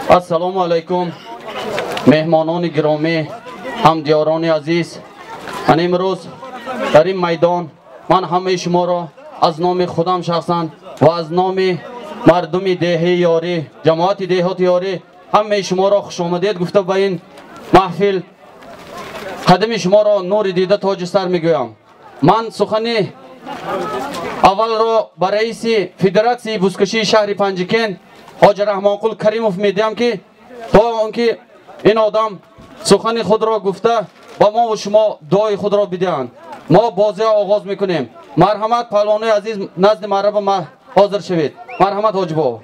Ассалому алайкум, меҳмонони гиромӣ, ҳамдиёрони азиз. Ман имрӯз дар ин майдон ман ҳамаи шуморо аз номи худам шахсан ва аз номи мардуми деҳаи Ёрӣ, ҷамоати деҳоти Ёрӣ ҳамаи шуморо хушомадед гуфта ба ин маҳфил қадами шуморо нури дида тоҷи сар мегӯям. Ман сухани аввалро ба раиси федератсияи бузкашии шаҳри Панҷакент ҳоҷи Раҳмонқул Каримов медиҳам, ки то он ки ин одам сухани худро гуфта ба мо ва шумо дуои худро бидиҳанд. Мо бозиро оғоз мекунем. Марҳамат, паҳлавонои азиз, назди маъраба ҳозир шавед. Марҳамат, ҳоҷи бобо.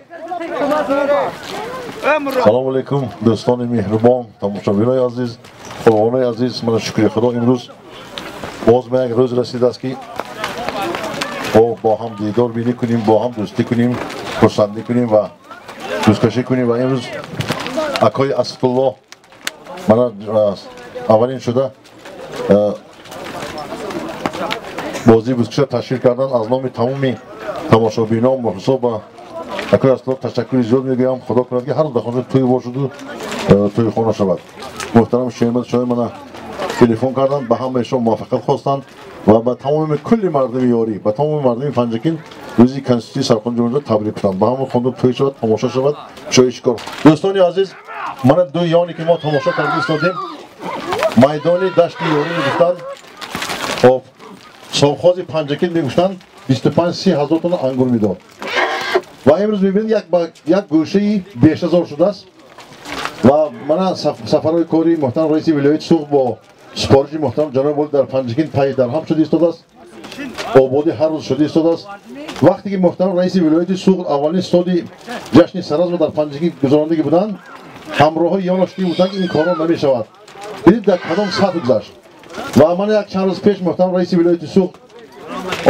Салому алайкум, дӯстони меҳрубон, тамошобинои азиз, паҳлавонои азиз. Мана шукри Худо, имрӯз боз ба як рӯз расидааст, ки бо ҳам дидор бинӣ кунем, бо ҳам дӯстӣ кунем, хурсандӣ кунем ва дӯсткашӣ кунем. Ва имрӯз акои Асадулло мана аввалин шуда бозии бузкаша ташкил кардан. Аз номи тамоми тамошобинон, мухлисо ба акои Асадулло ташаккури зиёд мегӯям. Худо кунад, ки ҳар рӯз дар хона тӯй бошаду тӯйхона шавад. Муҳтарам Шермад шоҳи мана телефон карданд, ба ҳамаи шумо муваффақият хостанд ва ба тамоми кулли мардуми Ёрӣ, ба тамоми мардуми Панҷакент рӯзи Конститутсияи Сарқонуни Ҷумҳуриро табрик кунанд. Ба ҳама хонда тӯй шавад, тамошо шавад, шоҳи шикор. Дӯстони азиз, мана ду ёне ки мо тамошо карда истодем, майдони дашти Ёрӣ мегуфтанд, хоб совхози Панҷакент мегуфтанд, 25-30 ҳазор тонна ангур медод. Ва имрӯз мебинед, як гӯшаи бешазор шудааст. Ва мана сафарҳои кори муҳтарам раиси вилояти Суғд бо супориши муҳтарам ҷаноби олӣ дар Панҷакент пай дарҳам шуда истодааст, ободӣ ҳар рӯз шуда истодааст. Вақте ки муҳтарам раиси вилояти Суғд аввалин стоди ҷашни саразмро дар Панҷакент гузарондагӣ буданд, ҳамроҳҳои ёнаш шуда буданд, ки ин корҳо намешавад. Дидед, дар кадом сатҳ гузашт. Ва мана як чанд рӯз пеш муҳтарам раиси вилояти Суғд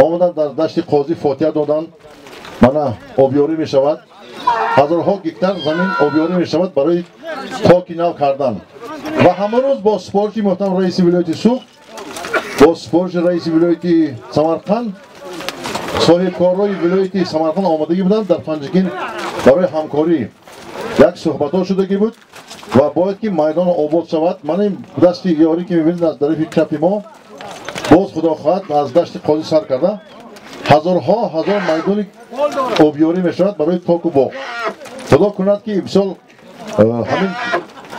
омаданд, дар дашти Қозӣ фотиҳа доданд. Мана обёрӣ мешавад, ҳазорҳо гектар замин обёрӣ мешавад барои токи нав кардан. Ва ҳама рӯз бо супориши муҳтарам раиси вилояти Суғд, бо супориши раиси вилояти Самарқанд, соҳибкорҳои вилояти Самарқанд омадагӣ буданд дар Панҷакент барои ҳамкорӣ. Як суҳбатҳо шудагӣ буд ва бояд ки майдон обод шавад. Мана ин дашти Ёрӣ ки мебинед аз тарафи чапи мо, боз Худо хоҳад аз дашти Қозӣ сар карда ҳазорҳо ҳазор майдони обёрӣ мешавад барои току боғ. Худо кунад, ки мисол ҳамин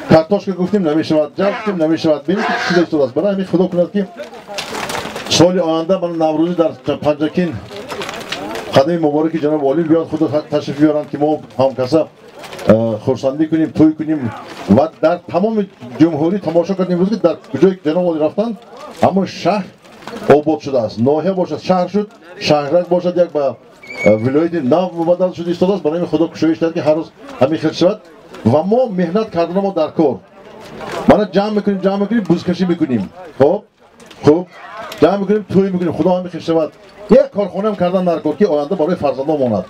картошка гуфтем намешавад, ҷав гуфтем намешавад. Бинед, ки чӣ шуда истодааст. Барои ҳамин Худо кунад, ки соли оянда мана Наврӯзӣ дар Панҷакент қадами мубораки ҷаноби олӣ биёд, худо ташриф биёранд, ки мо ҳамкаса хурсандӣ кунем, тӯй кунем. Ва дар тамоми ҷумҳурӣ тамошо кардем имрӯз, ки дар куҷое ки ҷаноби олӣ рафтанд, ҳамон шаҳр обод шудааст. Ноҳия бошад, шаҳр шуд, шаҳрак бошад, як ба вилояти нав мубаддал шуда истодааст. Барои ҳамин Худо кушоиш диҳад, ки ҳар рӯз ҳамин хел шавад. Ва мо меҳнат карданамо мо дар кор. Мана ҷамъ мекунем, ҷамъ мекунем, бузкашӣ мекунем. Хоб хуб ҷамъ мекунем, тӯй мекунем. Худо ҳамин хел шавад. Як корхонаам кардан дар кор, ки оянда барои фарзандон монад.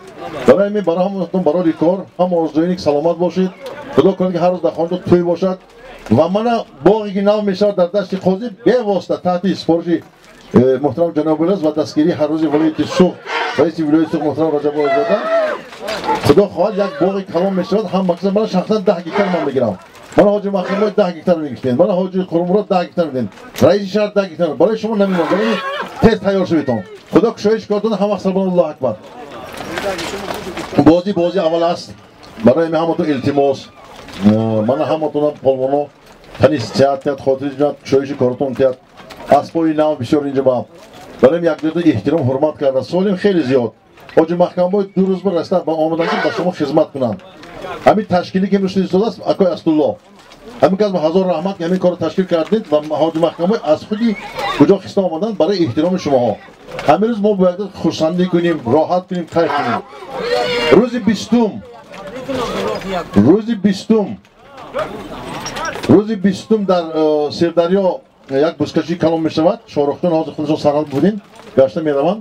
Барои ҳамин барои ҳаматон барори кор, ҳам орзуёне ки саломат бошед. Худо кунад, ки ҳар рӯз дар хонатон тӯй бошад. Ва мана боғе ки нав мешавад дар дашти Қозӣ, бевосита таҳти супориши муҳтарам ҷаноби олӣ ва дастгирии ҳаррӯзи вилояти Суғд, раиси вилояти Суғд муҳтарам Раҷаббоевзода, Худо хоҳад, як боғи калон мешавад. Ҳам мақсад мана шахсан 10 гектар ман мегирам, мана ҳоҷи Маҳмудбой 10 гектар мегирифтем, мана ҳоҷи Қурмурод 10 гектар медем, раиси шаҳр 10 гектар. Барои шумо намемонад, барои тез тайёр шаведтон. Худо кушоиш кортон. Ҳама вақт сарбаланд. Аллоҳу акбар. Бозӣ бозӣ аввал аст. Барои ҳамин ҳаматон илтимос, мана ҳаматонам полвоно тани сиҳат тиҳад, хотири ҷонат, кушоиши коротон тиҳад. Аспои нав бисёр инҷа ба барои якдигарда эҳтиром ҳурмат карда солим хеле зиёд. Ҳоҷи Маҳкамбой 2 рӯз ба раста ба омадан, ки ба шумо хизмат кунанд. Ҳамин ташкиле ки имрӯз шуда истодааст, акои Асдулло, ҳамин кас ба ҳазор раҳмат, ки ҳамин корро ташкил кардед. Ва ҳоҷи Маҳкамбой аз худи куҷо хиста омаданд барои эҳтироми шумоҳо. Ҳамин рӯз мо бояд хурсандӣ кунем, роҳат кунем, кайф кунем. Рӯзи 20-ум, рӯзи 20-ум, рӯзи 20-ум дар Сирдарё як бузкашии калон мешавад. Шоҳрухҷон ҳозир худашон сарҳад будин, гашта мераванд.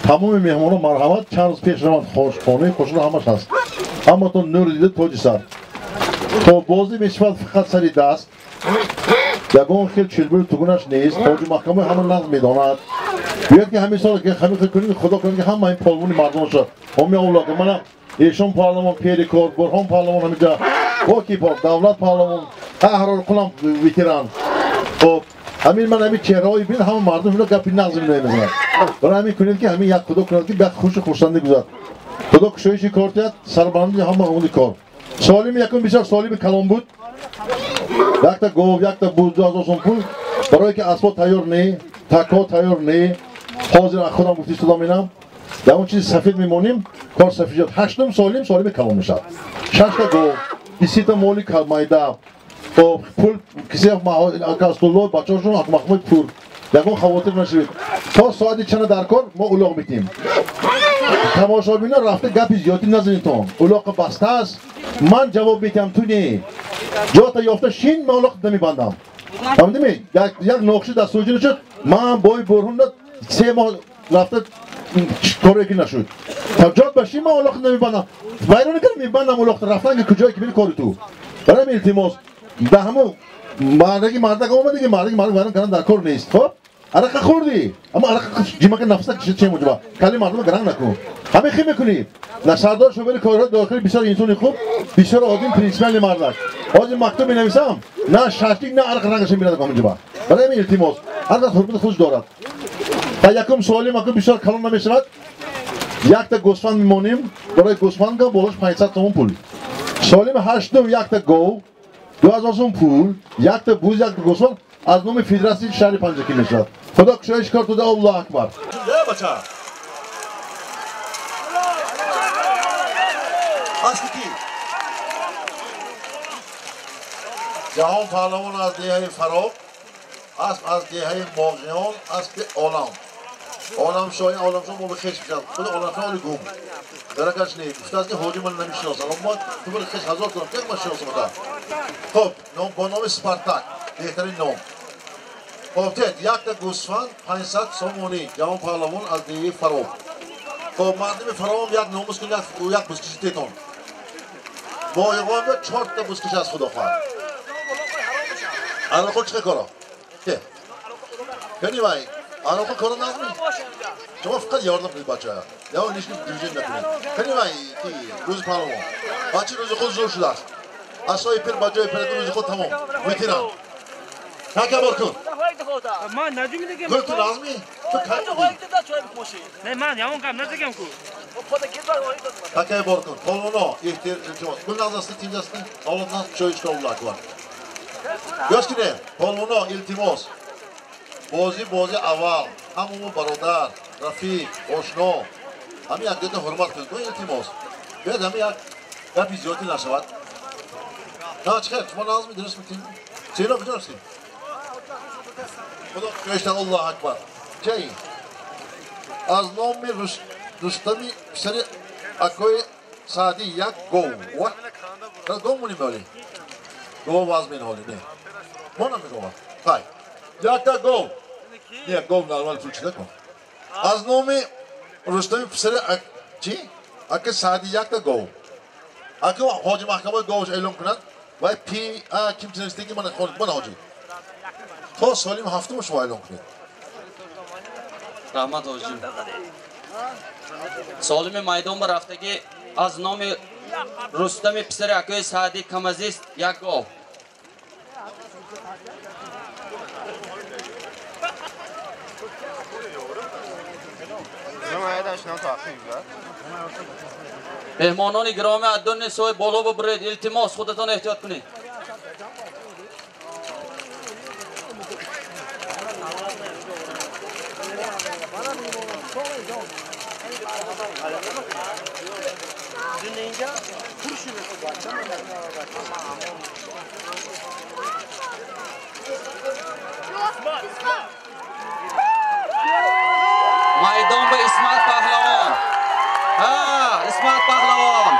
Тамоми меҳмонон марҳамат, чанд рӯз пеш раванд, хонаи хушро ҳамаш ҳаст. Ҳаматон нури дида, тоҷи сар. То бозӣ мешавад фақат сари даст, ягон хел чилбиру тугунаш нест. Ҳоҷи Маҳкамаи ҳама нағз медонад. Биёд ки ҳамин сол ки ҳамин кунем, Худо кунад ки ҳама ин палвони мардон шавад. Ҳамин авлод мана Эшон паҳлавон, Перикор, Бурҳон паҳлавон ҳаминҷа, Боки пок, Давлат паҳлавон, Аҳрор Қулам ветеран. Хоб, ҳамин ман ҳамин чеҳраҳои бин, ҳама мардум ино гапи нағз мезанад. Барои ҳамин кунед ки ҳамин як Худо кунад ки як хушу хурсандӣ гузарад. Худо кушоиши кор диҳад, сарбаландии ҳама умури кор. Солими якум бисёр солими калон буд. Якта гов, якта буз, 2000 сом пул. Барои ки асбоб тайёр не, такҳо тайёр не. Ҳозир аз худам гуфти истилоҳ менам. Дар он чизи сафед мемонем, кор сафед шуд. Ҳаштум солим, солими калон мешавад. 6та гов, 20та моли майда. Хоб, пул кисе Акасдулло бачаҳошон Маҳмуд пур. Ягон хавотир нашавед. То соати чанд дар кор мо улоқ метем. Тамошобино рафта гапи зиёдӣ назанедтон. Улоқ баста аст. Ман ҷавоб метиҳам, ту не. Ҷота ёфта шин, ман улоқ намебандам. Фаҳмидӣ? Як нохуши дар суҷин шуд. Ман бой Бурҳон 3 моҳ рафта коре ки нашуд. Та ҷот ба шин, ман улоқ намебандам. Вайрон кардам, мебандам улоқ рафтан ки куҷое ки бини кори ту. Барои илтимос ба ҳамон мардаги мардак омадаги мардаги мардак вайрон кардан дар кор нест. Хоб? Арақа хӯрдӣ, аммо арақа ҷимака нафса че муҷиба. Кали мардума гаранг накун. Ҳамин хи мекунӣ. На сардор шӯъбаи корҳои дохилӣ бисёр инсони хуб, бисёр одим принсипиали мардак. Ҳозир мактуб менависам, на шашлик, на арақ рангаш мебинад ҳаминҷоба. Барои ҳамин илтимос, ҳар кас ҳурмати худаш дорад. Ва якум суоли макун бисёр калон намешавад. Якта гӯсфанд мемонем, барои гӯсфандга болош 500 сомон пул. Солими ҳаштум якта гов, 2000 сом пул, якта буз, якта гӯсфанд аз номи федератсияи шаҳри Панҷакент мешавад. Худо кушоиш кор туда, Аллоҳ акбар. Бача. Асли ҷаҳон паҳлавон аз деҳаи Фароб, асп аз деҳаи Моғиён, аспи олам. Оламшоҳи оламшоҳ мо ба хеш мешавад. Худи оламшоҳ оли гум. Даракаш не. Гуфтааст ки ҳоҷи ман намешиносам. Аммо ту били хеш ҳазор кунам, як ман шиносам ата. Хоб, ном бо номи Спартак, беҳтарин ном. Хоб, тед, якта гӯсфанд 500 сомонӣ, ҷаҳон паҳлавон аз деҳаи Фароб. Хоб, мардуми Фаробам як номус кун, як бузкиши тетон. Моҳиғонда 4та бузкиш аз Худо хоҳад. Ароқо чӣ коро? Те. Кани вай, ароқо коро назми? Шумо фақат ёрдам кунед бачаҳо. Ё лишний движение накунед. Кани вай, ки рӯзи паҳлавон. Бача рӯзи худ зур шудааст. Асои пир ба ҷои пир рӯзи худ тамом. Ветеран. Така бор кун. Ман надумидагам. Гул ту назми? Ту кай будӣ? Не, ман ягон гап назагам ку. Така бор кун. Палвоно, ихтир, илтимос. Гул назасти, тинҷасти. Авлод наз, кушоиш кор Аллоҳ акбар. Гӯш кунед, палвоно, илтимос. Бозӣ бозӣ аввал. Ҳамамо бародар, рафиқ, ошно. Ҳамин якдигар ҳурмат кунед. Илтимос. Биёед ҳамин як гапи зиёдӣ нашавад. На, чӣ хел? Шумо назми дуруст мекунед? Сино куҷо ҳастед? Худо кушоиш Аллоҳ акбар. Чай? Аз номи Рустами писари акои Саъдӣ як гов. Ва? Гов моним ҳолӣ? Гов вазмин ҳолӣ, не. Мо намегова. Хай. Якта гов. Не, гов нормал пул чида кун. Аз номи Рустами писари чӣ? Ака Саъдӣ якта гов. Ака ҳоҷи маҳкамаи говш эълон кунад. Вай пи а ким чинистеги мана мана ҳоҷи. То солим ҳафтум шумо эълон кунед. Раҳмат ҳоҷи. Солими майдон ба рафтагӣ аз номи Рустами писари акои Саъдӣ камазист як гов. Меҳмонони гиромӣ аз дуни сӯи боло бибуред, илтимос, худатон эҳтиёт кунед. Майдон ба Исмат Паҳлавон. Ҳа, Исмат Паҳлавон.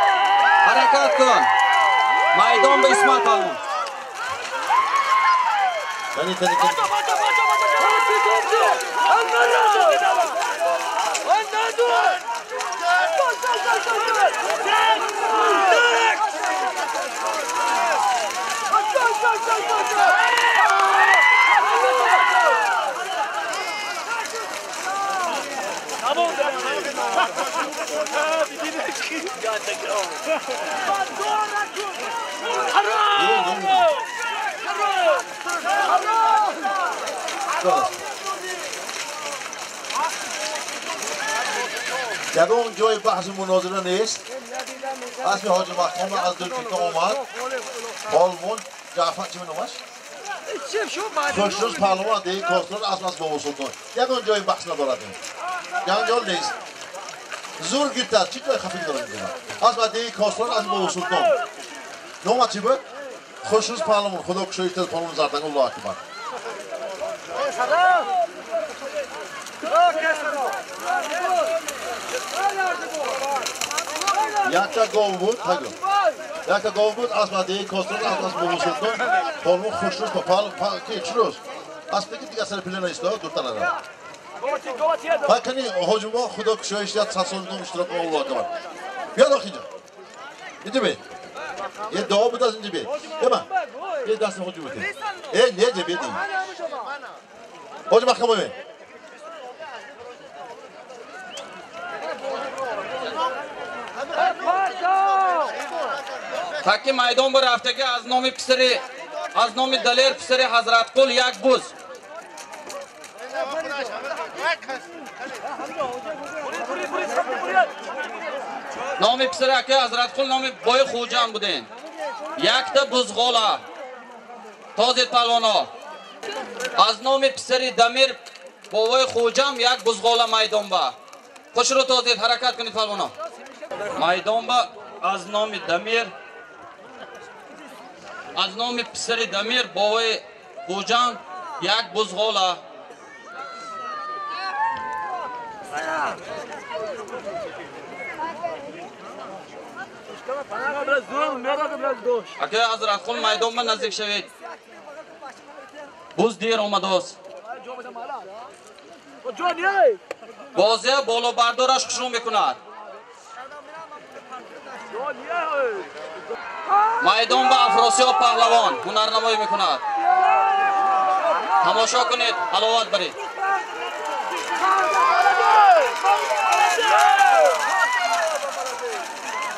Ҳаракат кун. Майдон ба Исмат Паҳлавон. Тани, тани, тани. ягон ҷои баҳсу мунозира нест. Аспи ҳоҷи Маҳкама аз Дулкита омад. Палвон Ҷаъфар чӣ номаш? Хушрӯз паҳлавон деҳи Косрон асп аз Бобо Султон. Ягон ҷои баҳс надорад ин. Ҷанҷол нест. Зур гирифтааст. Чӣ ҷои хафагӣ дорад инҷо? Асп аз деҳи Косрон аз Бобо Султон. Номат чӣ буд? Хушрӯз паҳлавон. Худо кушоиш дод паҳлавон Зарданг. Аллоҳу акбар. Якта гов буд, тагу. Якта гов буд, асп аз деҳи Косрон, асп аз Бобо Султон. Паҳлавон Хушрӯз ки Хушрӯз. Асп ки дигар сари пиле наистод, дуртар нарафт. Ҳакани ҳоҷумо худо кушоиш дод, 100 сол ном иштирок кун, Аллоҳу акбар. Биё дохил инҷо. Инҷо бе. Е дуо буд аз инҷо бе. Ема. Е даст ҳоҷу бите. Е не ҷе беди. Ҳоҷи Маҳкама бе. Таки майдон ба рафтагӣ аз номи писари, аз номи Далер писари Ҳазратқул як буз. Номи писари ака Ҳазратқул номи бои Хуҷанд буден. Якта бузғола. Тозид палвоно. Аз номи писари Дамир бобои Хуҷам як бузғола майдон ба. Хушрӯ тозид ҳаракат кунед палвоно. Майдон ба аз номи Дамир, аз номи писари Дамир бобои Хуҷанд як бузғола. Ака Ҳазратқул майдон ба наздик шавед. Буз дер омадааст. Бозия болобардораш хушрӯ мекунад. Майдон ба Афросиёб паҳлавон ҳунарнамоӣ мекунад. Тамошо кунед, ҳаловат баред.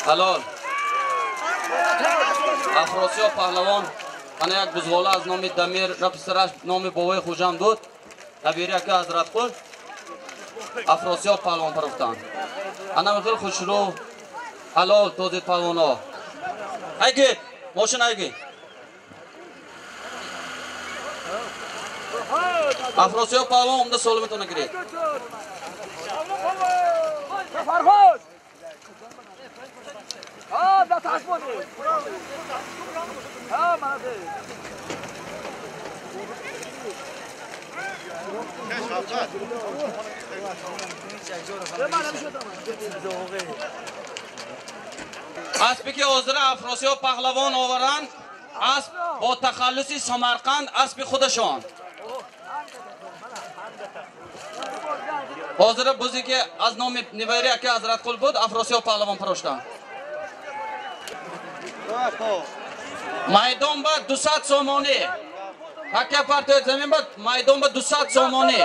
Ҳалол. Афросиёб паҳлавон ана як бузғола аз номи Дамир ва писараш номи бобои Хуҷанд буд. Набири ака Ҳазратқул Афросиёб паҳлавон парохтанд. Ана михел хушрӯ ҳалол тозид паҳлавонҳо. Айгид, мошин айгид. Афросиёб паҳлавон омда солиметона гиред. Аспе ки ҳозира Афросиёб паҳлавон оваранд, асп бо тахаллуси Самарқанд аспи худашон. Ҳозира бузе ки аз номи Нивайри ака Ҳазратқул буд, Афросиёб паҳлавон пароштанд. Майдон ба 200 сомонӣ. Ҳакка партояд замин ба майдон ба 200 сомонӣ.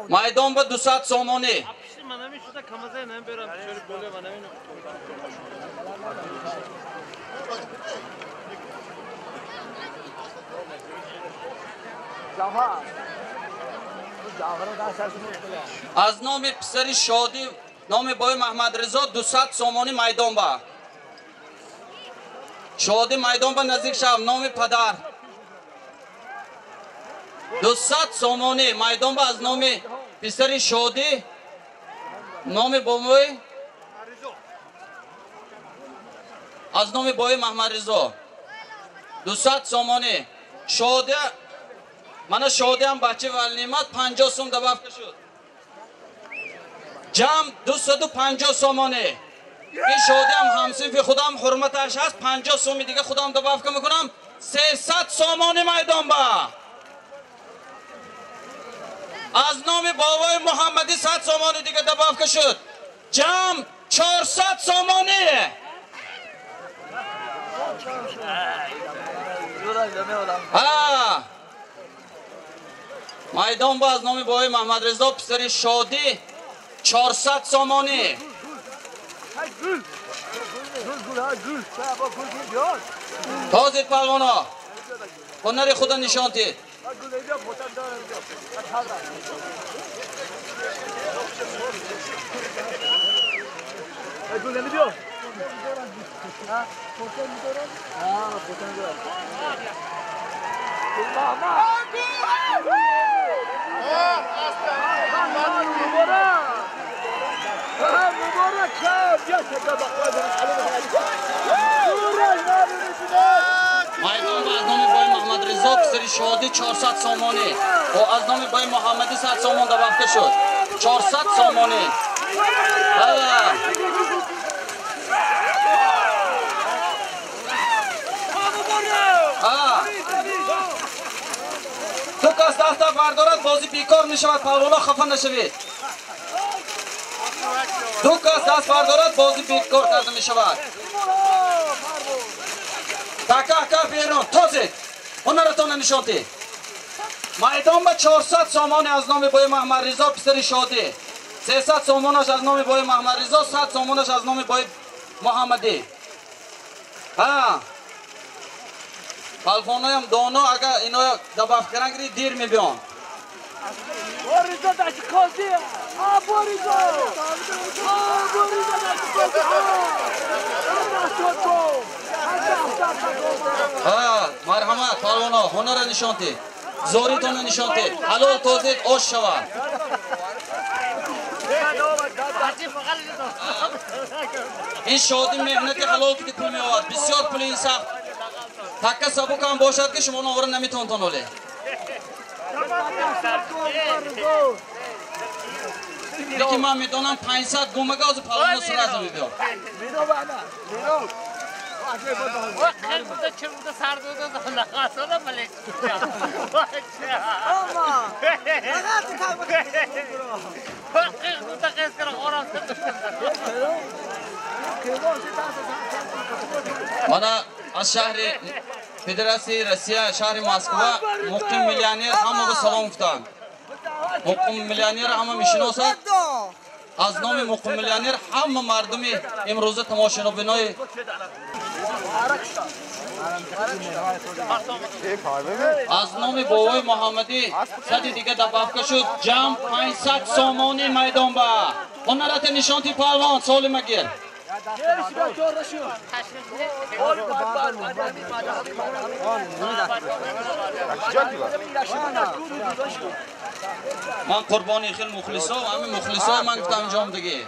Майдон ба 200 сомонӣ. Аз номи писари Шодӣ номи бои Маҳмадризо 200 сомонӣ майдон ба. Шодӣ майдон ба наздик шав, номи падар. 200 сомонӣ майдон ба аз номи писари Шодӣ номи бобои аз номи бои Маҳмадризо 200 сомонӣ. Шодӣ мана Шодиам бача валнимат 50 сом добавка шуд. Ҷамъ 250 сомонӣ. Ин Шодиам ҳамсинфи худам ҳурматаш ҳаст, 50 соми дига худам добавка мекунам, 300 сомонӣ майдон ба. Аз номи бобои Муҳаммадӣ 100 сомонӣ дига добавка шуд. Ҷамъ 400 сомонӣ. Ҳа. Майдон ба аз номи бои Муҳаммадризо писари Шодӣ 400 сомонӣ. Тозид палвоно, ҳунари худро нишон дид. Майдон ба аз номи бои Муҳаммадризо писари Шодӣ 400 сомонӣ ва аз номи бои Муҳаммадӣ 100 сомон добавка шуд. 400 сомонӣ. Ду кас даста бардорад, бозӣ бекор мешавад. Палвоно хафа нашавед. Ду кас даст бардорад, бозӣ бекор карда мешавад. Така ака берун, тозед. Ҳунаратонро нишон диҳед. Майдон ба 400 сомонӣ аз номи бои Муҳаммадризо писари Шодӣ. 300 сомонаш аз номи бои Муҳаммадризо, 100 сомонаш аз номи бои Муҳаммадӣ. Палвоноям доно, агар ино добав каран гири дир мебиён. Марҳамат палвоно, ҳунарро нишон диҳед, зоритонро нишон диҳед. Ҳалол тозед, ош шавад. Ин шодӣ меҳнати ҳалол ки пул меовард. Бисёр пули ин сахт. Така сабук ҳам бошад ки шумо онро наметавонтон оле. Лекин ман медонам 500 гумага озу палвоно сразу мебиёд. Мана аз шаҳри Федератсияи Россия, шаҳри Москва, муқим миллионер ҳамаро салом гуфтанд. Муқим миллионер ҳама мешиносад. Аз номи муқим миллионер ҳама мардуми имрӯза тамошобинои аз номи бобои Муҳаммадӣ сади дига добавка шуд. Ҷамъ 500 сомонӣ майдон ба. Ҳунарата нишон диҳ палвон, солима гир. Ман қурбони хел мухлисо, ҳамин мухлисо ман гуфтам ҷом диге.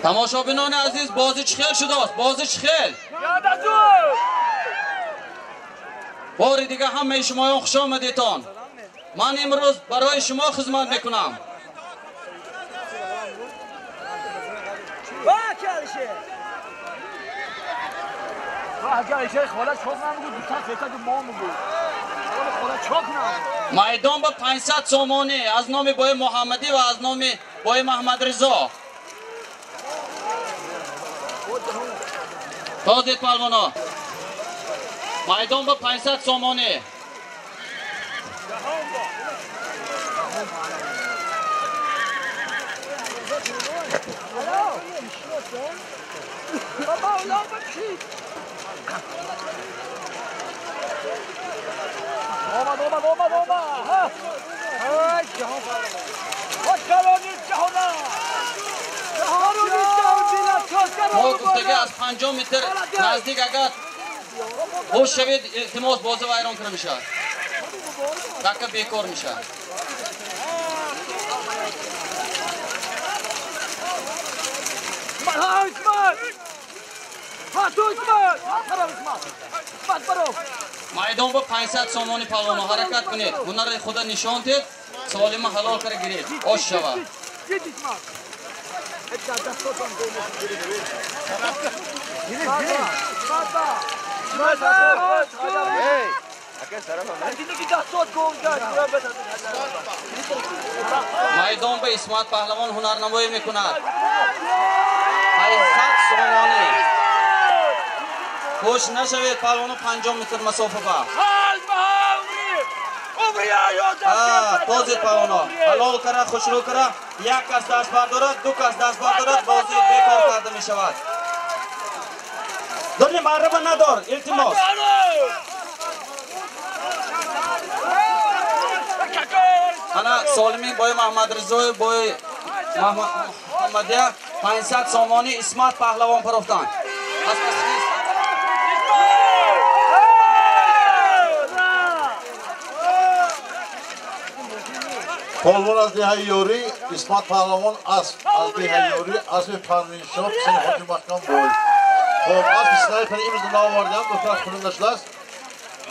Тамошобинони азиз, бозӣ чӣ хел шудааст? Бозӣ чӣ хел? Бори дига ҳамаи шумоён хуш омадедтон. Ман имрӯз барои шумо хизмат мекунам. Майдон ба 500 сомонӣ аз номи бои Муҳаммадӣ ва аз номи бои Муҳаммадризо. Тозед палвоно. Майдон ба 500 сомонӣ. Мо гуфтагӣ аз 50 метр наздик агар ҳуш шавед, илтимос бозӣ вайрон карда мешавад. Така бекор мешавад. Майдон ба 500 сомонӣ палвоно ҳаракат кунед. Ҳунари худро нишон диҳед, солима ҳалол карда гиред. Ош шавад. Майдон ба Исмат паҳлавон ҳунарнамоӣ мекунад. 500 сомонӣ. Хуш нашавед паҳлавону 50 метр масофа ба. Тозид паҳлавоно. Ҳалол кара, хушрӯ кара, як кас даст бардорад, ду кас даст бардорад, бозӣ бекор карда мешавад. Дорни маъраба надор, илтимос. Ана Солими бой Маҳмадризоев бой Муҳаммадия 500 сомонӣ Исмат паҳлавон парофтанд. Паҳлавон аз деҳаи Ёрӣ, Исмат паҳлавон асп аз деҳаи Ёрӣ, аспи Парвиншоҳ, писари Ҳоҷи Маҳкам бой. Хоб, аспи снайпер имрӯз наовардиам, духтар хунук нашудааст.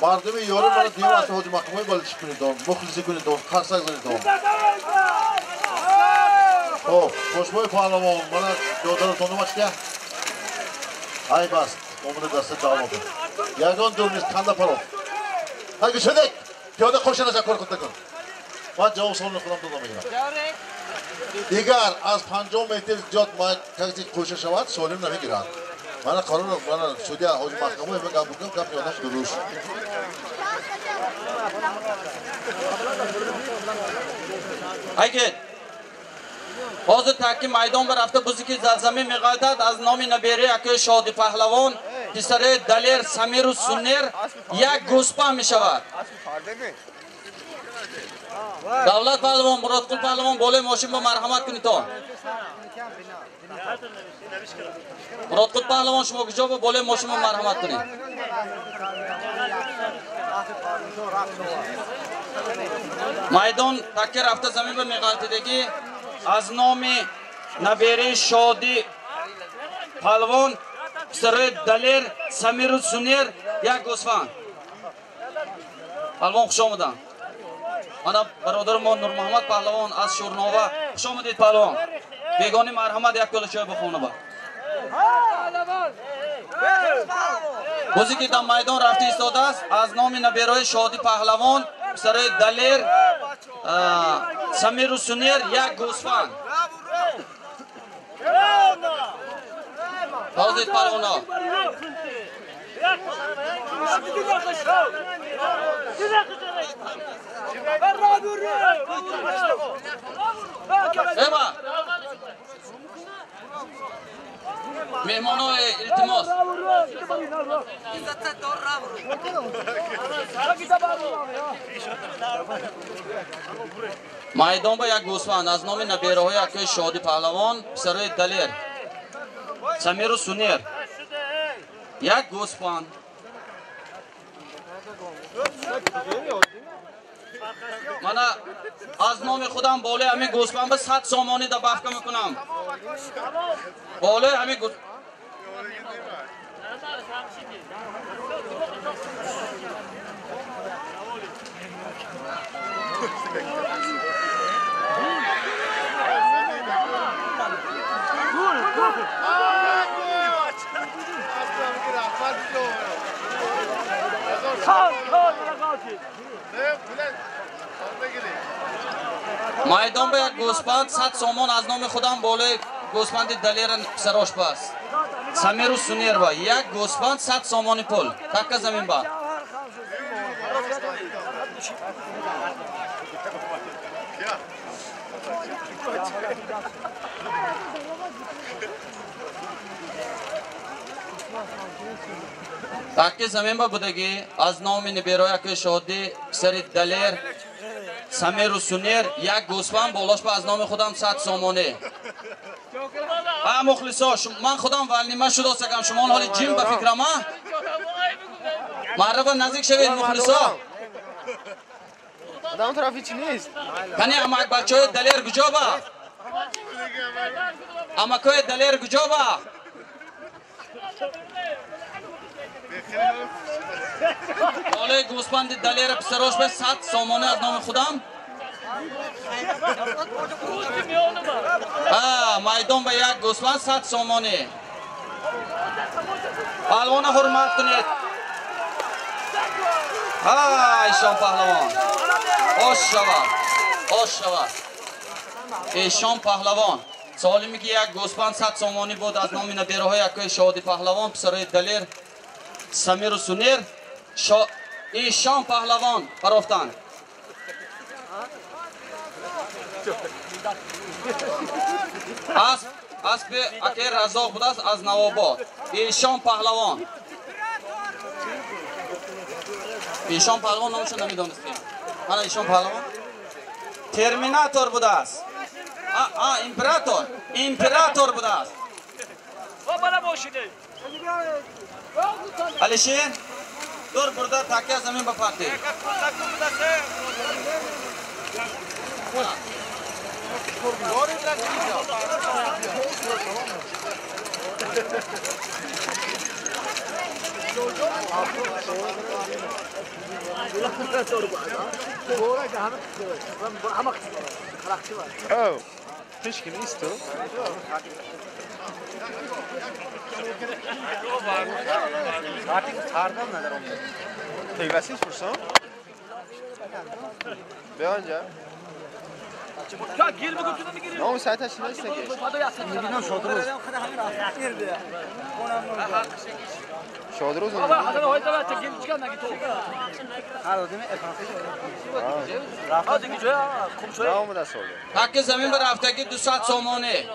Мардуми Ёрӣ мана дуюм аспи Ҳоҷи Маҳкамои баличӣ кунедон, мухлисӣ кунедон, қарсак занедон. Хоб, хушбӯи паҳлавон, мана ёдаратон номачка? Айб аст, омада даста даъво кун. Ягон дур нест, канда паров. Ҳай гӯшадек, пиёда қоша наша кор кун. Ман ҷавоб саволни худам дода мегирам. Дигар аз 50 метр зиёд касе қӯша шавад, солим намегирад. Мана қарор, мана судья Ҳоҷи Маҳкамоев ман гап бикунам, гапи одам дуруст. Айгет. Ҳозир таки майдон ба рафта бузе ки зарзамин меғалтад аз номи набераи акои Шоди паҳлавон, писари Далер Самиру Сунер як гӯспанд мешавад. Давлат паҳлавон, Муродқул паҳлавон болои мошин ба марҳамат кунед то. Муродқул паҳлавон шумо куҷо ба болои мошин ба марҳамат кунед. Майдон таки рафта замин ба меғалтидагӣ аз номи набераи Шоди паҳлавон, писари Далер Самиру Сунер як гӯсфанд. Паҳлавон хуш омаданд. Мана бародари мо Нурмуҳаммад паҳлавон аз Шурнова. Хуш омадед паҳлавон. Бегони марҳамат як пиёла чой ба хона ба. Бозе ки дар майдон рафта истодааст аз номи набераи Шоди паҳлавон, писари Далер Самиру Сунер як гӯсфанд. Ҳозир паҳлавоно. Эма! Меҳмонои илтимос. Майдон ба як гӯсфанд аз номи набераҳои акои Шоди паҳлавон, писарои Далер Самиру Сунер як гӯсфанд. Мана аз номи худам болои ҳамин гӯсфанд ба 100 сомонӣ добавка мекунам. Болои ҳамин гӯс Майдон ба як гӯсфанд 100 сомон аз номи худам болои гӯсфанди Далера писарош бас. Самиру Сунерва як гӯсфанд 100 сомони пул. Такка замин ба. Такки замин ба будагӣ аз номи набераи акои Шоди, писари Далер Самиру Сунер як гӯсфанд болош ба аз номи худам 100 сомонӣ. А мухлисо, ман худам валнима шудосагам, шумо ҳоли ҷим ба фикрам, а? Марҳабо наздик шавед мухлисо. Одам тарафи чӣ нест? Кани амак бачаҳои Далер куҷо ба? Амакои Далер куҷо ба? Болои гӯсфанди Далера писарош ба 100 сомонӣ аз номи худам. Майдон ба як гӯсфанд 100 сомонӣ. Паҳлавона ҳурмат кунед. Эшон паҳлавон. Ош шавад. Ош шавад. Эшон паҳлавон. Солиме ки як гӯспанд 100 сомонӣ буд аз номи набераҳои акои Шоди паҳлавон, писарои Далер, Самиру Сунер, Эшон паҳлавон барофтанд. Аспи акаи Разоқ будааст аз Навобод. Эшон паҳлавон. Эшон паҳлавон номашро намедонистем. Мана Эшон паҳлавон. Терминатор будааст. Император. Император будааст. Алишер, дур бурда такя замин ба парти. Hech kim istiyor. Artık tardan neler oldu? Teyvesiz fırsat. Bir önce. Ne saat aşırı geç. Şodroz. Hakkı zemin bir haftaki 200 somoni.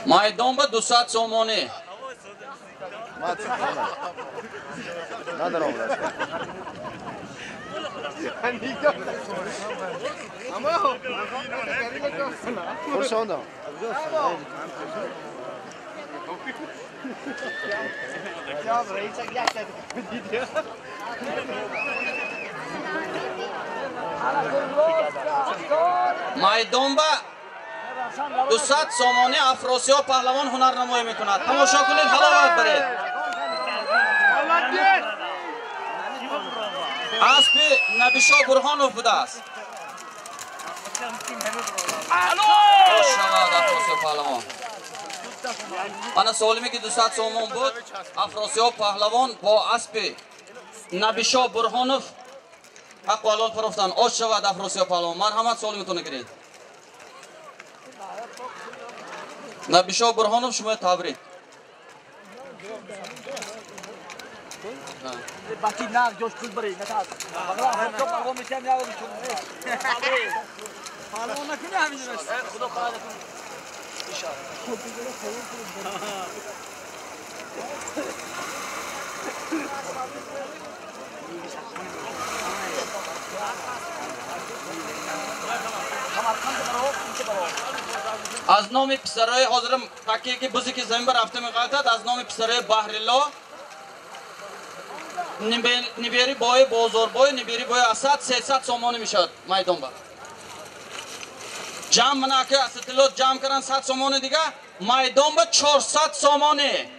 Майдон ба 200 сомонӣ. Майдон ба 200 сомонӣ Афросиёб паҳлавон ҳунарнамоӣ мекунад. Тамошо кунед, ҳаловат баред. Аспи Набишо Бурҳонов будааст. Шавад Афросиёб паҳлавон. Ана солиме ки 200 сомон буд, Афросиёб паҳлавон бо аспи Набишо Бурҳонов ҳаққу ҳалол фарофтанд. Ош шавад Афросиёб паҳлавон. Марҳамат, солиметонро гиред. Набишо Бурҳонов, шумо табрик. Аз номи писарои ҳозирам такие ки бузе ки замин ба рафта меғалтад, аз номи писарои Баҳрилло, нибери бои Бозорбой, нибери бои Асад 300 сомонӣ мешавад майдон ба. Ҷамъ мана ака Асадилло ҷамъ кардан 100 сомонӣ дига, майдон ба 400 сомонӣ.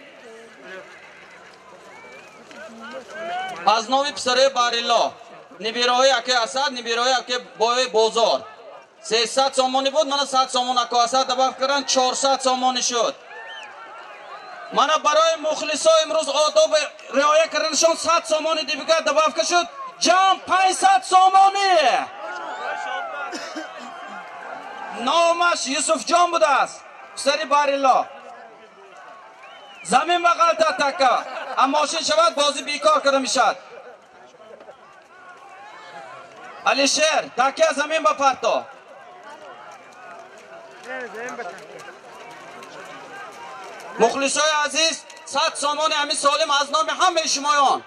Аз номи писарои Баҳрилло, нибераҳои акаи Асад, нибераҳои акаи бои Бозор 300 сомонӣ буд, мана 100 сомон ака Асад добав кардан 400 сомонӣ шуд. Мана барои мухлисо имрӯз одоб риоя карданашон 100 сомонӣ дигар добавка шуд, ҷамъ 500 сомонӣ. Номаш Юсуфҷон будааст, писари Баҳрилло. Замин ба ғалтад такка, аммо мошин шавад бозӣ бекор карда мешавад. Алишер, такя замин ба парто. Мухлисои азиз, 100 сомони ҳамин солим аз номи ҳамаи шумоён.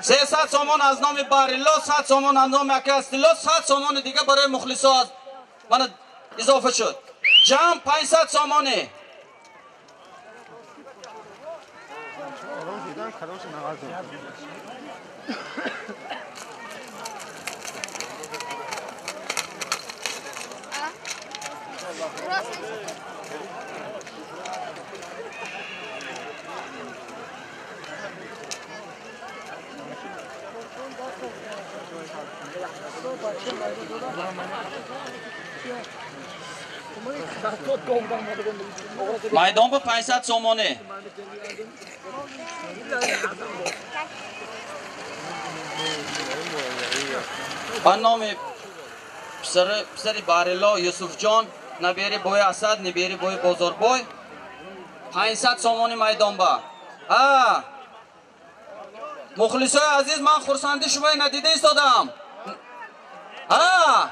300 сомон аз номи Баҳрилло, 100 сомон аз номи акаи Асадилло, 100 сомони дига барои мухлисо аз мана изофа шуд. Ҷамъ 500 сомонӣ. Майдон ба 500 сомонӣ. Ба номи писари Барилло Юсуфҷон, набери бои Асад, набери бои Бозорбой, 500 сомонӣ майдон ба. А мухлисои азиз, ман хурсанди шумои надида истодам. А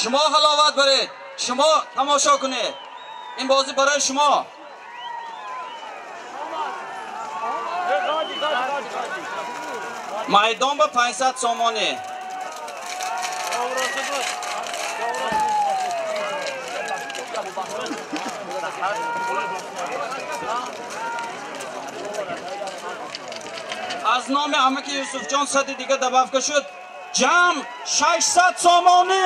шумо ҳаловат баред, шумо тамошо кунед. Ин бозӣ барои шумо. Майдон ба 500 сомонӣ. Аз номи амаки Юсуфҷон сади дига добавка шуд. Ҷамъ 600 сомонӣ.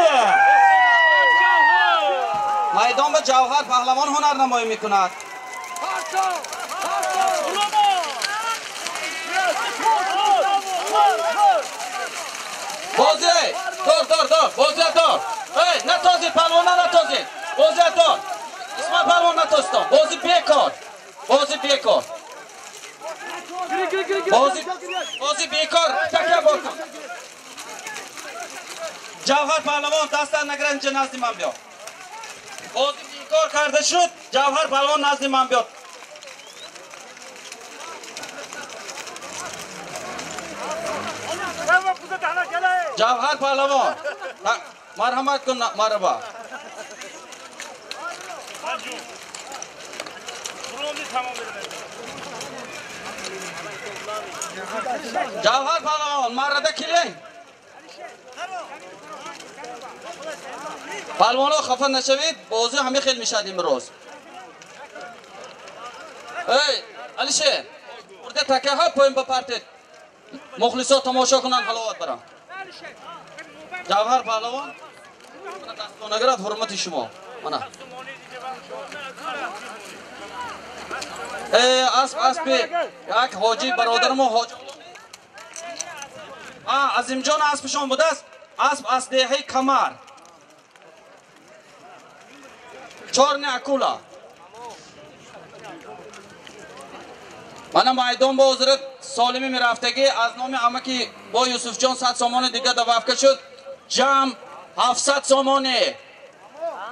Майдон ба Ҷавҳар паҳлавон ҳунарнамоӣ мекунад. Бозӣ! Дор, дор, дор! Бозӣ дор! Эй, натозид, паҳлавона натозид! Бозӣ дор! Исмоил паҳлавон натозидон! Бозӣ бекор! Бозӣ бекор! Бозӣ бекор! Такя бор кун! Ҷавҳар паҳлавон дастат нагирад, инҷа назди ман биё. Бозӣ бекор карда шуд, Ҷавҳар паҳлавон назди ман биё. Ҷавҳар паҳлавон, марҳамат кун, марҳаба. Ҷавҳар паҳлавон, маррада келин. Паҳлавонҳо хафа нашавед, бозӣ ҳама хел мешавад имрӯз. Эй, Алишер, бурда такаҳо поин бапартед. Мухлисо тамошо кунанд, ҳаловат баранд. Ҷавҳар паҳлавон, мана дастон нагирад, ҳурмати шумо. Мана. Асп, аспи як ҳоҷи бародармо ҳоҷи Азимҷон аспишон будааст. Асп аз деҳаи Камар. Чорни акула. Мана майдон бо ҳозира солими мерафтагӣ аз номи амаки бо Юсуфҷон 100 сомони дига добавка шуд. Ҷамъ 700 сомонӣ.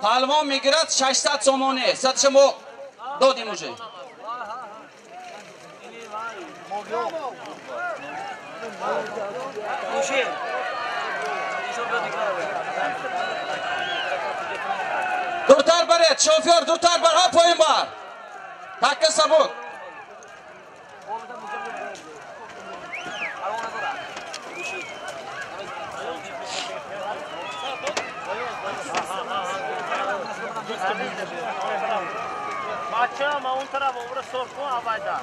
Паҳлавон мегирад 600 сомонӣ. Садша мо додем уже. Дуртар баред, шофёр, дуртар бар, ҳа поин бар. Такка сабук. Бача, ма он тараф овра сор кун авайда.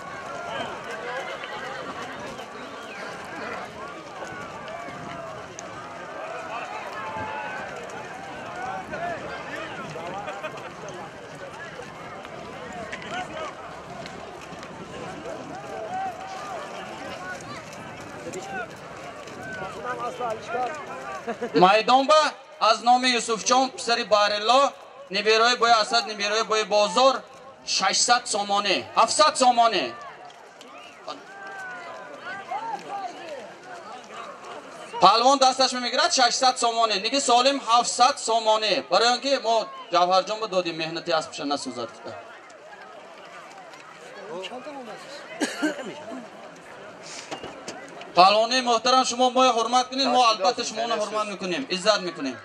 Майдон ба аз номи Юсуфҷон писари Барилло, неберои бои Асад, неберои бои Бозор 600 сомонӣ, 700 сомонӣ. Паҳлавон дасташ мегирад 600 сомонӣ, ниги солим 700 сомонӣ. Барои он ки мо Ҷавҳарҷон ба додем меҳнати аспша насӯзад. Паҳлавони муҳтарам, шумо моя ҳурмат кунед, мо албатта шуморо ҳурмат мекунем, иззат мекунем.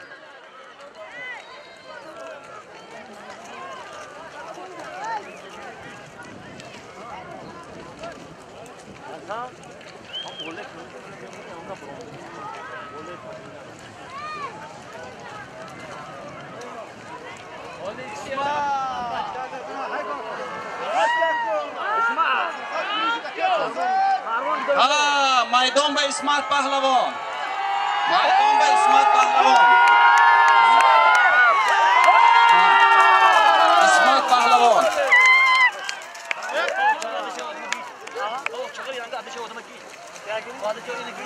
Майдон ба Исмат паҳлавон. Майдон ба Исмат паҳлавон. Исмат паҳлавон.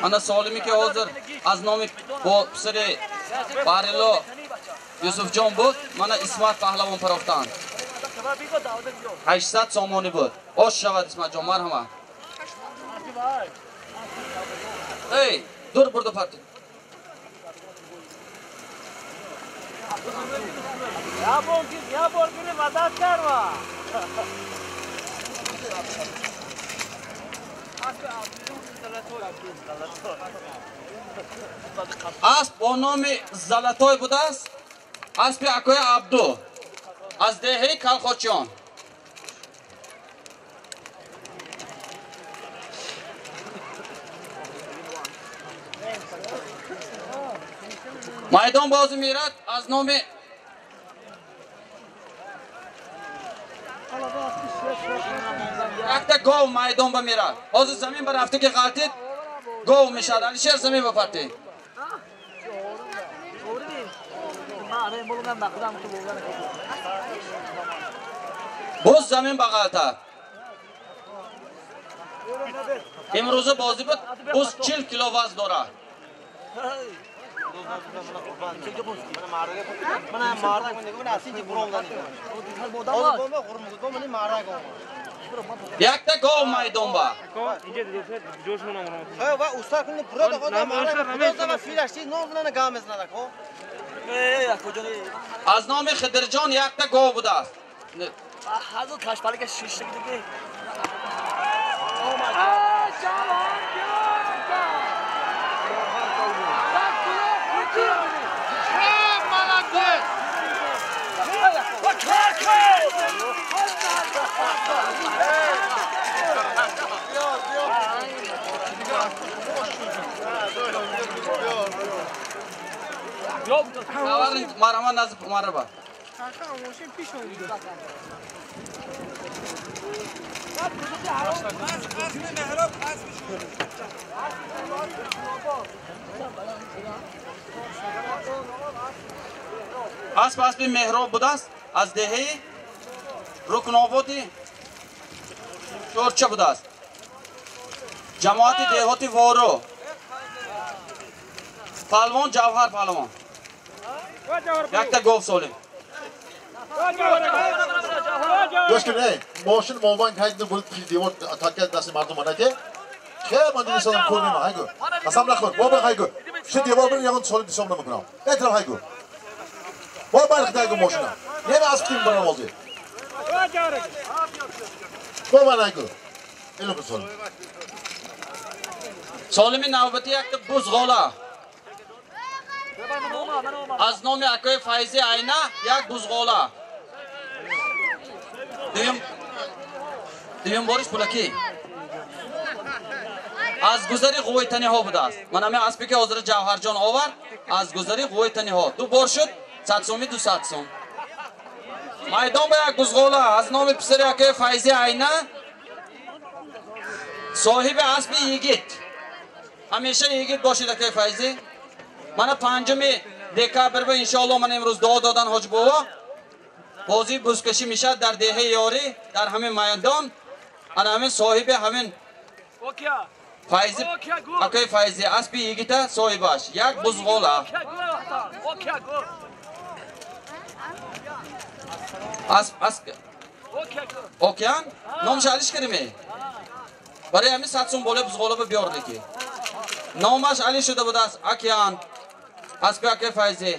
Ана солими ки ҳозир аз номи бо писари Барилло Юсуфҷон буд, мана Исмат паҳлавон парохтанд. 800 сомонӣ буд. Ош шавад Исматҷон, марҳамат. Эй, дур бурду парти. Я бор гири мадад карва. Асп бо номи Залатой будааст. Аспи акои Абду аз деҳаи Калхочиён. Майдон бозӣ мерад аз номи якта гов майдон ба мерад. Ҳозир замин ба рафта ки ғалтид, гов мешавад. Алишер замин бапартед. Боз замин ба ғалтад. Имрӯза бозӣ буд, боз 40 кило вазн дорад. Якта гов майдон ба. Аз номи Хидирҷон якта гов будааст. Марҳамат назди марҳаба. Асп аспи Меҳроб будааст, аз деҳаи Рукнободи Чорча будааст. Ҷамоати деҳоти Воро. Палвон Ҷавҳар палвон. Якта гов солим. Гӯш кун, эй, мошин мобайн ҳайд бурд пиши девор такя дасти мардум анаке. Хеле ман дидисодам кор нема, ҳайгу. Қасам нахӯр, бо ҳайгу. Пиши девор бир ягон солим дисом намекунам. Эътироф ҳайгу. Бо барх ҳайгу мошина. Нема аз ким барам ҳозир. Бо ман ҳайгу. Эло кун солим. Солими навбати якта бузғола. Аз номи акои Файзи Айна як бузғола. Дуюм бориш пулакӣ. Аз гузари Ғӯйтаниҳо будааст. Ман ҳамин аспе ки ҳозир Ҷавҳарҷон овард, аз гузари Ғӯйтаниҳо. Ду бор шуд, 100 сомӣ, 200 сом. Майдон ба як бузғола аз номи писари акои Файзи Айна, соҳиби аспи йигит. Ҳамеша йигит бошед акои Файзӣ. Мана 5 декабр ба иншоалло ман имрӯз дуо додан ҳоҷи бобо. Бозии бузкашӣ мешавад дар деҳаи Ёрӣ, дар ҳамин майдон. Ана ҳамин соҳиби ҳамин Файзи, акои Файзи аспи йигита соҳибаш як бузғола. Асп асп океан номаш алиш кардиме? Барои ҳамин 100 сом болои бузғола ба биёрде ки. Номаш али шуда будааст океан. Аспи акои Файзи.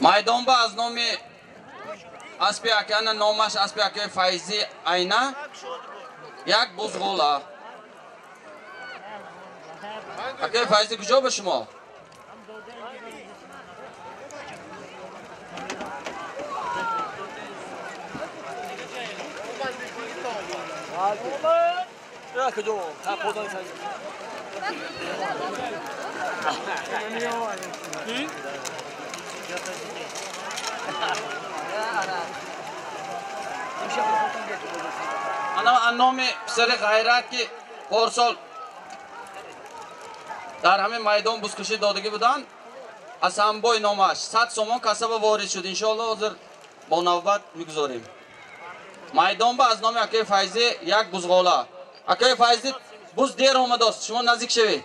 Майдонба аз номи аспи акана номаш аспи акаи Файзӣ Айна як бузғола. Акаи Файзӣ куҷо ба шумо? Ана номи писари Ғайрат ки порсол дар ҳамин майдон бузкушӣ додагӣ буданд, Ҳасанбой номаш 100 сомон касаба ворид шуд. Иншоалло ҳозир бо навбат мегузорем. Майдонба аз номи акаи Файзӣ як бузғола. Акаи Файзӣ буз дер омадааст, шумо наздик шавед.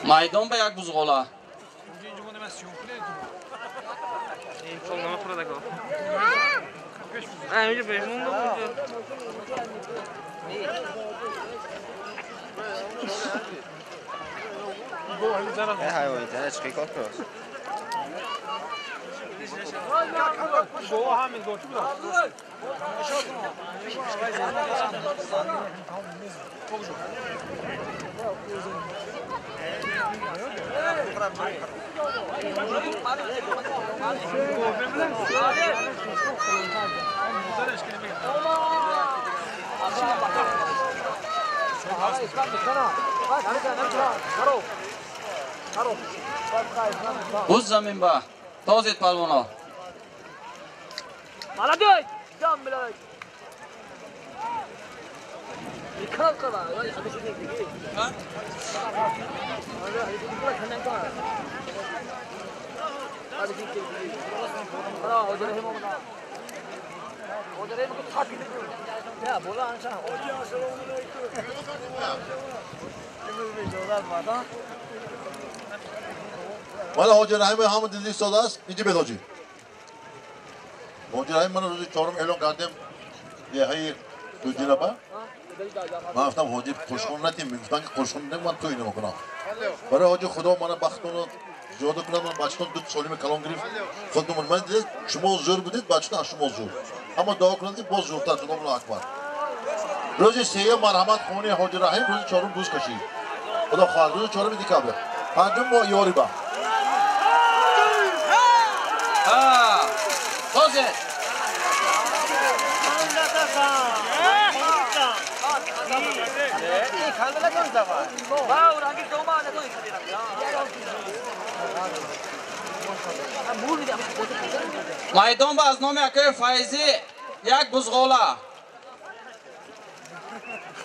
Майдонба як бузғола. Буз замин ба тозед палвоно. Молодой! Ҷон билад. Мана ҳоҷи Раҳим ҳама диди истодааст. Инҷа бед ҳоҷи. Ҳоҷи Раҳим мана рӯзи чорум эълон кардем деҳаи Дудинаба. Ман гуфтам ҳоҷи қуршхун натим, мегуфтанд ки қуршхун не, ман тӯй намекунам. Барои ҳоҷи Худо мана бахтонро зиёда кунад, ман бачатон ду солими калон гирифт. Худо ман дидед шумо зӯр будед, бачатон аз шумо зӯр. Аммо дуо кунад ки боз зӯртар шуд. Аллоҳу акбар. Рӯзи сеюм марҳамат хони ҳоҷи Раҳим, рӯзи чорум буз кашид. Худо хоҳад рӯзи чоруми декабр. Панҷум мо ёриба. Тозед. Майдонба аз номи акаи Файзӣ як бузғола.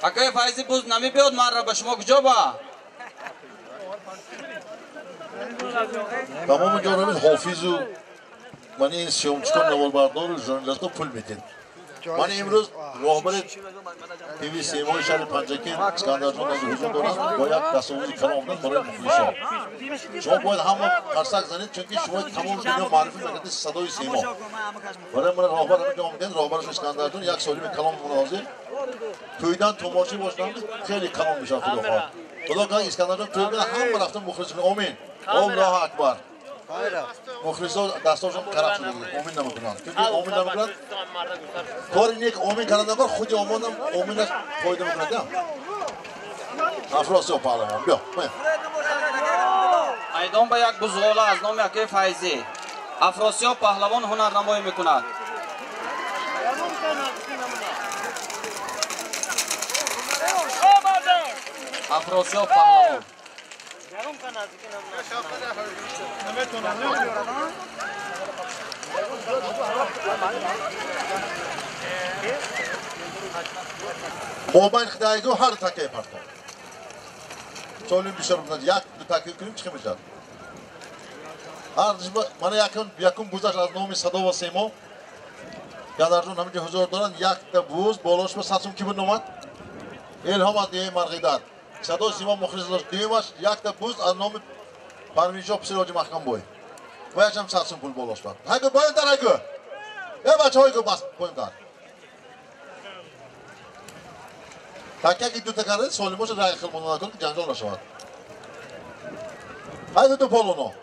Акаи Файзӣ буз намебиёд марра ба шумо куҷо ба? Тамоми ҷонаби ҳофизу ман ин съёмчикон наворбардору журналистҳо пул медиҳед. Ман имрӯз роҳбари ТВ Семои шаҳри Панҷакент Искандарҷон назди ҳузур доранд, бо як дастовози калон омаданд барои мухлисон. Шумо бояд ҳама қарсак занед, чунки шумо тамоми дунё маърифӣ мекардед садои Семо. Барои ман роҳбар ҳамин ҷо омаданд, роҳбарашон Искандарҷон як солими калон мунозир. Тӯйдан томошӣ бошанд, хеле калон мешавад Худо хоҳад. Худо хоҳад Искандарҷон тӯй кунад, ҳама рафтан мухлис кунад. Омин. Аллоҳу акбар. Мухлисо дастошон караб шуда, омин намекунанд. Чунки омин намекунанд, кори нек омин кардан кор худи омонам оминаш фоида мекунад. Афросиёб паҳлавон, биё. Майдон ба як бузғола аз номи акаи Файзӣ. Афросиёб паҳлавон ҳунарнамоӣ мекунад. Афросиёб паҳлавон. Мобайн хидаиду ҳар такаи партон. Солим бисёр мекунад, як ду такаи кунем чӣ мешавад? Ҳар мана якум бузаш аз номи Садо ва Семо. Гадарҷон ҳаминҷо ҳузур доранд. Якта буз болош ба 100 сум ки буд номад? Илҳом аз деҳаи Марғидар. Садои сима мухлис дошт. Дуюмаш якта буз аз номи Парвиншоҳ писари ҳоҷи Маҳкамбой. Ваяшам 100 сум пул болош бад. Ҳайгу поёнтар ҳайгу. Э бачаҳо ҳайгу бас поёнтар. Такя ки дута карда солимоша рай хил монда накун ки ҷанҷол нашавад. Ҳайгу ду полоно.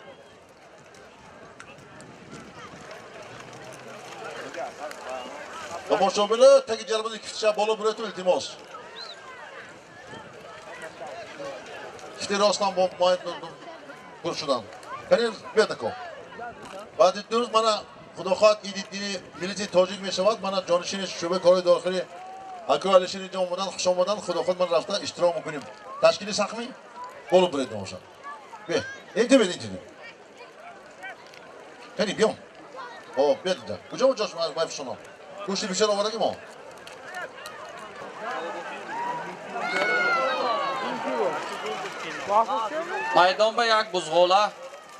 Тамошобино таги ҷарбади кифтиша боло биройту илтимос. Кифти ростам бо пур шудан. Канин биёд ако. Баъди ду рӯз мана худо хоҳад иди дини милитсияи тоҷик мешавад. Мана ҷонишини шӯъбаи корҳои дохилӣ акои Алишер инҷо омадан, хуш омадан. Худо хоҳад ман рафта иштирок мекунем. Ташкили сахмӣ боло биред намошад. Бе, инти бед, инти. Кани биём. О, биёд инҷа. Куҷо ҷош май фишонам? Гӯшти бисёр овардаги мо. Майдон ба як бузғола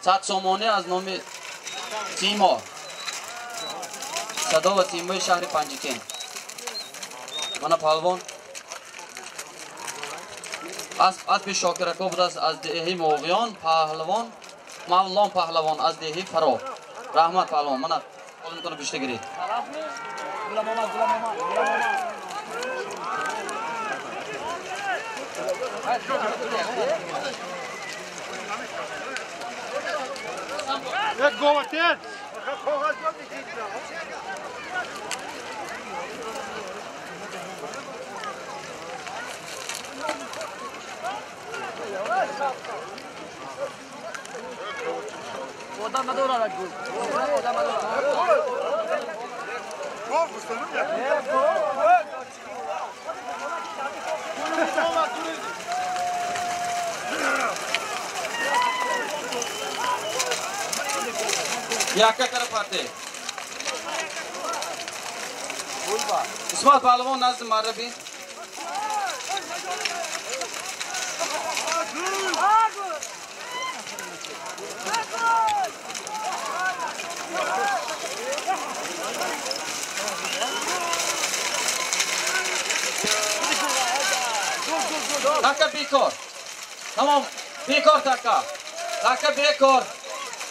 100 сомонӣ аз номи Симо. Садо ва Симои шаҳри Панҷикент. Мана палвон аспи Шокирако будааст аз деҳи Моғиён, паҳлавон Мавлон паҳлавон аз деҳи Фароҳ. Раҳмат паҳлавон, мана қолинтонро гӯшта гиред. Як гова тед. Одам надорад гул. Одам надорад. Гол гуфтанум я. Якка кара парте. Исмат паҳлавон назди марраби. Така бекор. Тамом, бекор така. Така бекор.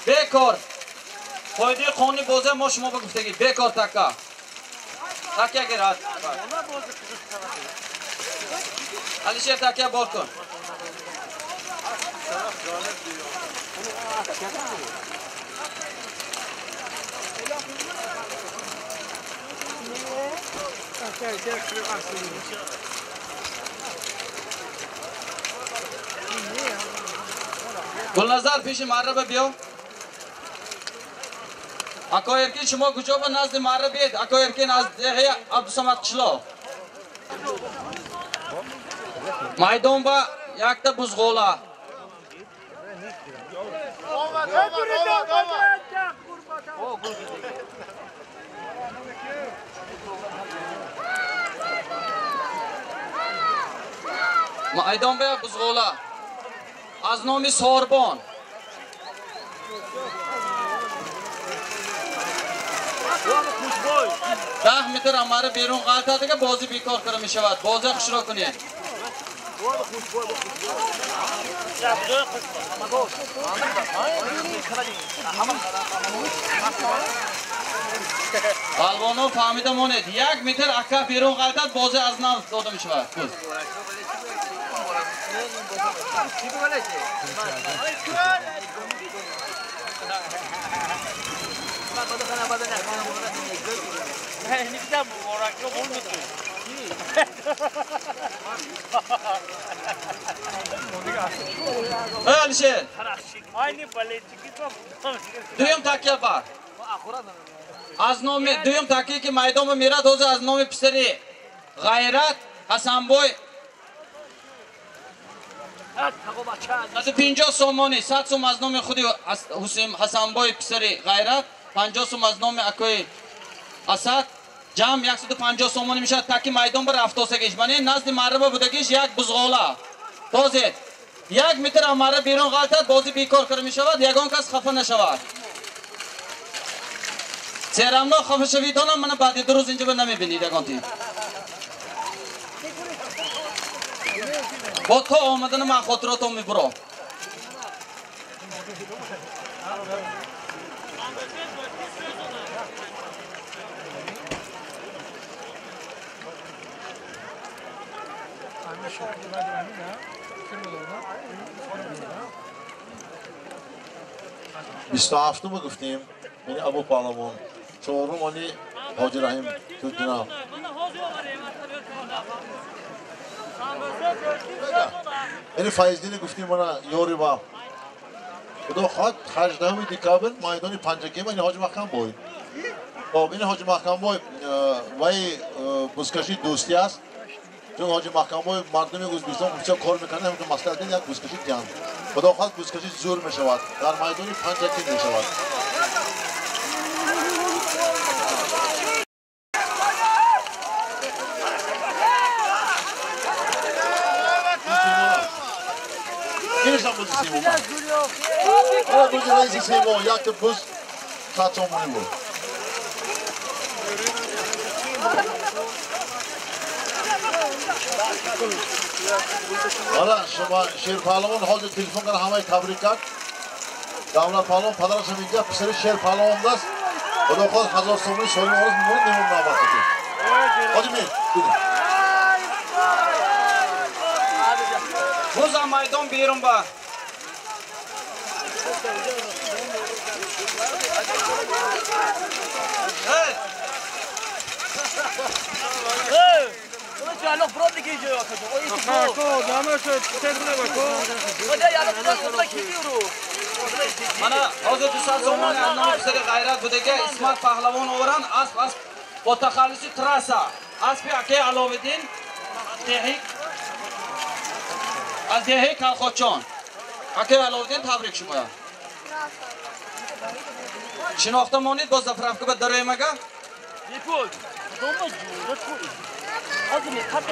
Бекор. Қоидаи қонуни бозия мо шумо ба гуфтагӣ бекор така. Такя гирад. Алишер такя бор кун. Гулназар пеши марраба биё. Ако Эркин шумо куҷо ба назди марра биед? Ако Эркин аз деҳаи Абдусамад қишлоқ. Майдон ба якта бузғола. Майдон ба як бузғола. Аз номи Сорбон. 10 метр амара берун ғалтадига бозӣ бекор кара мешавад. Бозӣ хушро кунед. Палвоно фаҳмида монед. 1 метр ака берун ғалтад, бозӣ аз нав дода мешавад. Алишер. Дуюм такя бар. Аз номи дуюм такя ки майдон мерад, ҳозир аз номи писари Ғайрат Ҳасанбой 150 сомонӣ, 100 сом аз номи худи Ҳусейн Ҳасанбой писари Ғайрат, 50 сом аз номи акои Асад, ҷамъ 150 сомонӣ мешавад. Таки майдон ба рафтосагиш. Мана назди марраба будагиш як бузғола. Тозед. 1 метр амара берун ғалтад, бозӣ бекор кара мешавад, ягон кас хафа нашавад. Серамно хафа шавитонам мана баъди ду рӯз инҷа ба намебинид ягонти. Бо то омадана ман хотиротон мебуро. بیست و هفتم گفتیم یعنی ابو پهلوان چهارم یعنی حاجی رحیم تو جناب یعنی فایزدین گفتیم مانا یوری با خدا خواهد 18 دکابر میدان پنجکیم یعنی حاجی محکم بوی. خب این حاجی محکم بوی وای بزکشی دوستی است. چون حاجی محکم بوی مردم ازبکستان بسیار کار میکنه همون مسئله یک بزکشی دیان. خدا خواهد بزکشی زور میشود در میدان پنجکیم میشود. بز رئیس سیما یک بز 100 سومونی بود. حالا شما شیر پهلوان حاضر تلفن کرد همه تبریک کرد. دولت پهلوان پدرش میگه پسر شیر پهلوان است. خدا خواهد 1000 سومونی سالم آرز میمونه نمون نامد. حاجی میر بوزم میدان بیرون با Mana hozir 200 so'mon annom psari g'ayrat budaga Ismat Pahlavon o'ran asp asp бо тахаллуси трасса аспи акаи Аловиддин аз деҳаи Калхотчон. Акаи Аловиддин табрик шумоя. Шинохта монед боз заправка ба дароемага?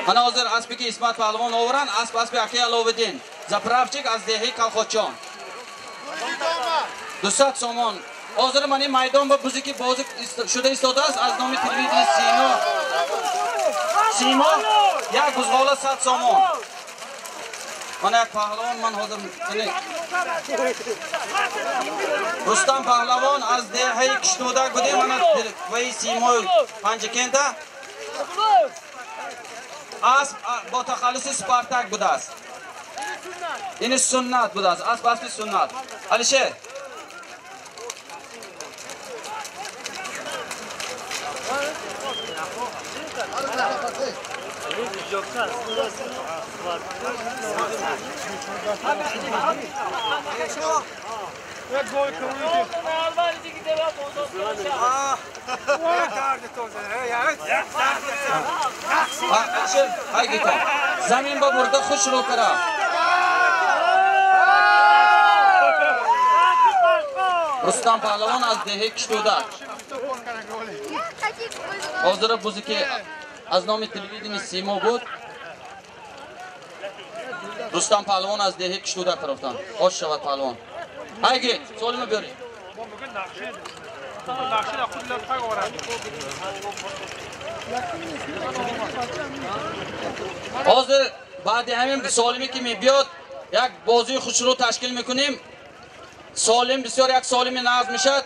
Мана ҳозир аспе ки Исмат Паҳлавон оваранд, асп аспи акаи Аловиддин, заправчик аз деҳаи Калхотчон. 200 сомон. Ҳозир ман ин майдон ба бузе ки бозӣ шуда истодааст аз номи телевидении Симо. Симо як бузғола 100 сомон. Ман як паҳлавон ман ҳозир Рустам Паҳлавон аз деҳаи Киштудак будем, ман ваи Симои Панҷакента асп бо тахаллуси Спартак будааст. Ин суннат будааст, асп аспи суннат. Алишер زمین با برده خوش رو کرا. رستم پهلوان از دهه کشتودک. حاضر بوزی که از نام تلویزیون سیما بود. رستم پهلوان از دهه کشتودک رفتن. خوش شود پهلوان. هایگی سالمو بیارید. حاضر بعد همین سالمی که می بیاد یک بازی خوش رو تشکیل میکنیم. سالم بسیار یک سالمی نغز میشد.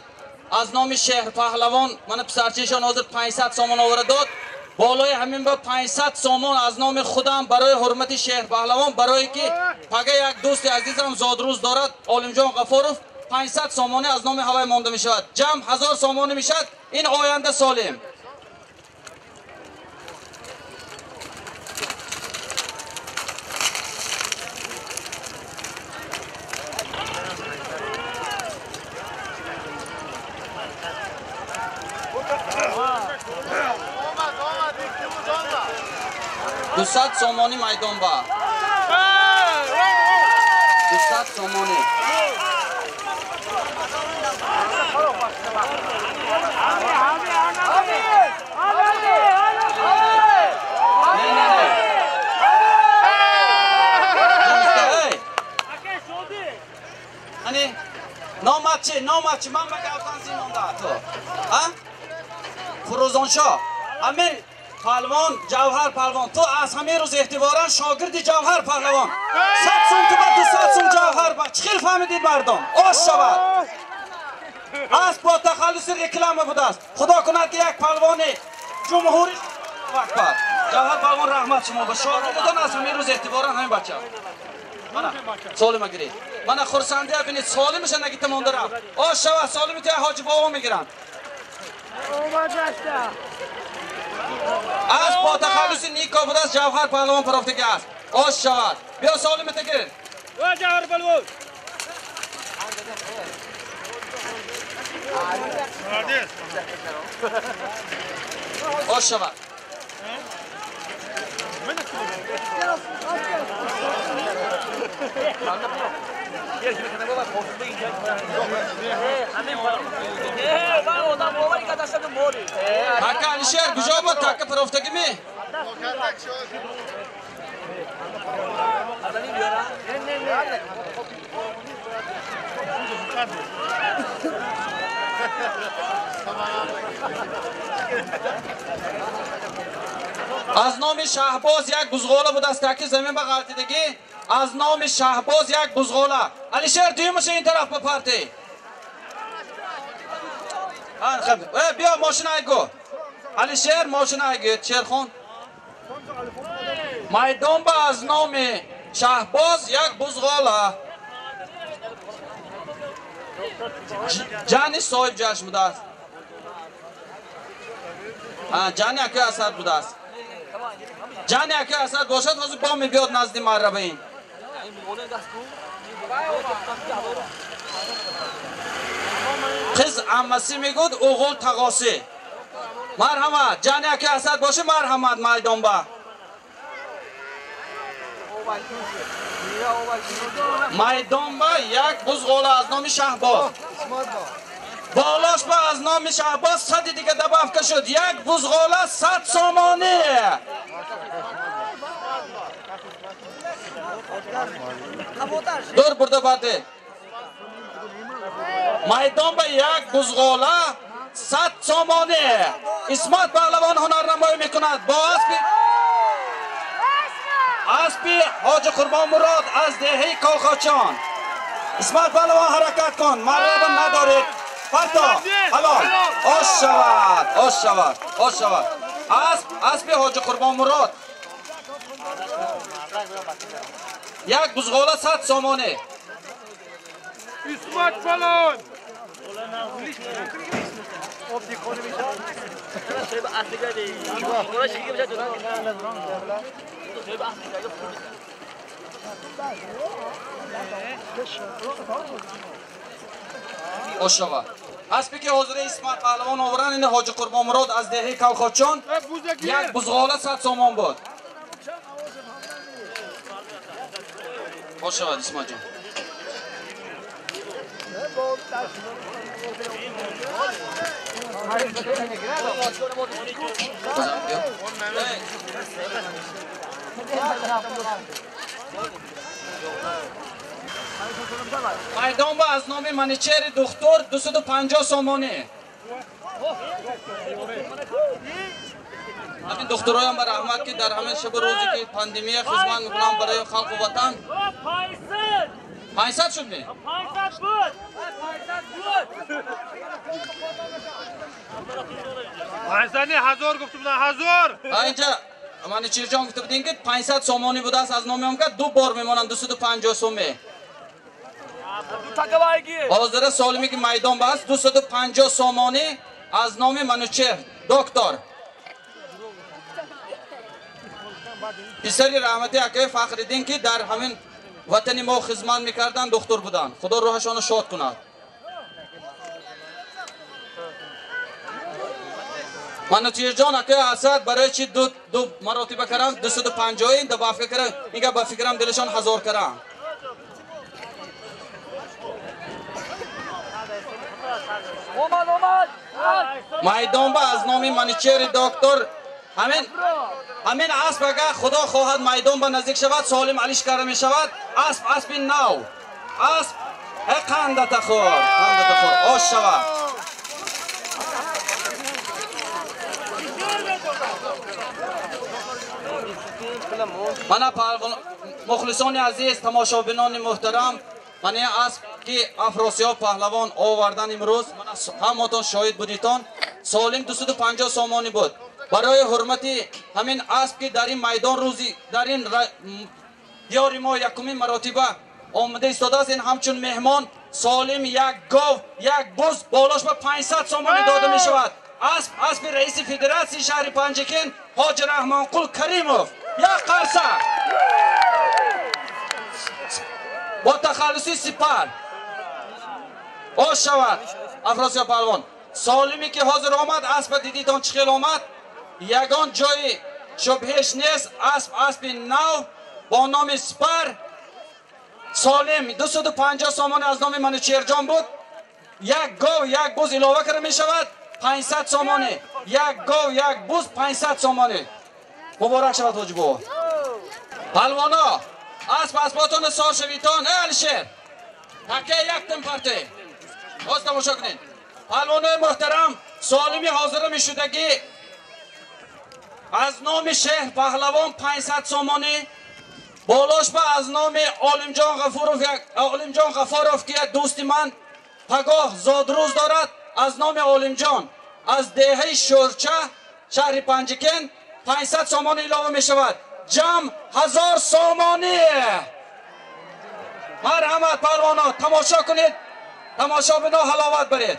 از نام شهر پهلوان من پسرچهشان حاضر 500 سامان آورده داد. بالای همین با 500 سامان از نام خودم برای حرمت شهر پهلوان، برای که پگه یک دوست عزیزم زادروز دارد عالمجان غفاروف، 500 سامانه از نام هوای مانده می شود. جمع 1000 سامانه می شود. این آینده سالم. 200 сомонӣ майдон ба 200 сомонӣ. Не, не, не. Ани номат чи? Номат чи? Ман ба гавтан зинонда то. А? Фурӯзоншоҳ. Ҳамин паҳлавон Ҷавҳар паҳлавон, ту аз ҳамин рӯз эътиборан шогирди Ҷавҳар паҳлавон. 100 сум ту ба 200 сум Ҷавҳар ба. Чӣ хел фаҳмидид мардум? Ош шавад. Асп бо тахаллуси реклама будааст. Худо кунад ки як паҳлавони ҷумҳурӣ акбар. Ҷавҳар паҳлавон раҳмат шумо ба шогирдатон аз ҳамин рӯз эътиборан ҳамин бача. Мана солима гиред. Мана хурсандия бинед, солимаша нагита монда рафт. Ош шавад, солими ту ҳоҷи бобо мегиранд. Асп бо тахаллуси Нико будааст, Ҷавҳар паҳлавон парофтаги аст. Ош шавад. Биё солимата гир. Ҷавҳар паҳлавон. Ош шавад. Така Алишер куҷо буд? Така парофтагӣ ми? Аз номи Шаҳбоз як бузғола будааст, таки замин ба ғалтидагӣ. Аз номи Шаҳбоз як бузғола. Алишер дуюмаша ин тараф ба парти. Биё мошина айгу. Алишер мошина айгу. Шерхон. Майдон ба аз номи Шаҳбоз як бузғола. Ҷани соҳиб ҷашн будааст. Ҷани акои Асад будааст. Ҷани акои Асад бошад, ҳозир бо мебиёд назди маррабаин. Қиз аммаси мегӯд, оғул тағоси. Марҳамат, ҷани акои Асад боша, марҳамат майдонба. Майдонба як бузғола аз номи Шаҳбоз. Болош ба аз номи Шаҳбоз сади дига добавка шуд. Як бузғола 100 сомонӣ. Дур бурда барде. Майдон ба як бузғола 100 сомонӣ. Исмат паҳлавон ҳунарнамоӣ мекунад бо аспи ҳоҷи Қурбонмурод аз деҳаи Колхочон. Исмат паҳлавон ҳаракат кун, марраба надоред. Парто, ҳалол. Ош шавад, ош шавад, ош шавад. Асп, аспи ҳоҷи Қурбонмурод. Як бузғола 100 сомонӣ. Исмат паҳлавон. Ош шавад. Аспе ки ҳозира Исмат паҳлавон оваранд, ин ҳоҷи Қурбонмурод аз деҳаи Калхочон як бузғола 100 сомон буд. Ош шавад Исматҷон. Майдон ба аз номи Маничери духтур 250 сомонӣ. Ҳамин духтуроям ба раҳмат ки дар ҳамин шабу рӯзе ки пандемия хизмат мекунанд барои халқу ватан. 500 шуд ми? 500 буд. 500 не, 1000 гуфта будам, 1000. Инҷа Маничерҷон гуфта будем ки 500 сомонӣ будааст аз номи он ка ду бор мемонанд 250 сомонӣ. Ҳозира солиме ки майдон ба аст 250 сомонӣ аз номи Манучер доктор. Писари раҳмати акаи Фахриддин ки дар ҳамин ватани мо хизмат мекарданд, духтур буданд. Худо рӯҳашонро шод кунад. Манучерҷон акаи Асад барои чи ду маротиба карам 250 добавка карам, инга ба фикрам дилашон 1000 карам. Майдон ба аз номи Манучери доктор ҳамин асп агар Худо хоҳад майдон ба наздик шавад, солим алиш карда мешавад. Асп аспи нав. Асп қандата хӯр, қандата хӯр, ош шавад. Мана мухлисони азиз, тамошобинони муҳтарам, мана ин асп ки Афросиёб паҳлавон овардан имрӯз, мана ҳаматон шоҳид будитон, солим 250 сомонӣ буд. Барои ҳурмати ҳамин асп ки дар ин майдон рӯзи дар ин диёри мо якумин маротиба омада истодааст, ин ҳамчун меҳмон солим як гов, як буз болош ба 500 сомонӣ дода мешавад. Асп аспи раиси федератсияи шаҳри Панҷакент Ҳоҷи Раҳмонқул Каримов. Як қарса бо тахаллуси Сипар. Ош шавад Афросиёб паҳлавон. Солиме ки ҳозир омад, аспа дидитон чӣ хел омад, ягон ҷои шубҳеш нест. Асп аспи нав бо номи Сипар. Солим 250 сомонӣ аз номи Манучерҷон буд. Як гов, як буз илова карда мешавад 500 сомонӣ. Як гов, як буз 500 сомонӣ. Муборак шавад ҳоҷи бобо. Палвоно, асп аспотон сор шавитон. Эй Алишер, таке яктим парте. Ҳоз тамошо кунед. Палвонои муҳтарам, солими ҳозира мешудагӣ аз номи Шеҳр паҳлавон 500 сомонӣ, болош ба аз номи Олимҷон Ғафуров, Олимҷон Ғафоров ки як дӯсти ман пагоҳ зодрӯз дорад, аз номи Олимҷон аз деҳаи Шӯрча шаҳри Панҷакент 500 сомонӣ илова мешавад. Ҷамъ 1000 сомонӣ. Марҳамат палвоно, тамошо кунед, тамошобино ҳаловат баред.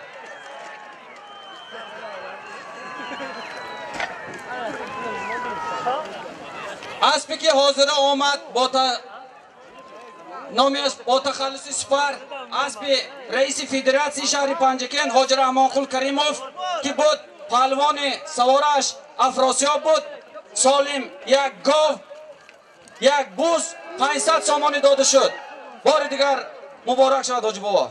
Аспе ки ҳозира омад бо номи бо тахаллуси Сипар, аспи раиси федератсияи шаҳри Панҷакент Ҳоҷи Раҳмонқул Каримов ки буд, палвони савораш Афросиёб буд. Солим як гов, як буз 500 сомонӣ дода шуд. Бори дигар муборак шавад ҳоҷи бобо.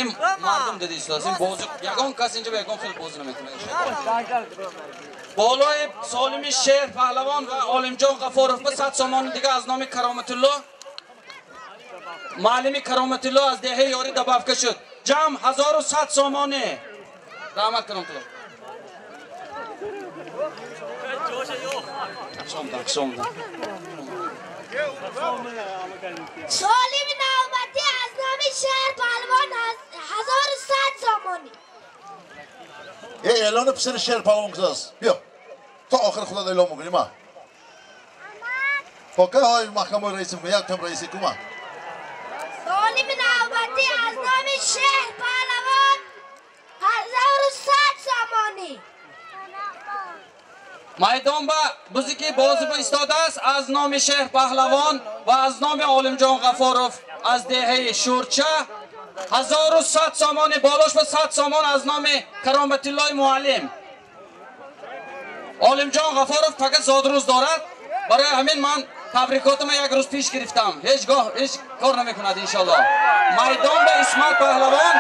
Ин мардум дида истодааст, ин бозӣ ягон кас инҷа ба ягон хел бозӣ намекунад. Болои солими Шеҳр паҳлавон ва Олимҷон Ғафоров ба 100 сомони дига аз номи Кароматулло, муаллими Кароматулло аз деҳаи Ёрӣ добавка шуд. Ҷамъ 1100 сомонӣ. Раҳмат Кароматулло. Шомдан. Солими навбатӣ аз номи Шеҳр паҳлавон 1100 сомонӣ. Эълони писари Шеҳр паҳлавон кудааст? Биё то охири худат эълон мекунӣ ма. То кай ҳои маҳкамаи раиси мекунӣ? Як тем раиси кума. Солими навбатӣ аз номи Шеҳр паҳлавон 1100 сомонӣ. Майдон ба бузе ки бозӣ ба истодааст аз номи Шеҳр паҳлавон ва аз номи Олимҷон Ғафоров аз деҳаи Шӯрча 1100 сомонӣ, болош ба 100 сомон аз номи Кароматуллои муаллим. Олимҷон Ғафоров фақат зодрӯз дорад, барои ҳамин ман табрикотама як рӯз пеш гирифтам. Ҳеҷ гоҳ ҳеҷ кор намекунад иншоаллоҳ. Майдон ба Исмат паҳлавон,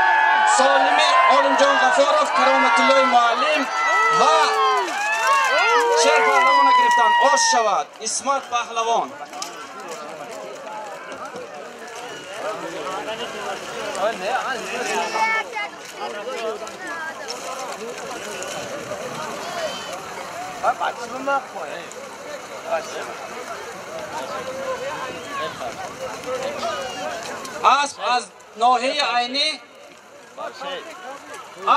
солими Олимҷон Ғафоров, Кароматуллои муаллим ва Шеҳр паҳлавона гирифтан. Ош шавад Исмат паҳлавон. Асп аз ноҳияи Айнӣ,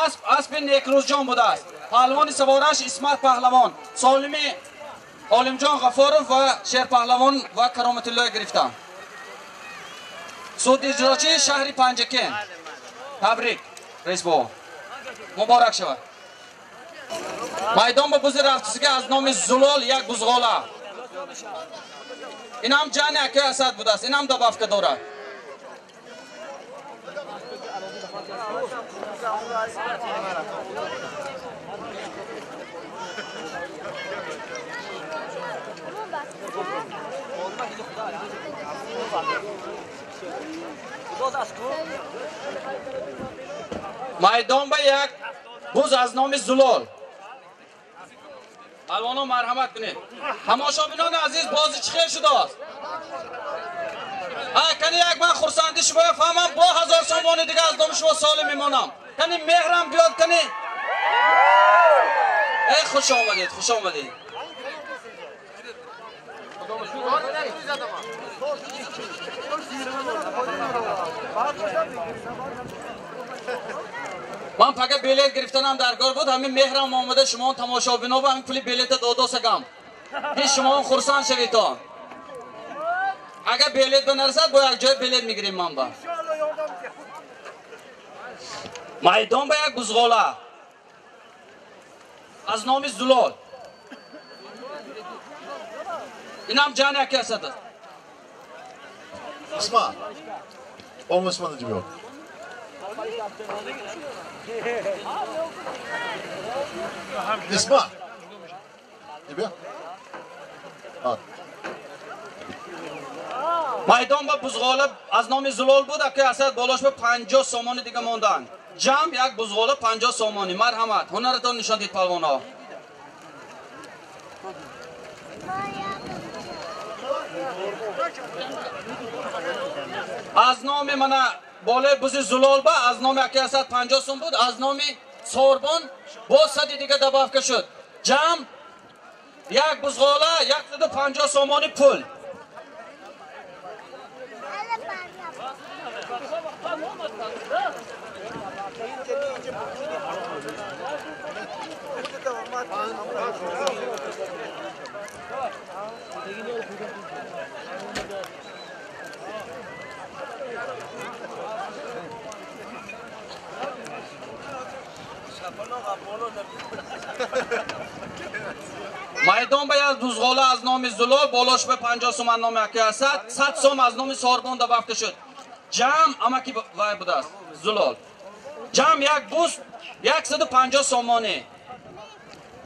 асп аспи Некрӯзҷон будааст. Паҳлавони савораш Исмат паҳлавон, солими Олимҷон Ғафоров ва Шеҳр паҳлавон ва Кароматуллоя гирифтанд. Суд иҷрочии шаҳри Панҷакент. Табрик раис бобо, муборак шавад. Майдон ба бузи рафтусига аз номи Зулол як бузғола. Инам ҷани акои Асад будааст, инам добавка дорад. Майдон ба як буз аз номи Зулол. Палвоно марҳамат кунед. Тамошобинони азиз, бозӣ чӣ хел шудааст? Кани як ман хурсанди шумо фаҳмам, бо 1000 сомони дига аз номи шумо солим мемонам. Кани меҳрам биёд, кани. Эй, хуш омадед, хуш омадед. Ман пага билет гирифтанам даркор буд, ҳамин меҳрам омада шумо тамошобино ба ҳамин пули билета додосагам. Ки шумо хурсанд шавитон. Агар билет бинарасад, бо як ҷой билет мегирем ман ба. Майдон ба як бузғола. Аз номи Зулол. Инам ҷан яке асад аст. Исма. Ом Исма наҷибиёт. Исма. Ибия. Майдон ба бузғола аз номи Зулол буд, аки асад болош ба 50 сомони дига монданд. Ҷамъ як бузғола 50 сомони. Марҳамат, ҳунаратон нишон дид палвонҳо. Аз номи мана болои бузи Зулол ба аз номи аки асад 50 сом буд, аз номи Сорбон боз сади дига добавка шуд. Ҷамъ як бузғола 150 сомони пул. Майдон ба як бузғола аз номи Зулол, болош ба 50 сом аз номи аки Асад, 100 сом аз номи Сорбон добавка шуд. Ҷамъ амаки вай будааст, Зулол. Ҷамъ як буз 150 сомонӣ.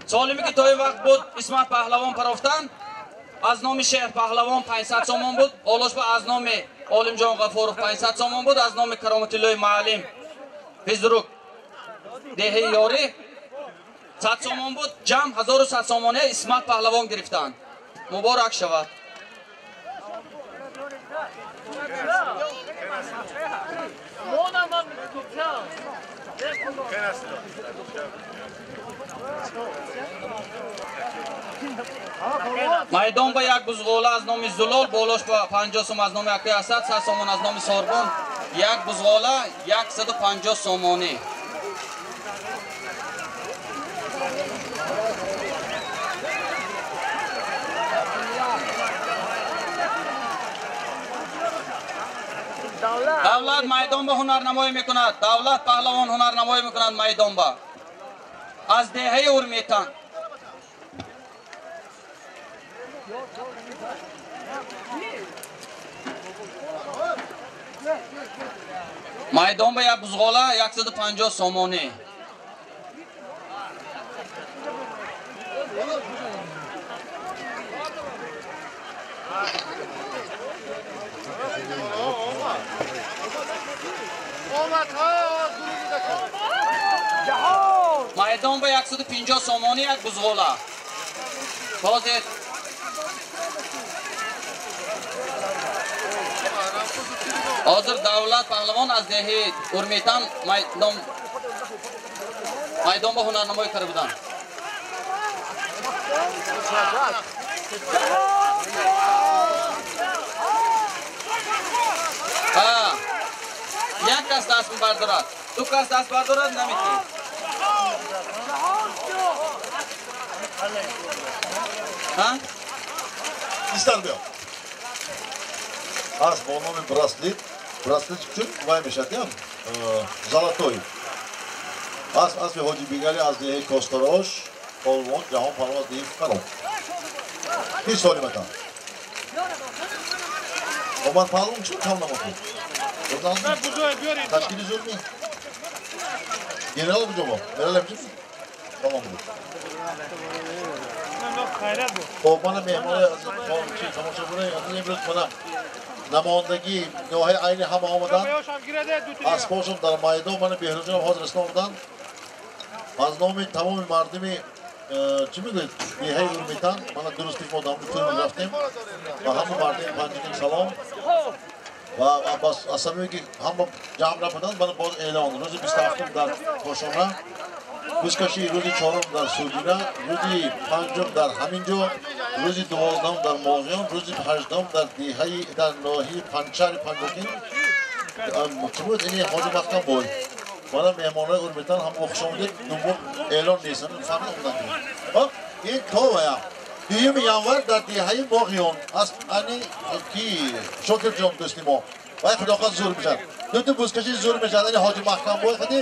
Солиме ки то ин вақт буд Исмат Паҳлавон парофтан, аз номи Шеҳр Паҳлавон 500 сомон буд, олош ба аз номи Олимҷон Ғафуров 500 сомон буд, аз номи Кароматуллои Маълим физрук деҳаи Ёрӣ 100 сомон буд. Ҷамъ 1100 сомонӣ Исмат Паҳлавон гирифтанд. Муборак шавад. Майдон ба як бузғола аз номи Зулол, болош ба 50 сом аз номи аки Асад, 100 сомон аз номи Сорбон, як бузғола 150 сомонӣ. Давлат майдон ба ҳунарнамоӣ мекунад. Давлат Паҳлавон ҳунарнамоӣ мекунад майдон ба. Аз деҳаи Урметан. Майдон ба як бузғола 150 сомонӣ. Майдон ба 150 сомонӣ як бузғола. Ҳозир ҳозир Давлат Паҳлавон аз деҳаи Урметан майдон ба ҳунарнамоӣ карда буданд. Як кас даст бардорад, ду кас даст бардорад наметавонад. Ҳа? Истар биё. Аз бо номи браслет, браслет чун вай мешавад, ям золотой. Аз аспи Ҳоҷи Бегали аз деҳаи Косторош, Олмон, Ҷаҳон Паҳлавон аз деҳаи Фароб. Ҳеҷ соли матан. Омар Паҳлавон чун кам намокуд? Ташкили зуд ми? Генерал куҷо бо? Генерал ҳамчун? Тамом буд. Хоб, мана меҳмони тамошобинои азиз, имрӯз мана намояндагии ноҳияи Айни ҳама омаданд. Аспошон дар майдон, мана Беҳрӯзҷонам ҳозир расида омаданд. Аз номи тамоми мардуми чӣ мегӯед, деҳаи Урметан, мана дуруст ки мо дар тӯй рафтем, ба ҳама мардуми Панҷакент салом. ва аз сабабе ки ҳама ҷамъ набуданд, мана боз эълон. Рӯзи 27 дар Кошона бузкашӣ, рӯзи 4 дар Суҷина, рӯзи 5 дар ҳамин ҷо, рӯзи 12 дар Моғиён, рӯзи 18 дар деҳаи дар ноҳияи Панҷшаҳри Панҷакент. Чӣ буд? Ини Ҳоҷи Маҳкам бой. Мана меҳмонҳои Урмитан ҳама хуш омадед. Дуввум эълон нест, фаҳмид омаданд. Хоб, ин то вая. 2 январ дар деҳаи Моғиён аз ани ки Шокирҷон дӯсти мо. Вай худохоҳ зур мешавад. Дуто бузкашӣ зур мешавад. Ани Ҳоҷи Маҳкам бой хади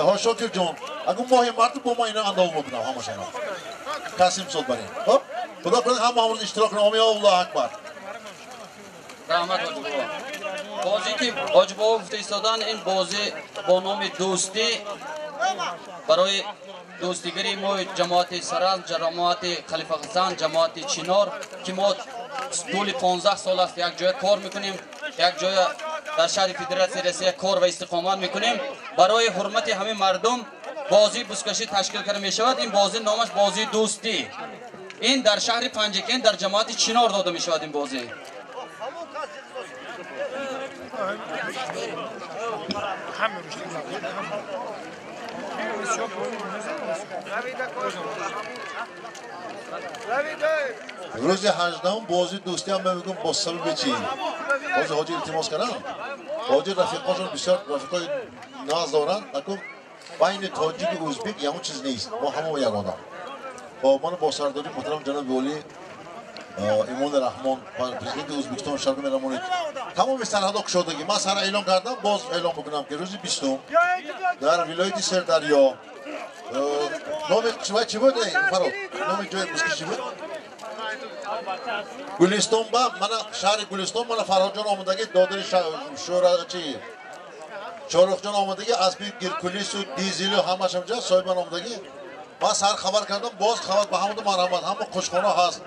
ҳоҷ Шокирҷон. Агар моҳи март бо мо ино андоз мекунам ҳамашона. Тасlim шуд барем. Хоб, худо кунад ҳама ҳамрӯз иштирок кунем. Омин, Аллоҳу акбар. Раҳмат ҳоҷи бобо. Бозӣ ки ҳоҷи бобо гуфта истодан, ин бозӣ бо номи дӯстӣ барои дӯстигарии мо ҷамоати Саразм, ҷамоати Халифа Ҳасан, ҷамоати Чинор, ки мо тӯли 15 сол аст як ҷоя кор мекунем, як ҷоя дар шаҳри Федератсияи Россия кор ва истиқомат мекунем. Барои ҳурмати ҳамин мардум бозии бузкашӣ ташкил карда мешавад. Ин бозӣ номаш бозии дӯстӣ. Ин дар шаҳри Панҷакент дар ҷамоати Чинор дода мешавад ин бозӣ. Рӯзи 18 бозии дӯстӣ ҳам мегӯям бо сабаби чӣ? Ҳоҷи ҳоҷи илтимос кардам. Ҳоҷи рафиқошон бисёр рафиқои наз доранд. Акун байни тоҷику ӯзбек ягон чиз нест. Мо ҳама як одам. Хоб, ман бо сардории муҳтарам ҷаноби олӣ Имоми Раҳмон, президенти Ӯзбекистон Шавкат Мирзиёев, тамоми сарҳадҳо кушодагӣ. Ман сар эълон кардам, боз эълон мекунам ки рӯзи 20 дар вилояти Сердарё номи чӣ буд? Фарод, номи ҷои бузкашӣ чӣ буд? Гулистон ба мана шаҳри Гулистон мана Фарҳодҷон омадагӣ, додари шӯра чӣ Шоҳрухҷон омадагӣ, аспи Геркулесу дизелу ҳамаш ҳамҷа соҳибан омадагӣ. Ман сар хабар кардам, боз хабар ба ҳамаду марҳамат, ҳама қушхона ҳаст.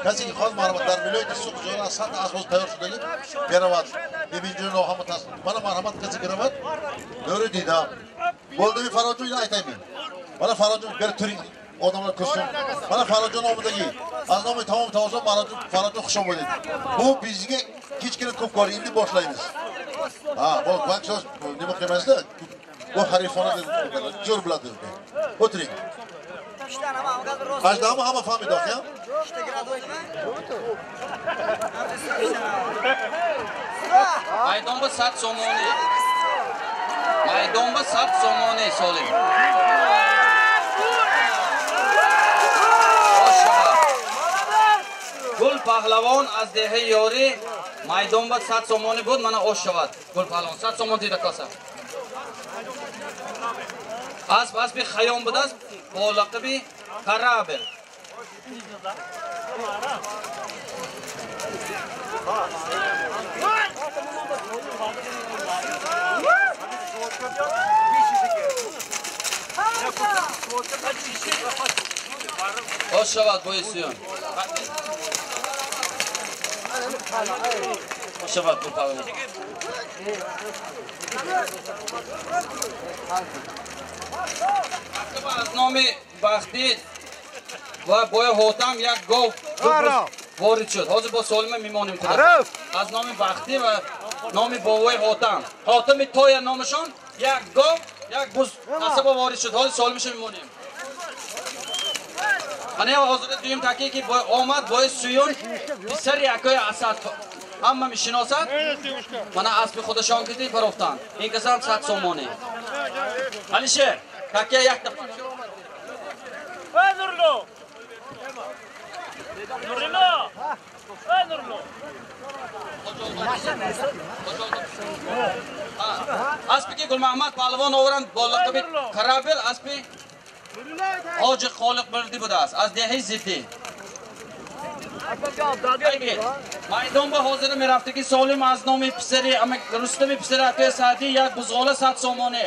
Касе ки хоҳад марҳамат дар вилояти Суғд ҷора аз 100 асбоз тайёр шудагӣ беравад. Бибинҷоно ҳама тас. Мана марҳамат касе ки равад, нури дидам. Болдами Фарҳодҷон ина айтаймин. Мана Фарҳодҷон бер туринг одамlar ko'rsin. Mana Farhodjon омадагӣ. Аз номи тамоми тамошо Farhodjon xush omadingiz. Bu bizga kichkina ko'pkor endi boshlaymiz. Ha, bu vaqt nima qilmaysizlar? Bu harifona zo'r biladi. O'tiring. Ajdami hamma fahmidi, aka? Maydonba 100 сомонӣ. Maydonba 100 сомонӣ солим. Гул Паҳлавон аз деҳаи Ёрӣ майдонба 100 сомонӣ буд, мана ош шавад. Гул Паҳлавон 100 сомон дида коса. Асп аспи Хаём будааст бо лақаби Карабел. Ош шавад бои сиён. Ош шавад Гул Паҳлавон. Аз номи Бахтӣ ва бои Ҳотам як гов ворид шуд. Ҳозир бо Солима мемонем худо. Аз номи Бахтӣ ва номи бобои Ҳотам. Ҳотами Тоя номашон як гов, як буз насаба ворид шуд. Ҳозир Солимаша мемонем. Ана ҳозир дуюм такие ки омад бои Суюн писари акои Асад ҳама мешиносад. Мана аспи худашон киди парофтанд. Ин касам 100 сомонӣ. Алишер, такия якта. Эй Нурло! Нурло! Эй Нурло! Аспи ки Гулмаҳмад Паҳлавон оваранд бо лақаби Карабел, аспи Ҳоҷи Холиқ Бирдӣ будааст аз деҳаи Зиддӣ. Майдон ба ҳозира мерафтаги Солим аз номи писари Рустами писари акои Саъдӣ як бузғола 100 сомонӣ.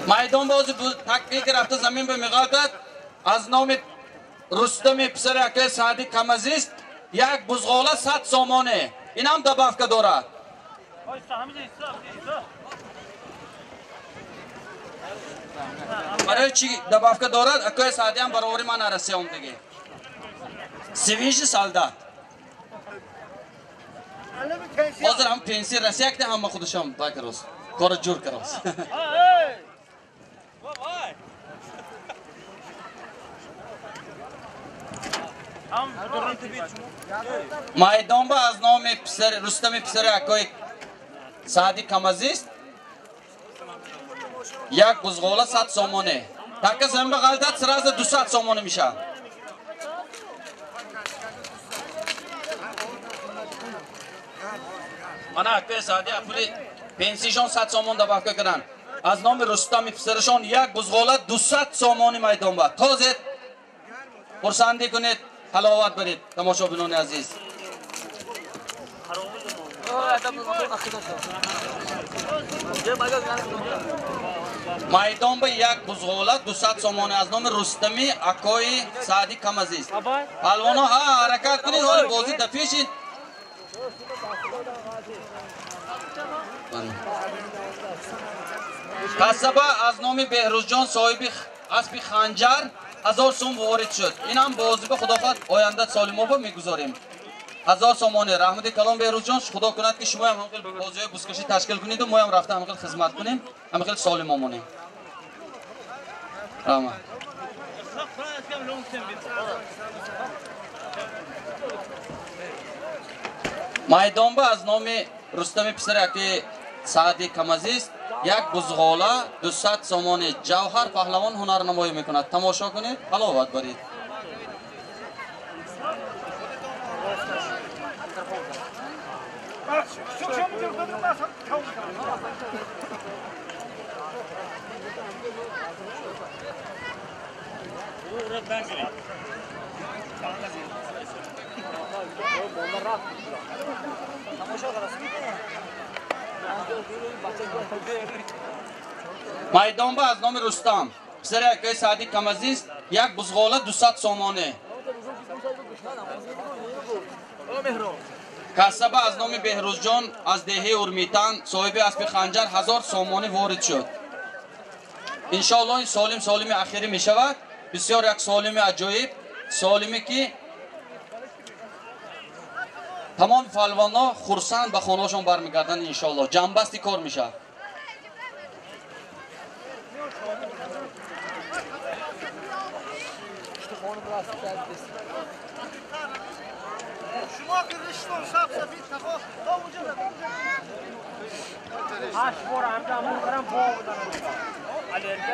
Майдон ба ҳозир такбир ки рафта замин ба меғалтад аз номи Рустами писари акои Саъдӣ камазист як бузғола 100 сомонӣ. Инам добавка дорад. Барои чӣ добавка дорад? Акои Саъдиам баровари ман нарасия омдагӣ. Свежий солдат. Ҳозир ҳам пенсия расиякда ҳама худашон бакарос. Кора ҷур карос. Майдонба аз номи писари Рустами писари акои Саъди Камазист як бузғола 100 сомонӣ. Така замба ғалтат сразу 200 сомонӣ мешавад. Мана акои Саъди пули пенсияшон 100 сомон добавка карданд. Аз номи Рустами писарашон як бузғола 200 сомонӣ майдонба. Тозет хурсандӣ кунед, ҳаловат баред, тамошобинони азиз. Майдон ба як бузғола 200 сомонӣ аз номи Рустами акои Саъди Камазист. Палвоно ҳа ҳаракат кунед, ҳоли бозӣ дафишид. Касаба аз номи Беҳрӯзҷон соҳиби аспи ханҷар 1000 сом ворид шуд. Инам бозӣ ба худо хоҳад оянда солимобо мегузорем. 1000 сомонӣ. Раҳмати калом Беҳрӯзҷон, худо кунад ки шумоям ҳамхел бозиҳои бузкашӣ ташкил кунед ва моям рафта ҳамхел хизмат кунем, ҳамхел солим омонем. Раҳмат. Майдонба аз номи Рустами писари аки Саъди Камазист як бузғола 200 сомонӣ. Ҷавҳар паҳлавон ҳунарнамоӣ мекунад. Тамошо кунед, ҳаловат баред. Майдонба аз номи Рустам писари акои Саъди Камазист як бузғола 200 сомонӣ. Касаба аз номи Беҳрӯзҷон аз деҳаи Урмитан соҳиби аспи ханҷар 1000 сомонӣ ворид шуд. Иншоаллоҳ ин солим солими ахирӣ мешавад. Бисёр як солими аҷоиб, солиме ки тамоми палвонҳо хурсанд ба хонаҳошон бармегарданд иншоаллоҳ. Ҷамъбасти кор мешавад.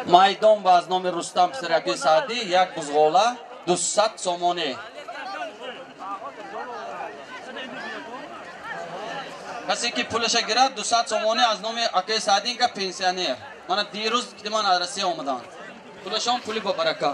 Майдон ба аз номи Рустам писари акои Саъдӣ як бузғола 200 сомонӣ. Касе ки пулаша гирад 200 сомонӣ аз номи акои Саъдӣ, инка пенсионер. Мана дирӯз ки ман аз Россия омадам. Пулашон пули ба барака.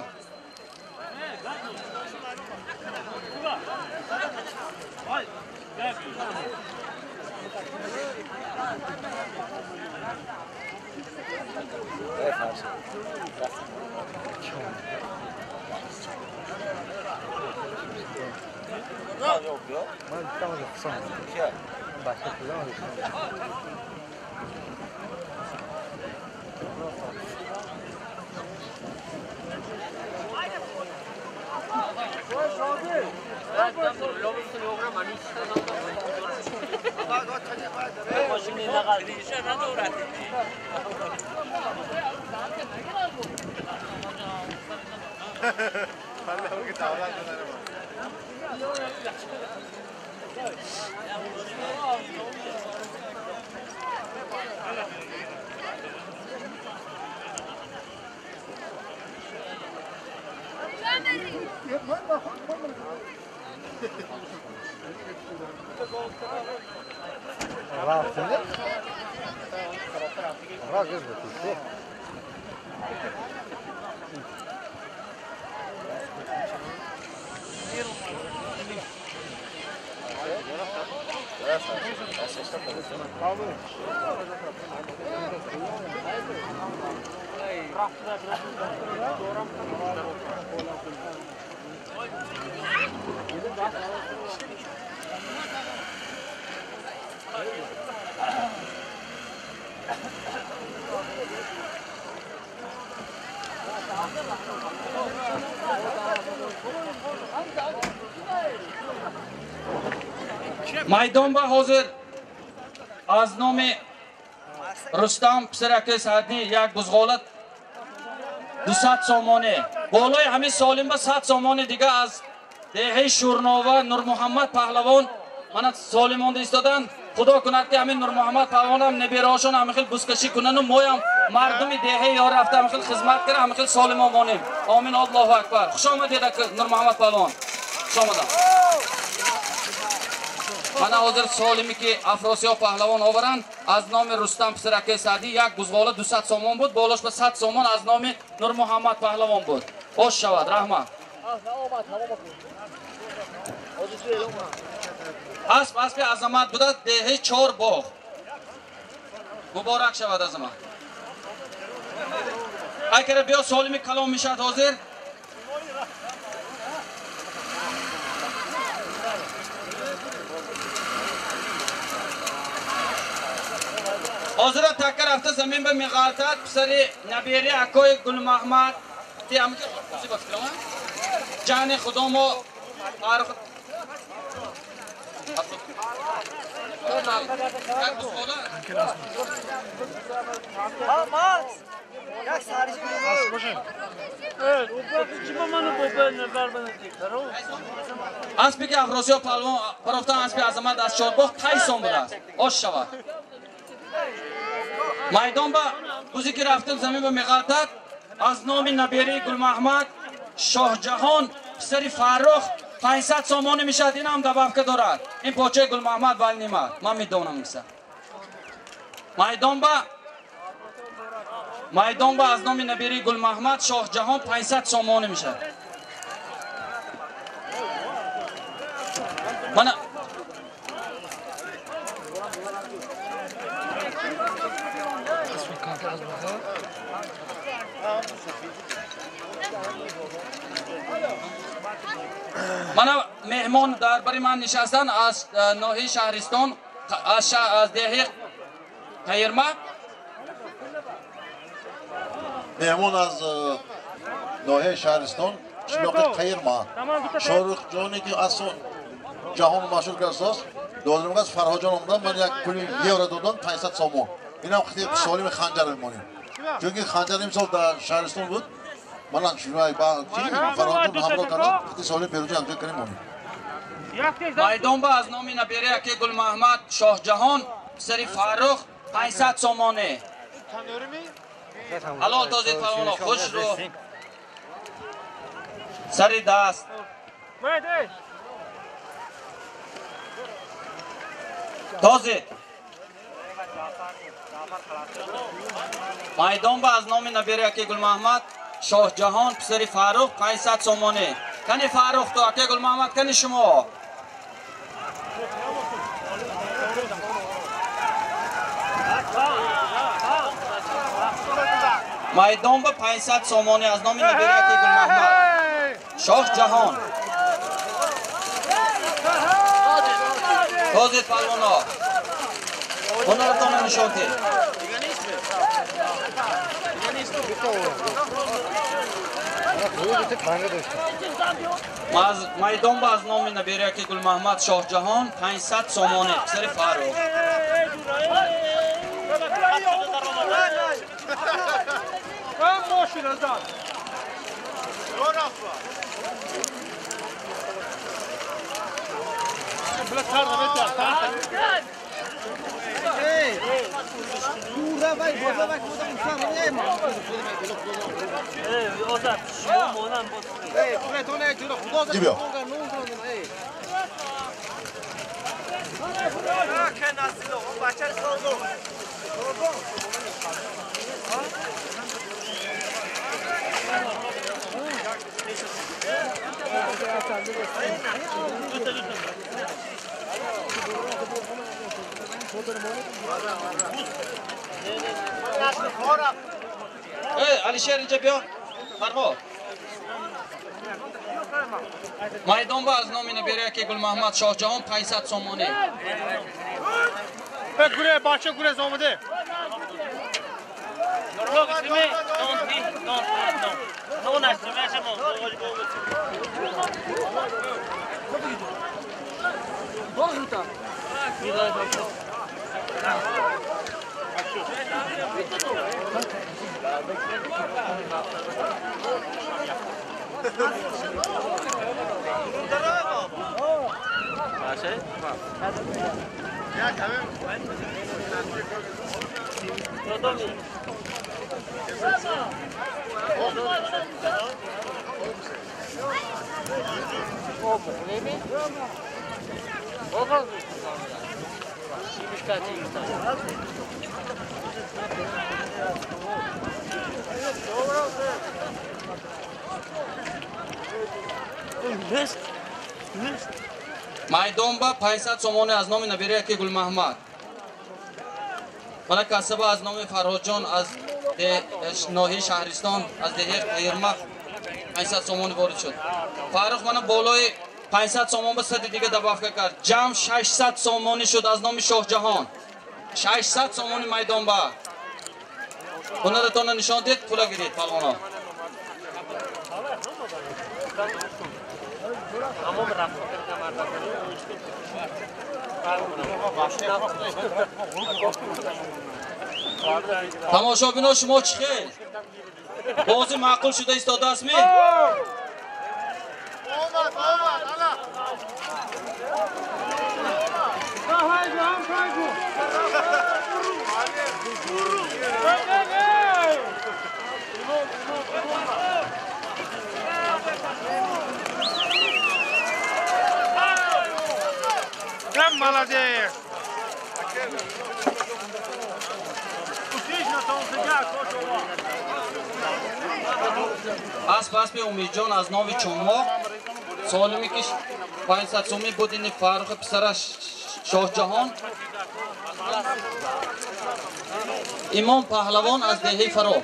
Майдон ба ҳозир аз номи Рустам писараки Саъдӣ як бузғола 200 сомонӣ. Болои ҳамин солим ба 100 сомонӣ дига аз деҳаи Шурнова Нурмуҳаммад паҳлавон мана солим монда истодан. Худо кунад ки ҳамин Нурмуҳаммад паҳлавонам небераҳошон ҳамин хел бузкашӣ кунану моям мардуми деҳаи ёр рафта ҳамин хел хизмат кара ҳамин хел солимон монем. Омин, Аллоҳу акбар. Хуш омадед Нурмуҳаммад паҳлавон. Хуш омадам. Мана ҳозир солими ки Афросиёб паҳлавон оваранд аз номи Рустам писараки Саъдӣ як бузғола 200 сомон буд, болош ба 100 сомон аз номи Нурмуҳаммад паҳлавон буд. Ош шавад, раҳмат. Асп аспи азамат буда, деҳаи Чор боғ. Муборак шавад азамат. Айкара биё солими калом мешавад ҳозир. Ҳозира такка рафта замин ба меғалтад писари набери акои Гулмаҳмад ҷани худомо аспе ки Афросиёб паҳлавон парофтан аспи азамат аз Чорбоғ тайсон будааст. Ош шавад. Майдон ба бузе ки рафтем замин ба меғалтад аз номи наберии Гулмаҳмад Шоҳҷаҳон писари Фаррух 500 сомонӣ мешавад. Ин ҳам добавка дорад. Ин почаи Гулмаҳмад валнима. Ман медонам иса. Майдон ба аз номи наберии Гулмаҳмад Шоҳҷаҳон 500 сомонӣ мешавад. Мана мана меҳмон дар бари ман нишастан аз ноҳияи Шаҳристон, аз деҳаи Қайирма. Меҳмон аз ноҳияи Шаҳристон, қишлоқи Қайирма. Шоҳрухҷоне ки аз ҷаҳон машҳур кардааст, додам аз Фарҳоҷон омадам, ман як пули евро додам 500 сомон. Инам солими ханҷар мемонем. Чунки ханҷар имсол дар Шаҳристон буд. Мана Фарҳоҷон ҳамроҳ кардам, солим беруҷа анҷом кардем монем. Майдон ба аз номи набери аки Гулмаҳмад Шоҳҷаҳон писари Фаррух 500 сомонӣ. Ҳалол тозид палвоно, хуш рӯ. Сари даст. Тозид. Майдон ба аз номи набери аки Гулмаҳмад Шоҳҷаҳон писари Фаррух 500 сомонӣ. Кани Фаррух ту аки Гулмаҳмад, кани шумо? Майдон ба 500 сомонӣ аз номи набери аки Гулмаҳмад Шоҳҷаҳон. Тозид палвоно, ҳунаратонро нишон диҳед. Майдон ба аз номи набери аки Гулмаҳмад Шоҳҷаҳон 500 сомонӣ писари Фаррух. Алишер инҷа биё. Фарҳод. Майдон ба аз номи набери аки Гулмаҳмад Шоҳҷаҳон 500 сомонӣ. Гуре, бача гурез омаде. Майдон ба 500 сомонӣ аз номи набираи аки Гулмаҳмад. Мана касаба аз номи Фарҳодҷон аз ноҳияи Шаҳристон аз деҳаи Қайирмақ 500 сомонӣ ворид шуд. Фаррух мана болои 500 сомон ба сади дига добавка кард. Ҷамъ 600 сомонӣ шуд аз номи Шоҳҷаҳон. 600 сомонӣ майдон ба. Ҳунаратонро нишон дед, пула гиред палвоно. Тамошобино шумо чӣ хел? Бозӣ маъқул шуда истодаастми? Молодец! Асп аспи Умидҷон аз номи Чӯмоқ солими ки 500 сомӣ буд, ини Фаррухи писараш Шоҳҷаҳон. Имом Паҳлавон аз деҳаи Фароҳ.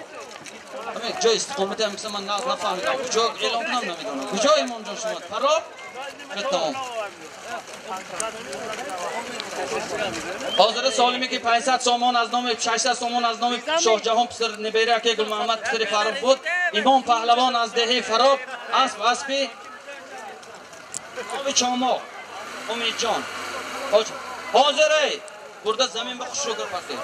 Ҷои истиқомати ҳам ман нафаҳмидам. Куҷо эълон кунам намедонам. Куҷо Имомҷон шумо? Фароҳ? Тамом. Ҳозир солими ки 500 сомон аз номи 600 сомон аз номи Шоҳҷаҳон писар набираи аки Гулмаҳмад писари Фаррух буд. Имом Паҳлавон аз деҳаи Фароб, асп аспи номи Чомоқ Умидҷон. Ҳозир эй бурда замин ба хушрӯ партед.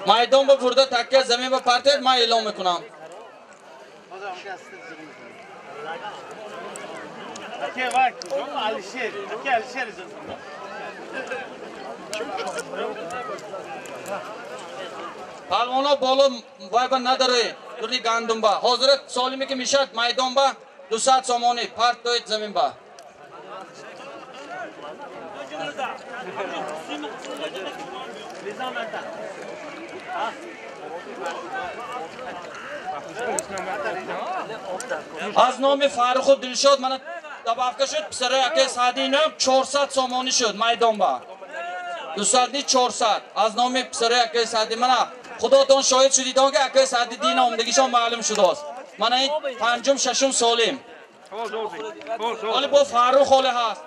Майдон ба бурда такка замин ба партед, ман эълон мекунам. Палвоно боло вай ба надоред, дурни гандум ба. Ҳозир солиме ки мешад майдон ба 200 сомонӣ парт доед замин ба. Аз номи Фарруху Дилшод мана добавка шуд, писарои акаи Саъдӣ ном 400 сомонӣ шуд майдон ба. 200 400 аз номи писарои акаи Саъдӣ. Мана худотон шоҳид шудидон ки акаи Саъдӣ дин омдагишон маълум шудааст. Мана ин панҷум шашум солим. Ҳоли бо Фаррух ҳоле ҳаст.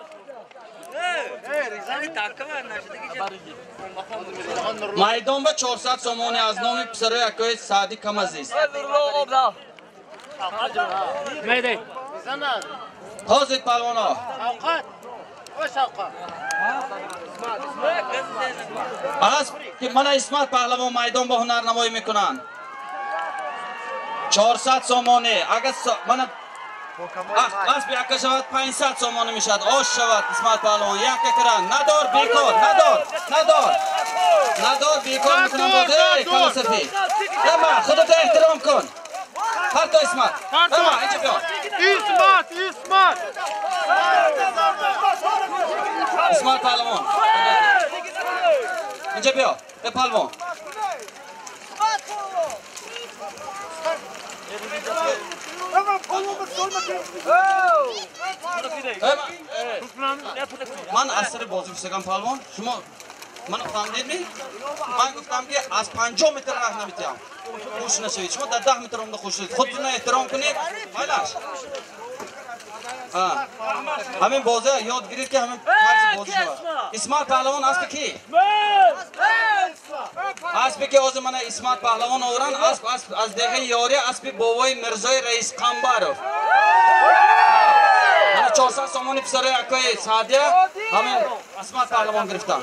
Майдон ба 400 сомонӣ аз номи писарои акаи Саъдӣ Камазист. Ҳозир палвоно. Асп ки мана Исмат Паҳлавон майдон ба ҳунарнамоӣ мекунанд. 400 сомонӣ. Агар мана асп яка шавад 500 сомонӣ мешавад. Ош шавад Исмат Паҳлавон яка киран. Надор бекор, надор, надор. Надор бекор мекунам боз. Эй каласафи. Ама худато эҳтиром кун. Парто Исмат. Ама инҷа биё. Исмат, Исмат. Исмат Паҳлавон. Инҷа биё. Э паҳлавон. Ман аз сари бозӣ фисагам паҳлавон. Шумо ман фаҳмидед-ми? Ман гуфтам ки аз 50 метр раҳ наметиҳам. Хуш нашавед. Шумо дар 10 метр омада хуш шудед. Худтонро эҳтиром кунед. Майлаш. Ҳамин бозӣ ёд гиред ки ҳамин тарзи бозӣ шавад. Исмат паҳлавон аспи ки? Аспи ки ҳозир мана Исмат паҳлавон оваранд, асп аз деҳаи Ёрӣ, аспи бобои Мирзои Раис Қамбаров. Мана 400 сомони писарои акои Саъдия ҳамин Исмат паҳлавон гирифтанд.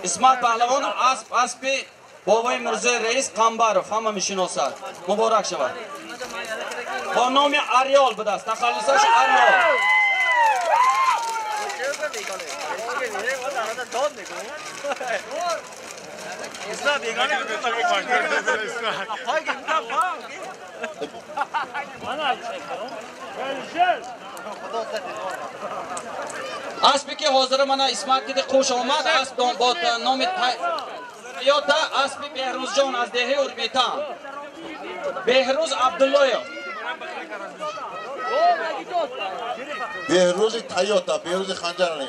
Исмат паҳлавон асп аспи бобои Мирзои Раис Қамбаров, ҳама мешиносад. Муборак шавад. Бо номи Ариол будааст, тахаллусаш Ариол. Аспе ки ҳозира мана Исмат диди хуш омад, асп бо номи Тойота, аспи Беҳрӯзҷон аз деҳаи Урметан. Беҳрӯз Абдуллоев. Беҳрӯзи Тойота, Беҳрӯзи Ханҷар не.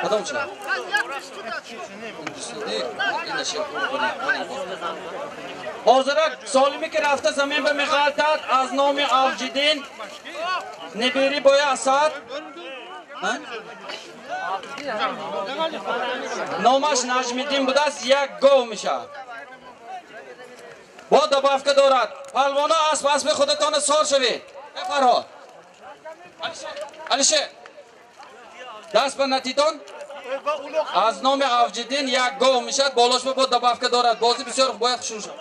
Кадом чи? Ҳозира солиме ки рафта замин ба меғалтад аз номи Авҷиддин Небери бои Асад. Номаш Наҷмиддин будааст, як гов мешавад. Бо добавка дорад. Палвоно асп аспи худатона сор шавед. Э Фарҳод. Алишер. Даст ба натитон. Аз номи Авҷиддин як гов мешавад, болош бо добавка дорад. Бозӣ бисёр бояд хушрӯ шавад.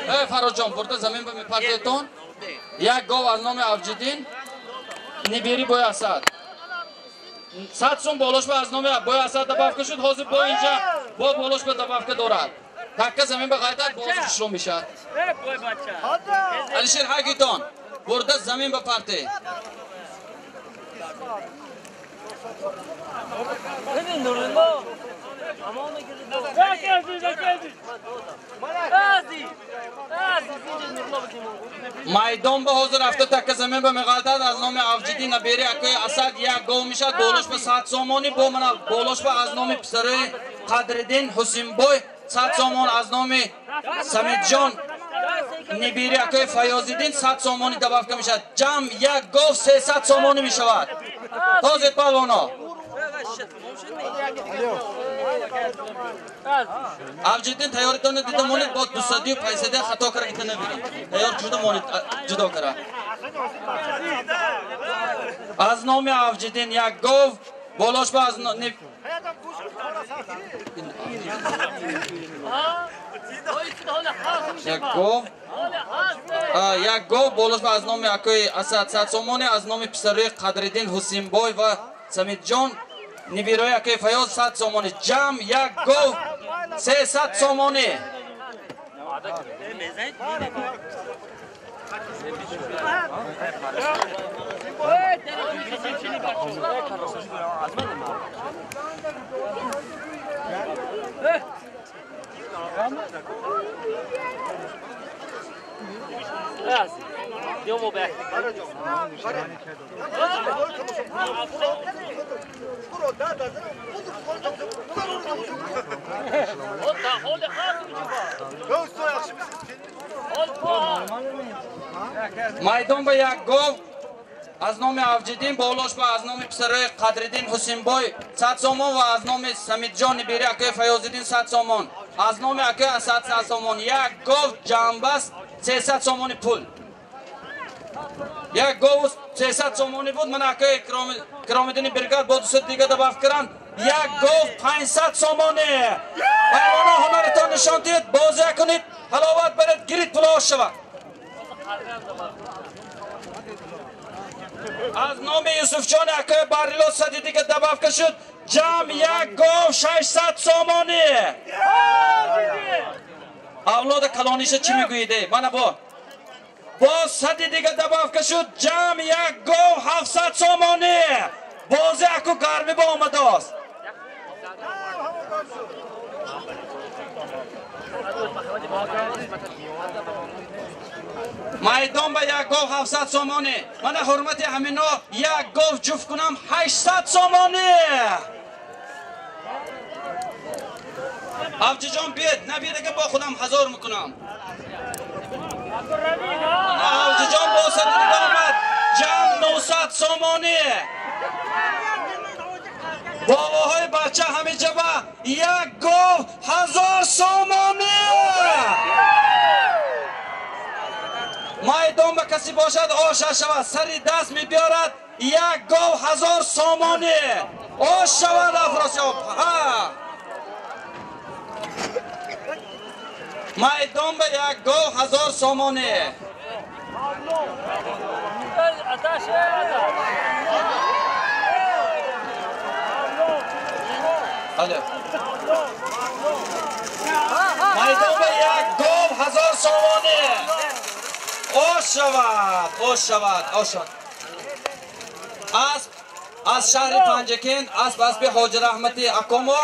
Э Фарҳодҷон, бурда замин ба мепартоедтон. Як гов аз номи Авҷиддин Небери бои Асад. 100 сум болош ба аз номи бои Асад добавка шуд. Ҳозир бо инҷа бо болош ба добавка дорад. Такка замин ба ғайтад, боз хушрӯ мешавад. Алишер ҳагитон, бурда замин ба парте. Майдон ба ҳозир рафта такка замин ба меғалтад аз номи Авҷиддин Набери акои Асад як гов мешавад, болош ба 100 сомонӣ, бо мана болош ба аз номи писарои Қадриддин Ҳусинбой 100 сомон, аз номи Самидҷон Небери акои Фаёзиддин 100 сомонӣ добавка мешавад. Ҷамъ як гов 300 сомонӣ мешавад. Тозед палвоно. Авҷиддин тайёритонро дида монед, бо 250 хато кара гита набинед. Тайёр шуда монед, ҷудо кара. Аз номи Авҷиддин як гов, болош ба аз як гов, як гов болош ба аз номи акои Асад 100 сомонӣ, аз номи писарои Қадриддин Ҳусинбой ва Самидҷон Небирои акои Фаёз 100 сомонӣ. Ҷамъ як гов 300 сомонӣ. Майдон ба як гов аз номи Авҷиддин, болош ба аз номи писарои Қадриддин Ҳусинбой 100 сомон ва аз номи Самидҷон Небери акои Фаёзиддин 100 сомон, аз номи акои Асад 100 сомон. Як гов ҷамъбаст 300 сомони пул. Як гов 300 сомонӣ буд, ман акои Киромиддини бригад бо 200 дига добав карданд. Як гов 500 сомонӣ. Палвоно ҳунаритон нишон диҳед, бозия кунед, ҳаловат баред, гирид, пулош шавад. Аз номи Юсуфҷон акои Барило сади дига добавка шуд. Ҷамъ як гов 600 сомонӣ. Авлода калониша чӣ мегӯиде? Мана бо. Боз сади дига добавка шуд. Ҷамъ як гов 700 сомонӣ. Бози аку гармӣ ба омадааст. Майдон ба як гов 700 сомонӣ. Мана ҳурмати ҳамино як гов ҷуфт кунам 800 сомонӣ. Авҷиҷон биед, набиед ага бо худам 1000 мекунам. Авҷиҷон бо сади дига омад. Ҷамъ 900 сомонӣ. Бобоҳои бача ҳамиҷа ба як гов 1000 сомонӣ. Майдон ба касе бошад оша шавад, сари даст мебиёрад як гов 1000 сомонӣ. Ош шавад Афросиёб. Ҳа. Майдон ба як гов 1000 сомонӣ. Алло. Майдон ба як гов 1000 сомонӣ. Ош шавад, ош шавад, ош шавад. Асп аз шаҳри Панҷакент, асп аспи Ҳоҷи Раҳмати Акомо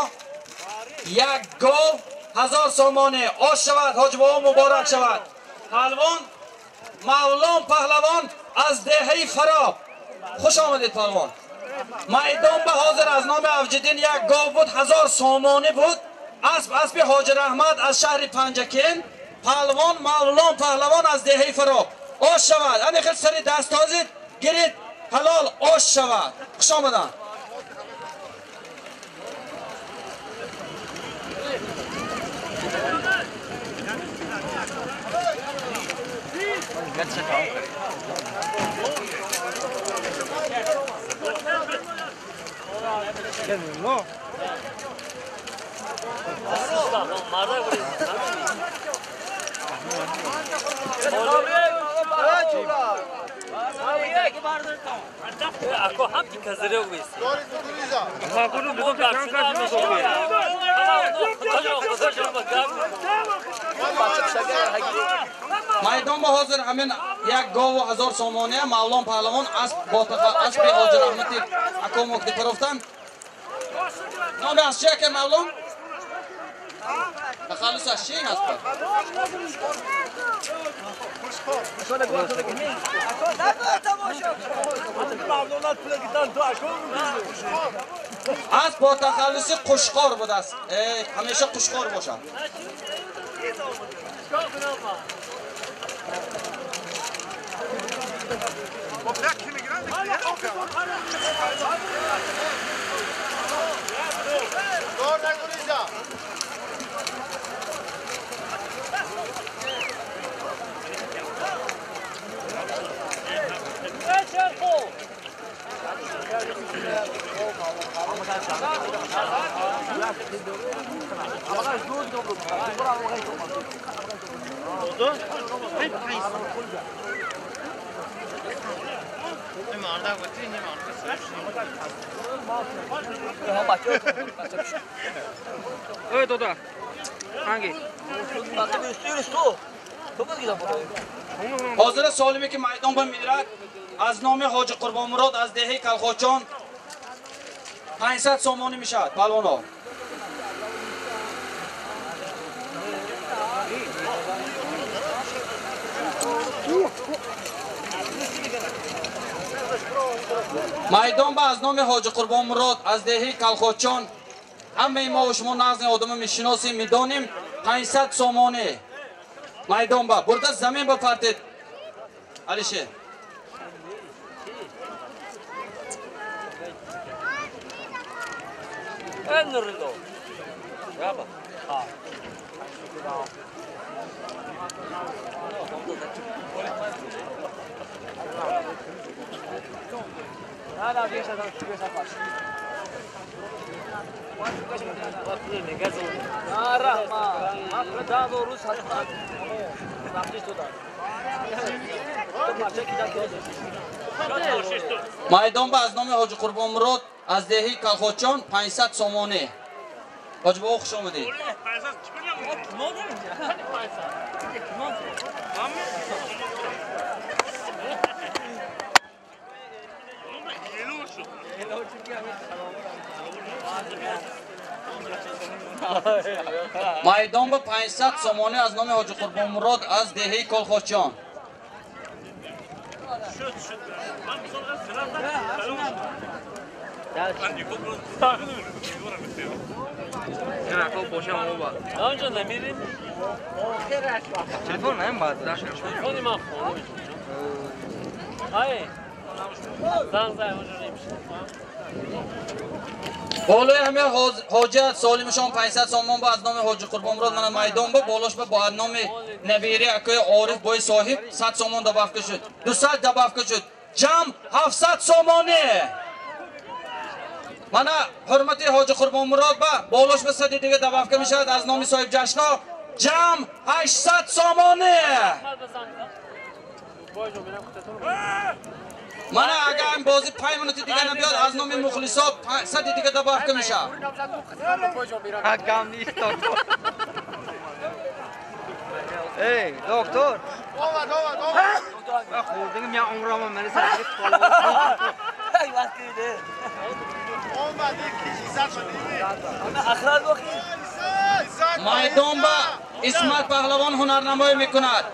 як гов 1000 сомонӣ. Ош шавад, ҳоҷи бобо муборак шавад. Паҳлавон Мавлон паҳлавон аз деҳаи Фароб. Хуш омадед паҳлавон. Майдон ба ҳозир аз номи Авҷиддин як гов буд, 1000 сомонӣ буд. Асп аспи Ҳоҷи Раҳмат аз шаҳри Панҷакент. Паҳлавон Мавлон паҳлавон аз деҳаи Фароб. Ош шавад. Ани хел сари даст тозид, гирид, ҳалол ош шавад. Хуш омаданд. Майдон ба ҳозир ҳамин як гову 1000 сомонӣ Мавлон паҳлавон асп бо аспи Ҳоҷи Раҳмати Аком Муктипаровтан. Номи аз чи ака Мавлон? Тахаллусаш чи аст? Асп бо тахаллуси Қушқор будааст. Ҳамеша Қушқор бошад. Ҳозира солиме ки майдон ба мирад аз номи Ҳоҷи Қурбонмурод аз деҳаи Калхочон 500 сомонӣ мешавад паҳлавонҳо. Майдон ба аз номи Ҳоҷи Қурбонмурод аз деҳаи Калхочон ҳамаи мо ва шумо назни одама мешиносем, медонем 500 сомонӣ. Майдон ба бурда замин бапартед. Алишер. Майдон ба аз номи Ҳоҷи Қурбонмурод аз деҳи Калхочон 500 сомонӣ. Ҳоҷи бобо хуш омадед. Майдон ба 500 сомонӣ аз номи Ҳоҷи Қурбонмурод аз деҳаи Колхозчон. Болои ҳаме ҳоҷа солимшон 500 сомон ба аз номи Ҳоҷи Қурбонмурод мана майдон ба болош ба бо номи набири акои Ориф бои соҳиб 100 сомон добавка шуд. 200 добавка шуд. Ҷамъ 700 сомонӣ. Мана ҳурмати Ҳоҷи Қурбонмурод ба болош ба 100 дига добавка мешавад аз номи соҳиб ҷашно. Ҷамъ 800 сомонӣ. Мана агар ин бозӣ 5 минути дига набиёд аз номи мухлисо 100 дига добавка мешавад. Эй, доктор! Ман хӯрдагим я умрамам мани сар Майдон ба Исмат паҳлавон ҳунарнамоӣ мекунад.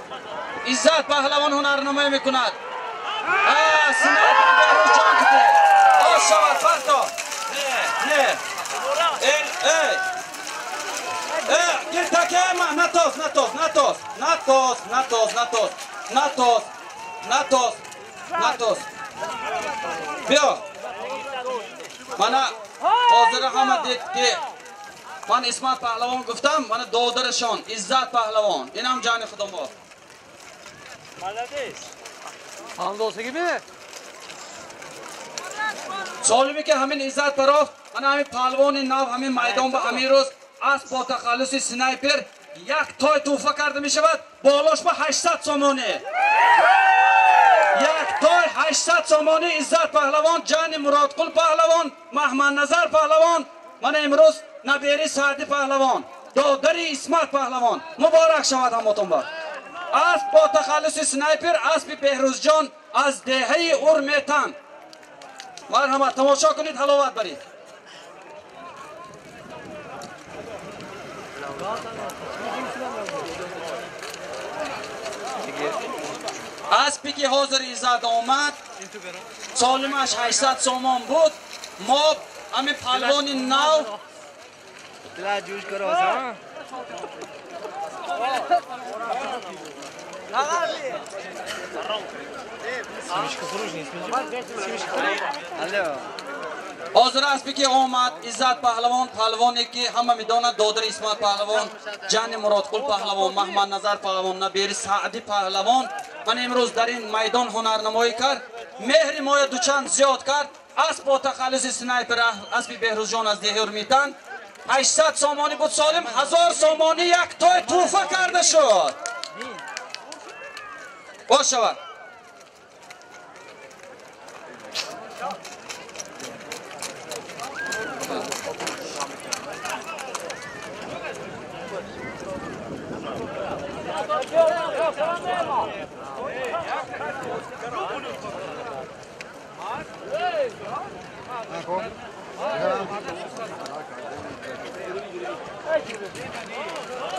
Иззат паҳлавон ҳунарнамоӣ мекунад. Снайпер Беҳрӯзҷон ките. Ош шавад парто. Не, не. Эй, эй. Гир такема, натос, натос, натос. Натос, натос, натос. Натос, натос, натос. Биё. Мана ҳозир ҳама дид ки ман Исмат паҳлавон гуфтам, мана додарашон Иззат паҳлавон. Инам ҷони худо мо. Молодец. Солиме ки ҳамин Иззат парофт, мана ҳамин паҳлавони нав ҳамин майдон ба ҳамин рӯз асп бо тахаллуси снайпер як той туҳфа карда мешавад, болош ба 800 сомонӣ. Як той 800 сомонӣ Иззат паҳлавон, ҷани Муродқул паҳлавон, Маҳмадназар паҳлавон, мана имрӯз набери Саъди паҳлавон, додари Исмат паҳлавон. Муборак шавад ҳамотон ба. Асп бо тахаллуси снайпер аспи Беҳрӯзҷон аз деҳаи Урметан. Марҳамат, тамошо кунед, ҳаловат баред. Аспе ки ҳозир Иззат омад, солимаш 800 сомон буд. Мо ҳамин паҳлавони нав ҳозир аспе ки омад Иззат паҳлавон, паҳлавоне ки ҳама медонад, додари Исмат паҳлавон, ҷани Муродқул паҳлавон, Маҳмадназар паҳлавон, набери Саъди паҳлавон. Ман имрӯз дар ин майдон ҳунарнамоӣ кард, меҳри моя дучанд зиёд кард. Асп бо тахаллуси снайпер аспи Беҳрӯзҷон аз деҳи Урмитан 800 сомонӣ буд солим, 1000 сомонӣ як той туҳфа карда шуд. Бош шавад.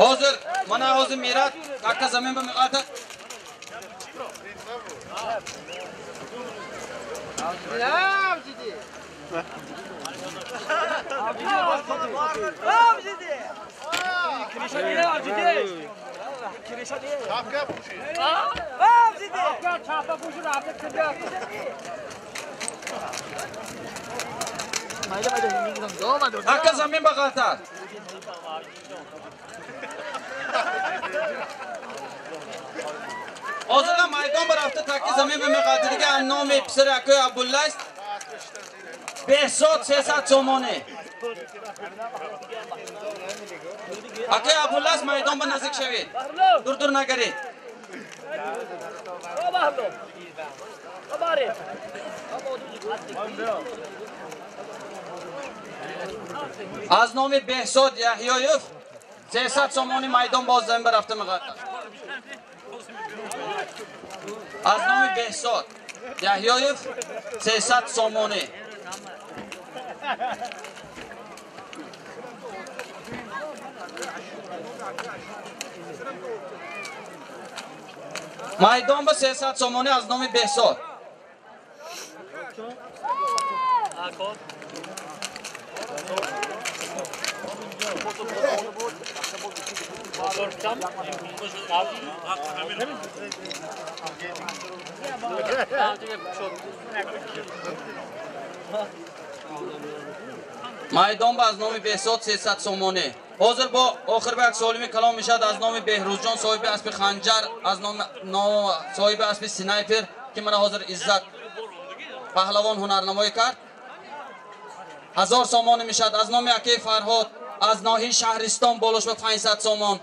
Ҳозир мана ҳозир мерад такка замин ба меғалтад. Такка замин ба ғалтад. Ҳозир майдон ба рафта такки замин ба меғалтад. Дига номи писари акои Абдулласт Беҳзод 300 сомонӣ. Акои Абдулласт майдон ба наздик шавед. Дур-дур нагаред. Аз номи Беҳзод Яҳёев 300 сомонӣ майдон боз замин рафта меғардад. Аз номи Беҳзод Яҳёев 300 сомонӣ. Майдон ба 300 сомонӣ аз номи Беҳзод. Майдон ба аз номи Беҳзод 300 сомонӣ. Ҳозир бо охир ба як солими калом мешавад аз номи Беҳрӯзҷон соҳиби аспи ханҷар, аз номи соҳиби аспи снайпер ки мана ҳозир Иззат паҳлавон ҳунарнамоӣ кард. 1000 сомонӣ мешавад аз номи акаи Фарҳод аз ноҳияи Шаҳристон болош ба 500 сомон.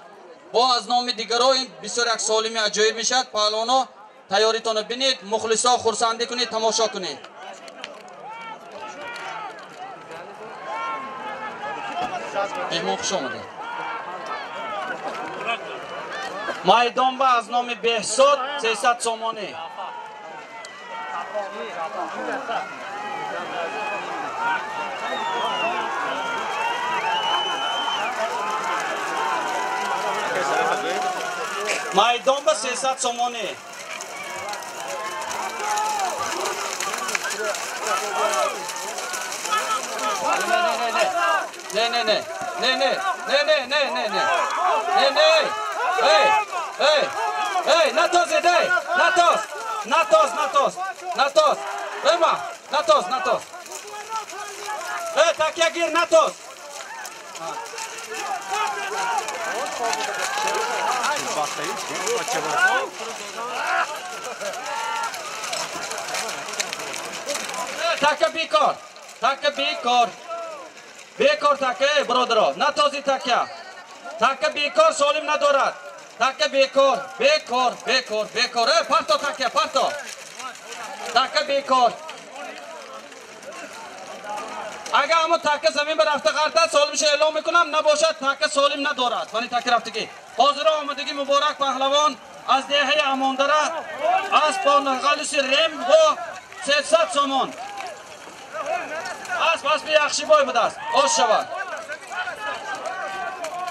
Бо аз номи дигаро ин бисёр як солими аҷоиб мешавад. Паҳлавоно тайёритонро бинед, мухлисо хурсандӣ кунед, тамошо кунед. Меҳмон хуш омадед. Майдон ба аз номи Беҳзод 300 сомонӣ. Майдон ба 300 сомонӣ. Не, не, не, не, не, не, не, не, не, не, не, не, эй, эй, эй, натоз, эй, натоз, натоз, натоз, натоз, эма, натоз, натоз, эй, такя гир, натоз. Така бекор, така бекор. Бекор така, бародаро, натози така. Така бекор солим надорад. Така бекор, бекор, бекор, бекор. Парто така, парто. Така бекор. Агар ҳамон така замин ба рафта ғартад, солимша эълон мекунам, набошад така солим надорад. Вале така рафтагӣ. Ҳозир омадагӣ Муборак паҳлавон аз деҳаи Амондара аз Понғалиси Рем бо 300 сомон. Асп аспи яхшибой будааст. Оз шавад.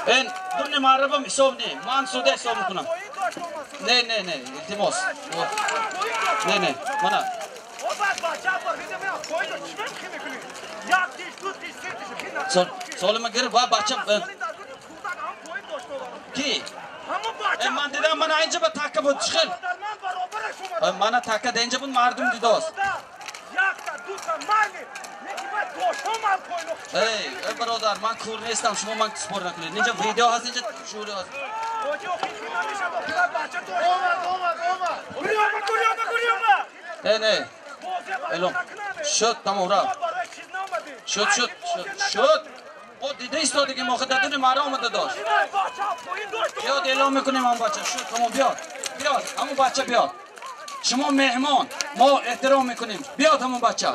Эн дурни маърибам ҳисоб не. Ман суда ҳисоб мекунам. Не, не, не, илтимос. Не, не, мана. Солима гир ва бача ки? Ман дидам мана инҷа ба така буд чӣ хел? Мана така да инҷа буд мардум дидост. Эй, бародар, ман кур нестам, шумо ман спор накунед. Инҷа видео ҳаст, инҷа шӯри ҳаст. Не, не. Элом. Шуд, тамом рафт. Шуд, шуд, шуд, шуд. О, дида истодагӣ мо хидатуни мара омада дошт. Биёд эълон мекунем он бача. Шуд, тамом биёд. Биёд, ҳамон бача биёд. Шумо меҳмон, мо эҳтиром мекунем. Биёд ҳамон бача.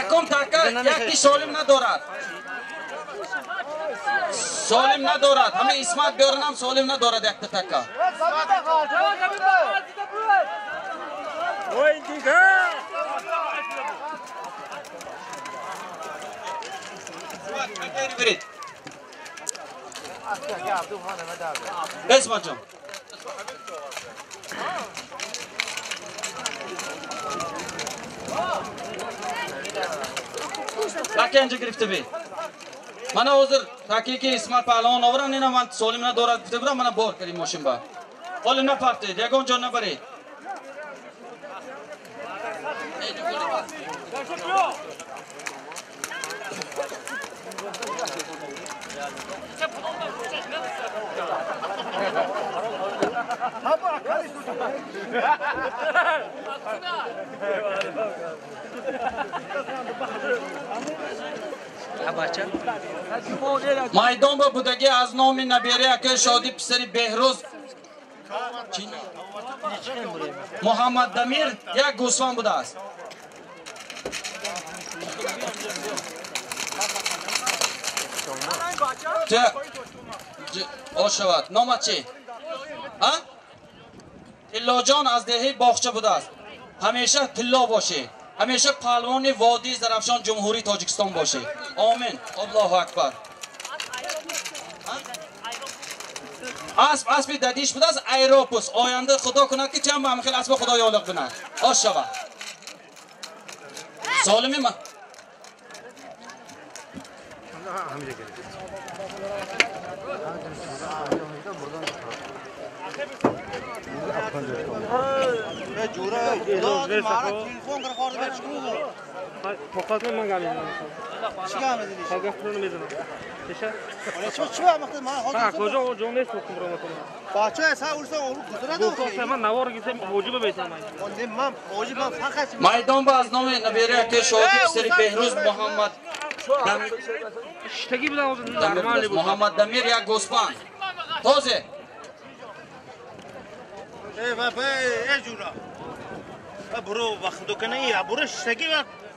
Якум така яки солим надорад. Солим надорад. Ҳама Исмат биёранам солим надорад якта така. Бирид. Исмат ҷон. Така инҷа гирифта бед. Мана ҳозир такие ки Исмат паҳлавон оварам, ина ман солим надорад гуфта будам, мана бор кардим мошин ба. Ҳоло напартед, ягон ҷо набаред. Майдон ба будагӣ аз номи набера акаи Шодӣ писари Беҳрӯз Муҳаммад Дамир як гӯсфанд будааст. Ошавад. Номат чӣ? Тиллоҷон аз деҳаи Боғча будааст. Ҳамеша тилло бошӣ. Ҳамеша паҳлавони водии Зарафшон Ҷумҳурии Тоҷикистон бошӣ. Омин. Аллоҳу акбар. Асп аспи дадиш будааст, Айропус. Оянда худо кунад ки чанд ба ҳамин хел аспа худо ёлиқ кунад. Ош шавад. Солими ма Майдон ба аз номи набераи Шоди писари Беҳрӯз Муҳаммад Муҳаммад Дамир як гӯсфанд. Тозе.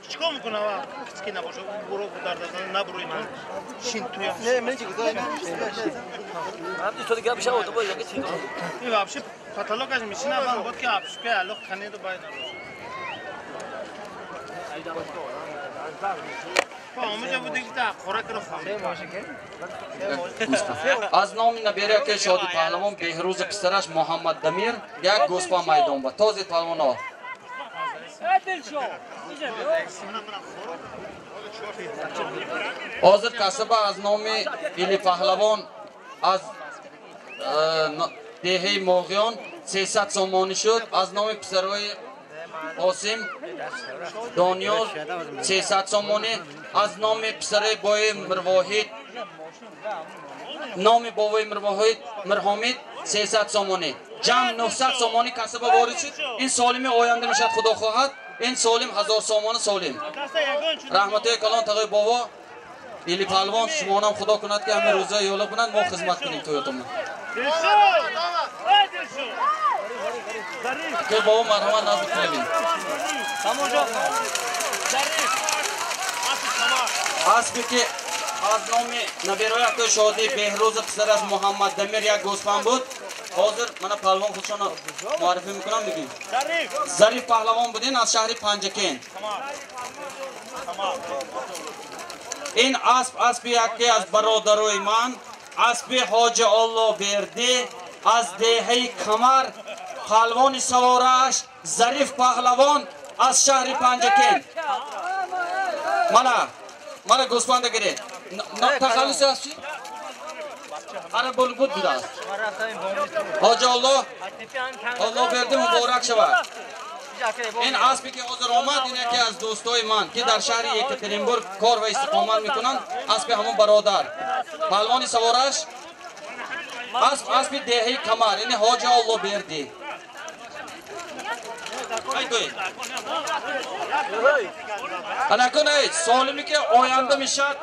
چیکار میکنه و کسی که نباشه برو در دادن نبروی من شین توی نه من چی گفتم هم تو دیگه بشه تو باید یکی چی این وابشه پاتالوگش میشینه من بود که آبش که الو خنی تو باید аз номи набераи Шоди паҳлавон Беҳрӯз писараш Муҳаммад Дамир як гӯсфанд майдон ба този паҳлавонҳо. Ҳозир касаба аз номи Или паҳлавон аз деҳаи Моғиён 300 сомонӣ шуд. Аз номи писарои Қосим Дониёр 300 сомонӣ. Аз номи писарои бои Мирвоҳид номи бобои Мирвоҳид Мирҳомид 300 сомонӣ. Ҷамъ 900 сомонӣ касаба ворид шуд. Ин солими оянда мешавад, худо хоҳад. Ин солим 1000 сомонӣ солим. Раҳматои калон тағои бобо Или паҳлавон, шумонам худо кунад ки ҳамин рӯзаи ёло кунад, мо хизмат кунем тӯятонро. Ки бобо марҳамат назд кунем. Аспе ки аз номи набераи акои Шоди Беҳрӯз писараш Муҳаммад Дамир як гӯсфанд буд. Ҳозир мана паҳлавон худшонро муаррифӣ мекунам мегӯем. Зариф паҳлавон будин аз шаҳри Панҷакент. Ин асп аспи яке аз бародарои ман, аспи Ҳоҷи Оллобердӣ аз деҳаи Камар, паҳлавони савораш Зариф паҳлавон аз шаҳри Панҷакент. Мана, мана гӯсфанда гиред. Тахаллуси аз чӣ? Ара булгут будааст. Ҳоҷи Оллобердӣ муборак шавад. Ин аспе ки ҳозир омад, ин яке аз дӯстои ман ки дар шаҳри Екатеринбург кор ва истиқомат мекунанд, аспи ҳамон бародар. Паҳлавони савораш асп аспи деҳаи Камар, яъне Ҳоҷи Оллобердӣ. Анакун эй, солиме ки оянда мешавад,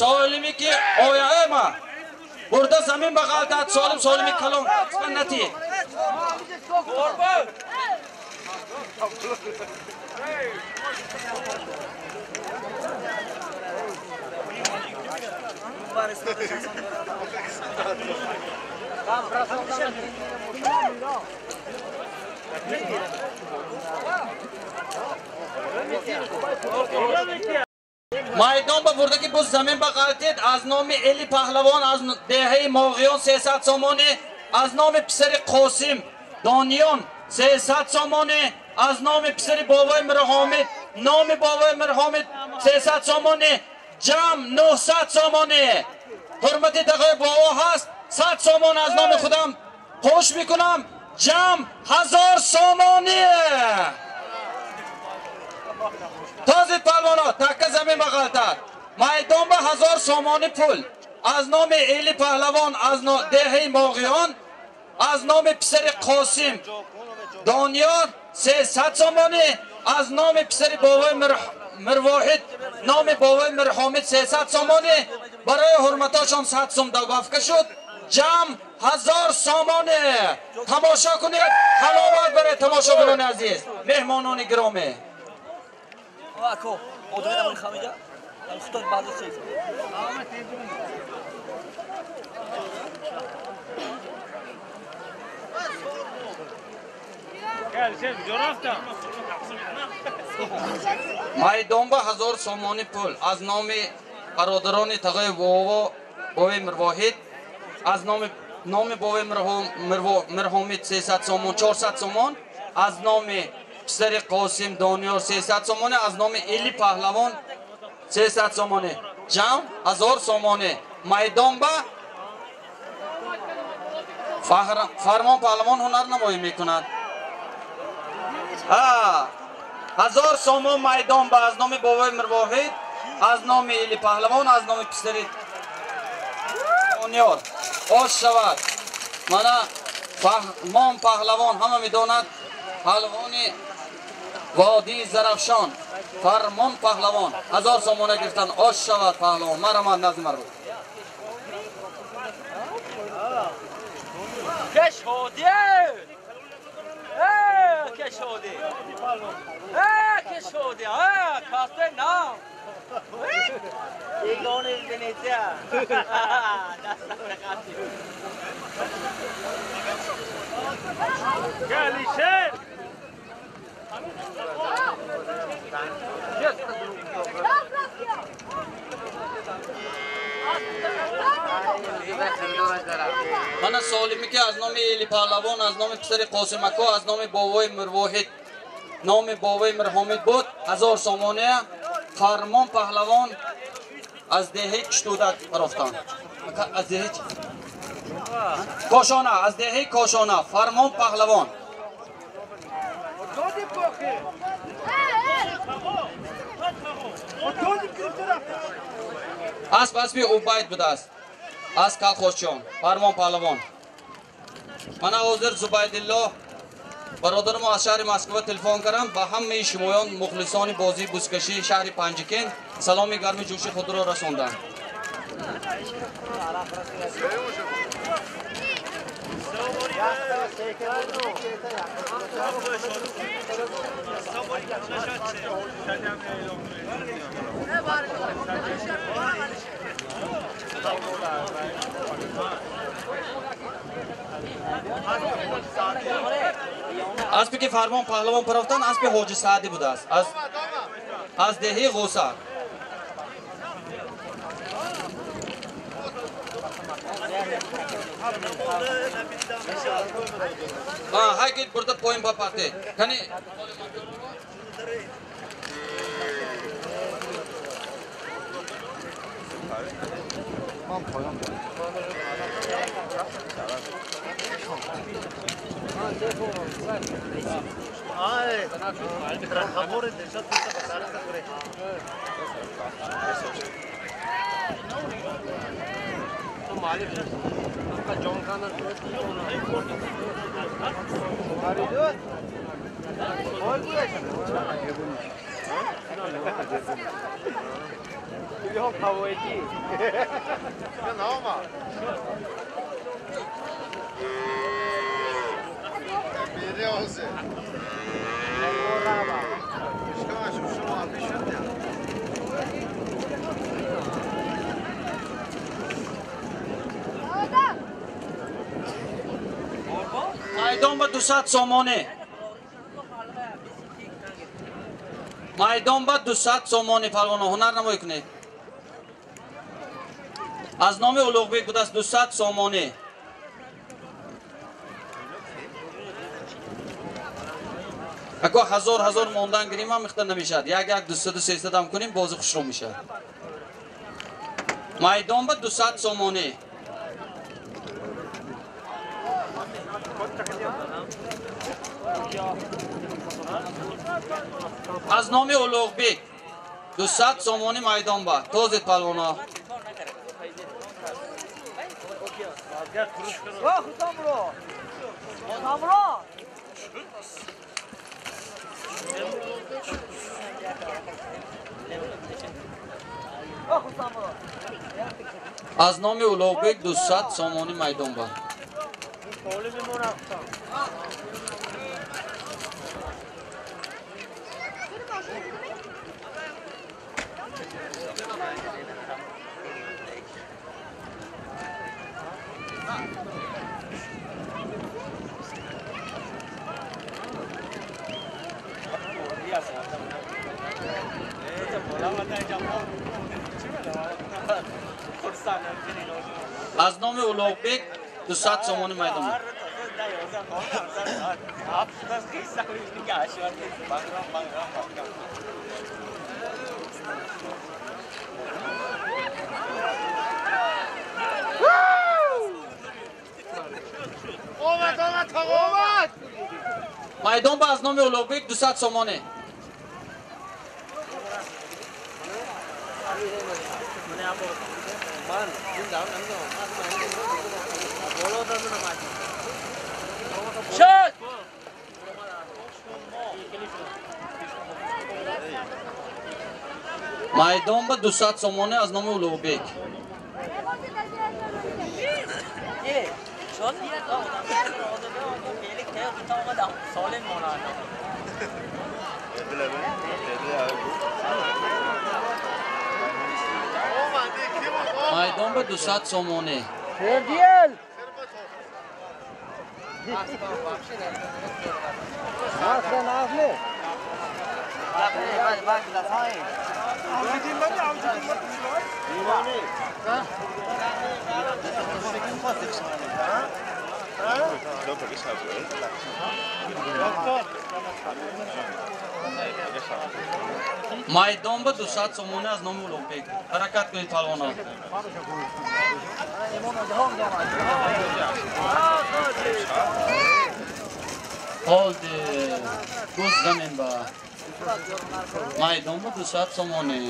солиме ки ояма бурда замин ба ғалтад, солим солими калон натиед. Майдон ба бурда ки боз замин ба ғалтид, аз номи Эли паҳлавон аз деҳаи Моғиён 300 сомонӣ, аз номи писари Қосим Дониён 300 сомонӣ, аз номи писари бобои Мирҳомид номи бобои Мирҳомид 300 сомонӣ, ҷамъ 900 сомонӣ. Ҳурмати тағои бобо ҳаст, 100 сомон аз номи худам қӯш мекунам, ҷамъ 1000 сомонӣ. Този палвоно такка замин ба ғалтад. Майдон ба 1000 сомонӣ пул аз номи Эли паҳлавон аз деҳаи Моғиён, аз номи писари Қосим Дониёр 300 сомонӣ, аз номи писари бобои Мирвоҳид номи бобои Мирҳомид 300 сомонӣ. Барои ҳурматошон 100 сом добавка шуд. ҷамъ 1000 сомоне. Тамошо кунед, ҳаловат баред тамошобинони азиз, меҳмонони гиромӣ. Майдон ба 1000 сомони пул аз номи бародарони тағои бовои Мирвоҳид, аз номи бовои Мирҳомид 300 сомон, 400 сомон, аз номи писари Қосим Дониёр 300 сомоне, аз номи Эли Паҳлавон 300 сомоне, ҷамъ 1000 сомоне. Майдон ба Фармон Паҳлавон ҳунарнамоӣ мекунад. 1000 сомон майдон ба аз номи бобои Мирвоҳид, аз номи Эли Паҳлавон, аз номи писари Дониёр. Ош шавад. Мана Фармон Паҳлавон ҳама медонад, паҳлавони водии Зарафшон. Фармон Паҳлавон 1000 сомона гирифтан. Ош шавад паҳлавон. Марамад назди марбут. Мана солиме ки аз номи Эли Паҳлавон, аз номи писари Қосим ако, аз номи бобои Мирвоҳид, номи бобои Мирҳомид буд 1000 сомоне. Фармон Паҳлавон аз деҳаи Киштудак рафтанд. Аз деҳаи Кошона, аз деҳаи Кошона Фармон Паҳлавон. Асп аспи Убайд будааст, аз калхозчиён Фармон Паҳлавон. Мана ҳозир Зубайдилло бародари мо аз шаҳри Москва телефон кардам, ба ҳамаи шумоён мухлисони бозии бузкашии шаҳри Панҷикент саломи гарми ҷӯши худро расондам. Аспе ки Фармон Паҳлавон парафтан аспи Ҳоҷи Саъдӣ будааст, аз деҳаи Ғусар. Ҳай гид бурда поин ба парте. Кани Майдон ба 200 сомоне. Майдон ба 200 сомоне палвоно ҳунарнамоӣ кунед. Аз номи Улуғбек будааст 200 сомоне. Ако ҳазор мондан гирим ҳам миқдор намешавад. Як як 200 300 ҳам кунем бозӣ хушрӯ мешавад. Майдон ба 200 сомоне. Аз номи Улуғбек 200 сомони майдон ба. Тозед палвоно. Аз номи Улуғбек 200 сомонӣ майдон ба. Аз номи Улуғбек 200 сомонӣ майдон. Майдон ба аз номи Улуғбек 200 сомонӣ. Майдон ба 200 сомонӣ аз номи Улуғбек. Майдон ба 200 сомонӣ. Майдон ба 200 сомонӣ аз номи Улуғбек. Ҳаракат кунед палвонон. Ҳолди гӯз замин ба. Майдон ба 200 сомонӣ.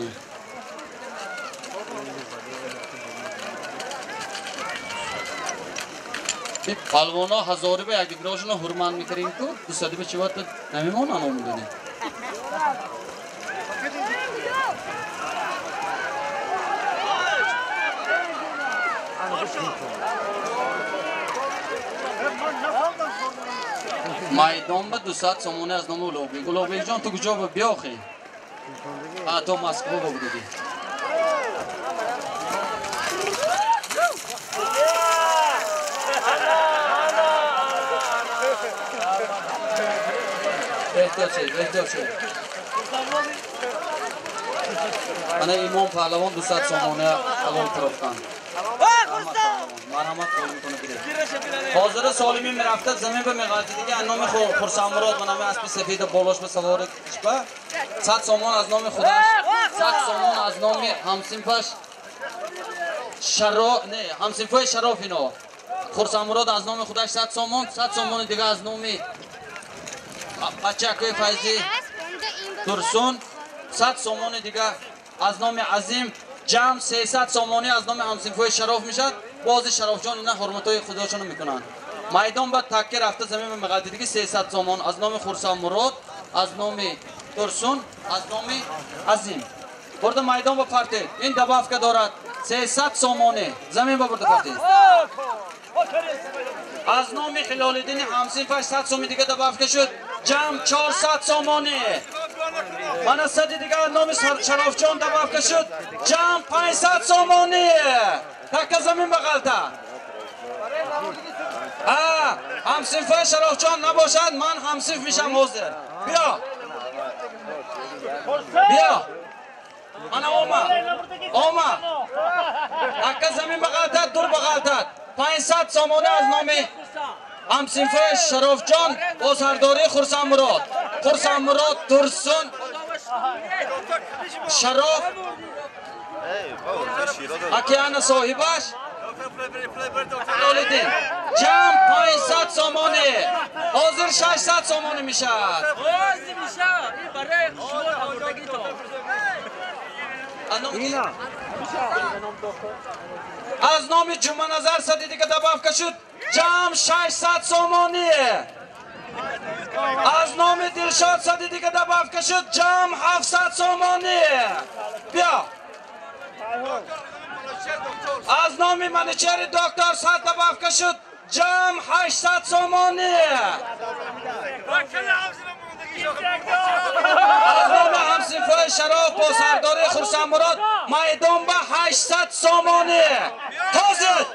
Палвоно ҳазори ба якдигарошонро ҳурмат мекардем ку 200 ба чӣ вақт намемонанд омудани. Майдон ба 200 сомонӣ аз номи Улуғбек. Улуғбекҷон ту куҷо ба биёхӣ? То Москва ба будагӣ. Эҳтиёт шавед, эҳтиёт шавед. Ана Имом паҳлавон 200 сомонӣ ҳалол тарофтанд. Марҳамат қоимтонро гиред. Ҳозира Солимӣ мерафта замин ба меғалти дига аз номи Хурсандмурод ба номи аспи сафеда болош ба савори кишба 100 сомон аз номи худаш, 100 сомон аз номи ҳамсинфаш Шаро, не, ҳамсинфои Шароф ино. Хурсандмурод аз номи худаш 100 сомон, 100 сомони дига аз номи бачакои Файзӣ Турсун, 100 сомони дига аз номи Азим, ҷамъ 300 сомонӣ аз номи ҳамсинфои Шароф мешавад. Бози Шарофҷон ина ҳурматҳои худошонро мекунанд. Майдон ба такка рафта замин ба меғалти диги 300 сомон аз номи Хурсандмурод, аз номи Турсун, аз номи Азим. Бурда майдон ба партед. Ин добавка дорад 300 сомонӣ. Замин ба бурда партед. Аз номи Ҳилолиддини ҳамсинфаш 100 сомонӣ дига добавка шуд. Ҷамъ 400 сомонӣ. Мана сади дига аз номи Шарофҷон добавка шуд. Ҷамъ 500 сомонӣ. Такка замин ба ғалта. Ҳамсинфои Шарофҷон набошад, ман ҳамсинф мешам ҳозир. Биё. Биё. Ана ома. Ома. Такка замин ба ғалтад, дур ба ғалтад. 500 сомонӣ аз номи ҳамсинфои Шарофҷон бо сардории Хурсандмурод. Хурсандмурод, Турсун, Шароф, океана соҳибаш Ҳилолиддин. Ҷамъ 500 сомонӣ. Ҳозир 600 сомонӣ мешавад. Аз номи Ҷумъаназар сади дига добавка шуд. Ҷамъ 600 сомонӣ. Аз номи Дилшод сади дига добавка шуд, ҷамъ 700 сомонӣ. Биё. Аз номи менеҷери доктор 100 добавка шуд, ҷамъ 800 сомонӣ. Аз номи ҳамсинфои Шароф бо сардори Хурсандмурод майдон ба 800 сомонӣ. Тозид.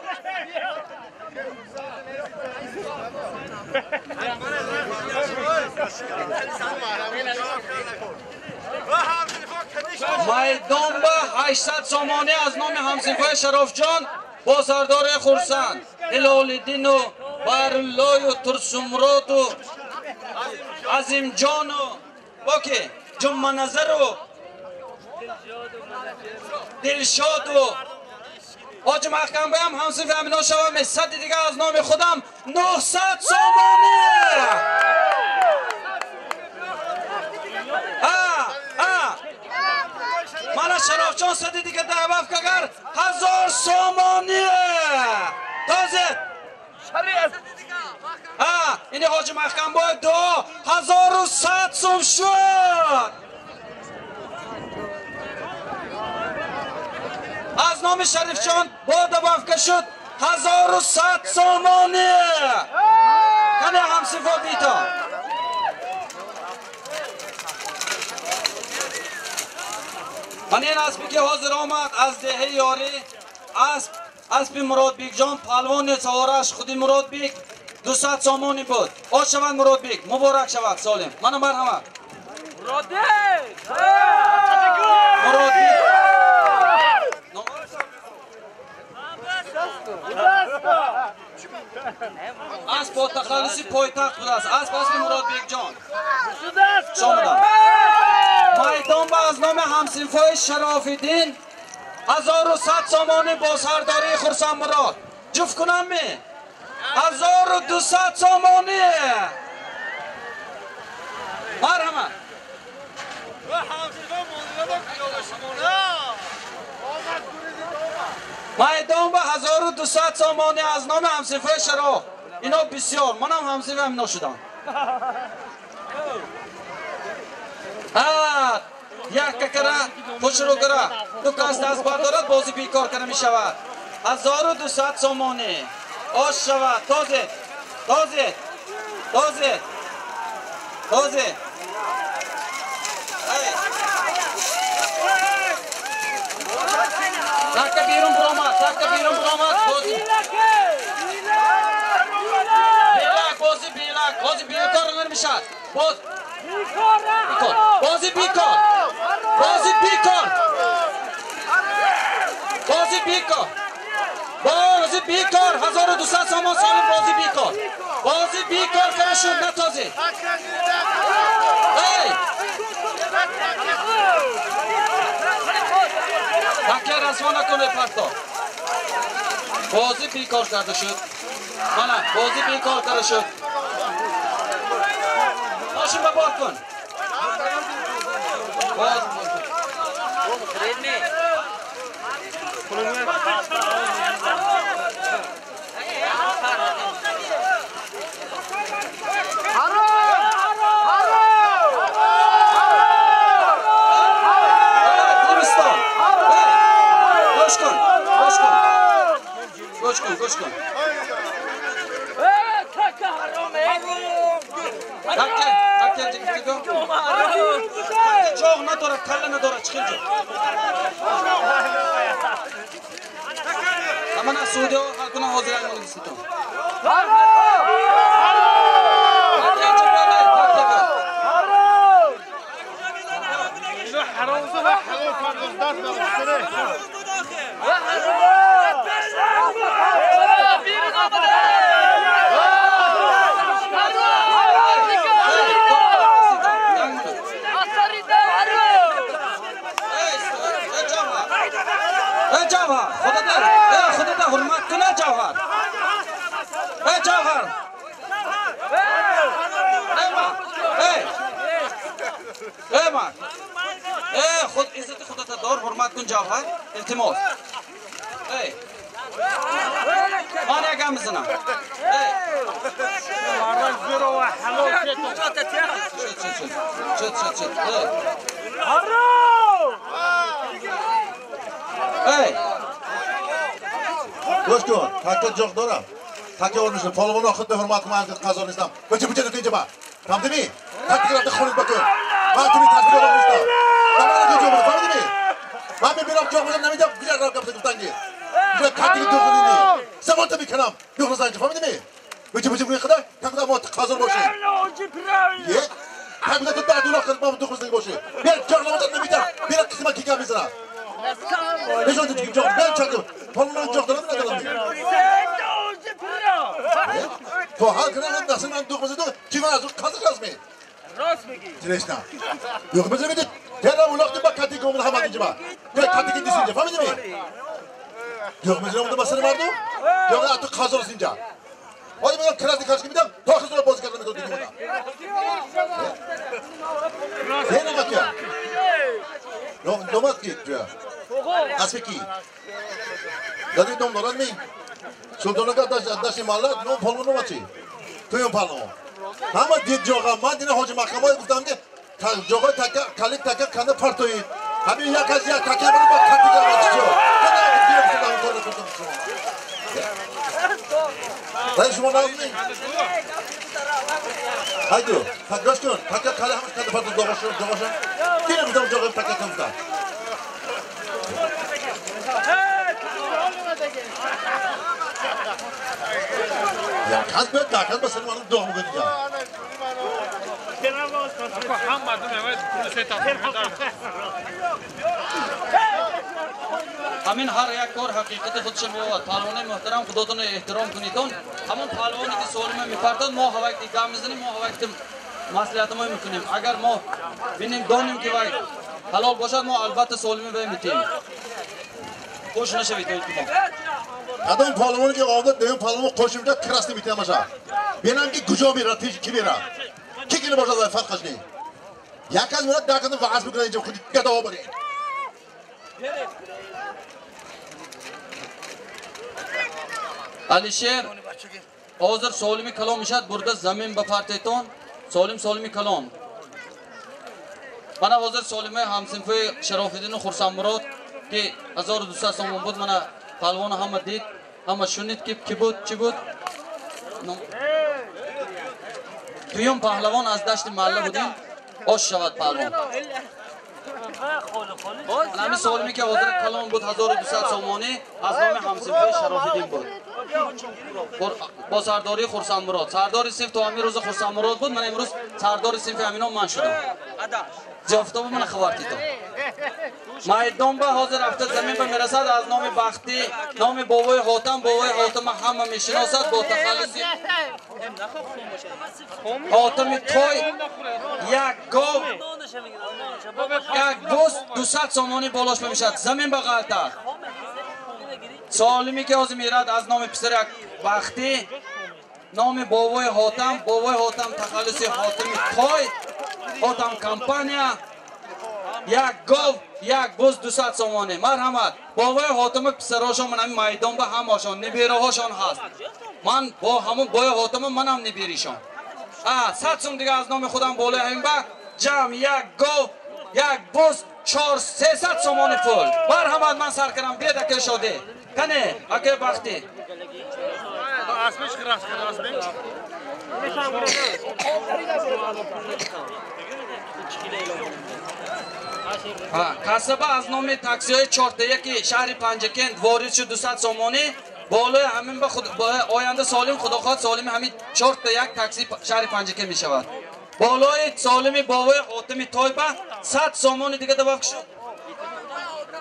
Майдон ба 800 сомонӣ аз номи ҳамсинфои Шарофҷон бо сардори Хурсанд, Ҳилолиддину Баруллою Турсумуроту Азимҷону боки Ҷумманазару Дилшоду Ҳоҷи Маҳкамбоям ҳамсинфи ҳамино шавам, сади дига аз номи худам 900 сомонӣ. Мана Шарофҷон сади дига добавка кард 1000 сомонӣ. Тозид. Ини Ҳоҷи Маҳкамбой 2100 сом шуд. Аз номи Шарифҷон бо добавка шуд 1100 сомонӣ. Кане ҳамсинфо бито. Ман ин аспе ки ҳозир омад аз деҳаи Ёрӣ, асп аспи Муродбекҷон палвони савораш худи Муродбек 200 сомонӣ буд. Ош шавад Муродбек, муборак шавад солим. Мана марҳамат. Муродбек! Муродбек. Асп бо тахаллуси пойтахт будааст. Асп аспи Муродбекҷон. Шомида. Майдон ба аз номи ҳамсинфои Шарофиддин 1100 сомонӣ бо сардарии Хурсандмурод. Ҷуфт кунам ми? 1200 сомонӣ. Марҳамат. Майдон ба 1200 сомонӣ аз номи ҳамсинфои Шароф. Ино бисёр, манам ҳамсинфи ҳамино шудам. Як какара хушрӯ кара ду кас даст бардорад, бозӣ бекор кара мешавад. 1200 сомонӣ. Ош шавад. Тозед. Тозед. Тозед. Тозед. Такка берун буромад, такка берун буромад. Бозӣ белак, бозӣ белак, бозӣ бекор намешавад. Боз бекор, бозӣ бекор, бозӣ бекор, бозӣ бекор, бозӣ бекор. 1200 сомон солим, бозӣ бекор, бозӣ бекор кара шуд, натозед. Эй! Такя расво накунед парто. Бозӣ бекор карда шуд. Мана, бозӣ бекор карда шуд. Мошин ба бор кун. Боз Гӯш кун, гӯш кун. Такка, такка, такка чоғ надорад, калла надорад, чӣ хел ҷо. Мана судиё ҳар куна ҳозир аймон гиститон. Такка ҷо бера, такка бер. Hurmat куна Ҷавҳар. Эй Ҷавҳар. Эй ма. Эй. Эй ма. Эй худ иззати худата дор, ҳурмат кун Ҷавҳар. Илтимос. Эй. Ман як мизанам. Шуд, шуд, шуд. Эй! Гӯш кун, такка ҷоқ дорам. Такка орнишин, палвонро худ ҳурмат кун, ман қазор нестам. Бача буча ту инҷа ба. Фаҳмидӣ? Такка рафта хонит бакун. Ман туи такка орам нестам. Ман ҷо буда, фаҳмидӣ? Ман мебинам ҷоқ буда, намедам куҷа рафт гап гуфтанги. Куҷа такки духтанини. Саволта мекунам. Духтан инҷа, фаҳмидӣ? Бача буча куни худа, такка мо қазор бошем. Е? Такка ту дадула хид мо духтан бошем. Бер ҷоқ намедам, намедам. Бер қисма кика мезанам. Нишон дид ҷоқ, бер чак. Палвон ҷоқ дорам надорам. То ҳар кунам дасти ман дух мезаду, ки ман аз ӯ қазр разми. Рост мегӣ. Трешна. Дух мезаду, тера улоқти ба кати гомун ҳама инҷа ба. Бер кати ки дисинҷа, фаҳмидӣ? Дух мезанам ба сари мардум? Ё ту қазр аст инҷа. Ҳоло мегӯям красный кашки медам, то хизро бозӣ карда метавон дигар. Не намакия. Номад ки туя. Асби ки? Дади ном дорад ми? Султонага дашти маллат ном палвон номад чи? Туём палвон. Ҳама дид ҷоға, ман дина ҳоҷи маҳкамаи гуфтам ки ҷоға така калик така канда партоид. Ҳамин як аз як така ба катига ба чӣ? Канда дигар гуфтам кор кардам шумо. Дай шумо назми? Ҳайду, так гӯш кун, така кали ҳамаш канда партоид ҷоғаш, ҷоғаш. Дина гуфтам ҷоға така канда. Як аз бед, як аз ба сари мардум доғ мекунад инҷа. Ҳамин ҳар як кор ҳақиқати худша меовад. Палвонои муҳтарам, худотонро эҳтиром кунедон. Ҳамон палвоне ки солима мепартад, мо ҳавакти гап мезанем, мо ҳавакти маслиҳатамой мекунем. Агар мо бинем, донем ки вай ҳалол бошад, мо албатта солима вай метиҳем. Хуш нашавед, илтимос. Кадом палвоне ки омада, дуюм палвон қоши мешавад, красный метиҳамаша. Бинам ки куҷо мерад, пеши ки мерад. Ки ки бошад, вай фарқаш не. Як кас мерад, дар кас ваъз мекунад инҷа, худи гадаҳо баред. Алишер, ҳозир солими калон мешавад, бурда замин ба партетон, солим солими калон. Мана ҳозир солимаи ҳамсинфи Шарофиддину Хурсандмурод ки 1200 сомон буд, мана палвона ҳама дид, ҳама шунид ки ки буд, чӣ буд. Дуюм паҳлавон аз дашти маҳалла будем, ош шавад паҳлавон. Ҳамин солиме ки ҳозир калон буд, 1200 сомонӣ аз номи ҳамсинфи Шарофиддин буд. Бо сардории Хурсандмурод. Сардори синф то ҳамин рӯзи Хурсандмурод буд, ман имрӯз сардори синфи ҳамино ман шудам. Зиёфтобу мана хабар дидам. Майдон ба ҳозир рафта замин ба мерасад аз номи Бахтӣ, номи бобои Ҳотам, бобои Ҳотама ҳама мешиносад бо тахаллуси Ҳотами Той, як гов, як буз 200 сомонӣ болош мешавад. Замин ба ғалтад. Солиме ки ҳозир мерад аз номи писарак Бахтӣ, номи бобои Ҳотам, бобои Ҳотам тахаллуси Ҳотами Той, Ҳотам компания, як гов, як буз 200 сомонӣ. Марҳамат, бобои Ҳотама писарошон ман ҳамин майдон ба ҳамашон, небераҳошон ҳаст. Ман бо ҳамон бобои Ҳотама манам неберишон. 100 сом дига аз номи худам болои ҳамин ба ҷамъ як гов, як буз 400 сомонӣ пул. Марҳамат, ман сар кардам. Биёд акаи Шодӣ. Кане, акаи Бахтӣ. Касаба аз номи таксиҳои чортаяки шаҳри Панҷакент ворид шуд 200 сомонӣ. Болои ҳамин ба оянда солим, худо хоҳад солими ҳамин чортаяк такси шаҳри Панҷакент мешавад. Болои солими бобои Ҳотами Тойба 100 сомони дига добавка шуд.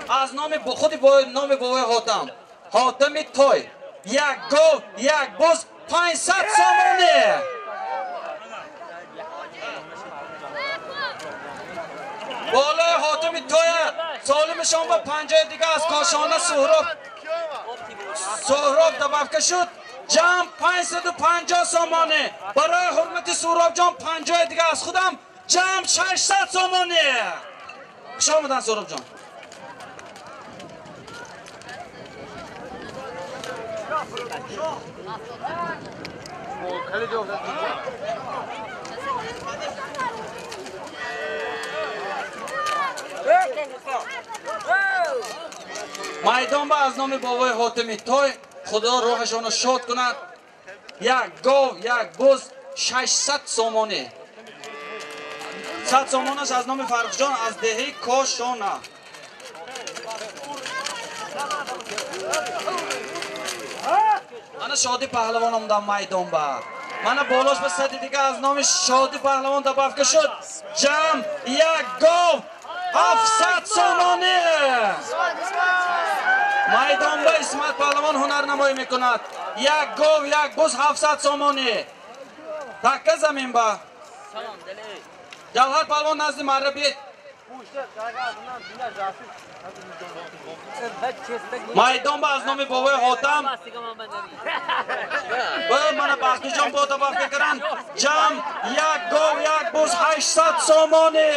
Аз номи худи номи бобои Ҳотам, Ҳотами Той, як гов, як буз 500 сомонӣ. Болои Ҳотами Тоя солимашон ба 50 дига аз кошона Суҳроб добавка шуд. Ҷамъ 550 сомонӣ. Барои ҳурмати Суҳробҷон 50 дига аз худам ҷамъ 600 сомонӣ. Хуш омадан Суҳробҷон. Майдон ба аз номи бобои Ҳотими Той, Худо рӯҳашонро шод кунад, як гов, як буз, 600 сомонӣ. 100 сомонаш аз номи Фаррухҷон аз деҳаи Кошона. Мана Шоди Паҳлавон омадам майдон ба. Мана болош ба сади дига аз номи Шоди Паҳлавон добавка шуд. Ҷамъ як гов 700 сомонӣ. Майдон ба Исмат Паҳлавон ҳунарнамоӣ мекунад. Як гов, як буз 700 сомонӣ. Такка замин ба. Ҷавҳар Паҳлавон назди марра бит. Майдон ба аз номи бобои Ҳотам мана Бахтиҷон бо добавка кардан. Ҷамъ як гов, як буз 800 сомонӣ.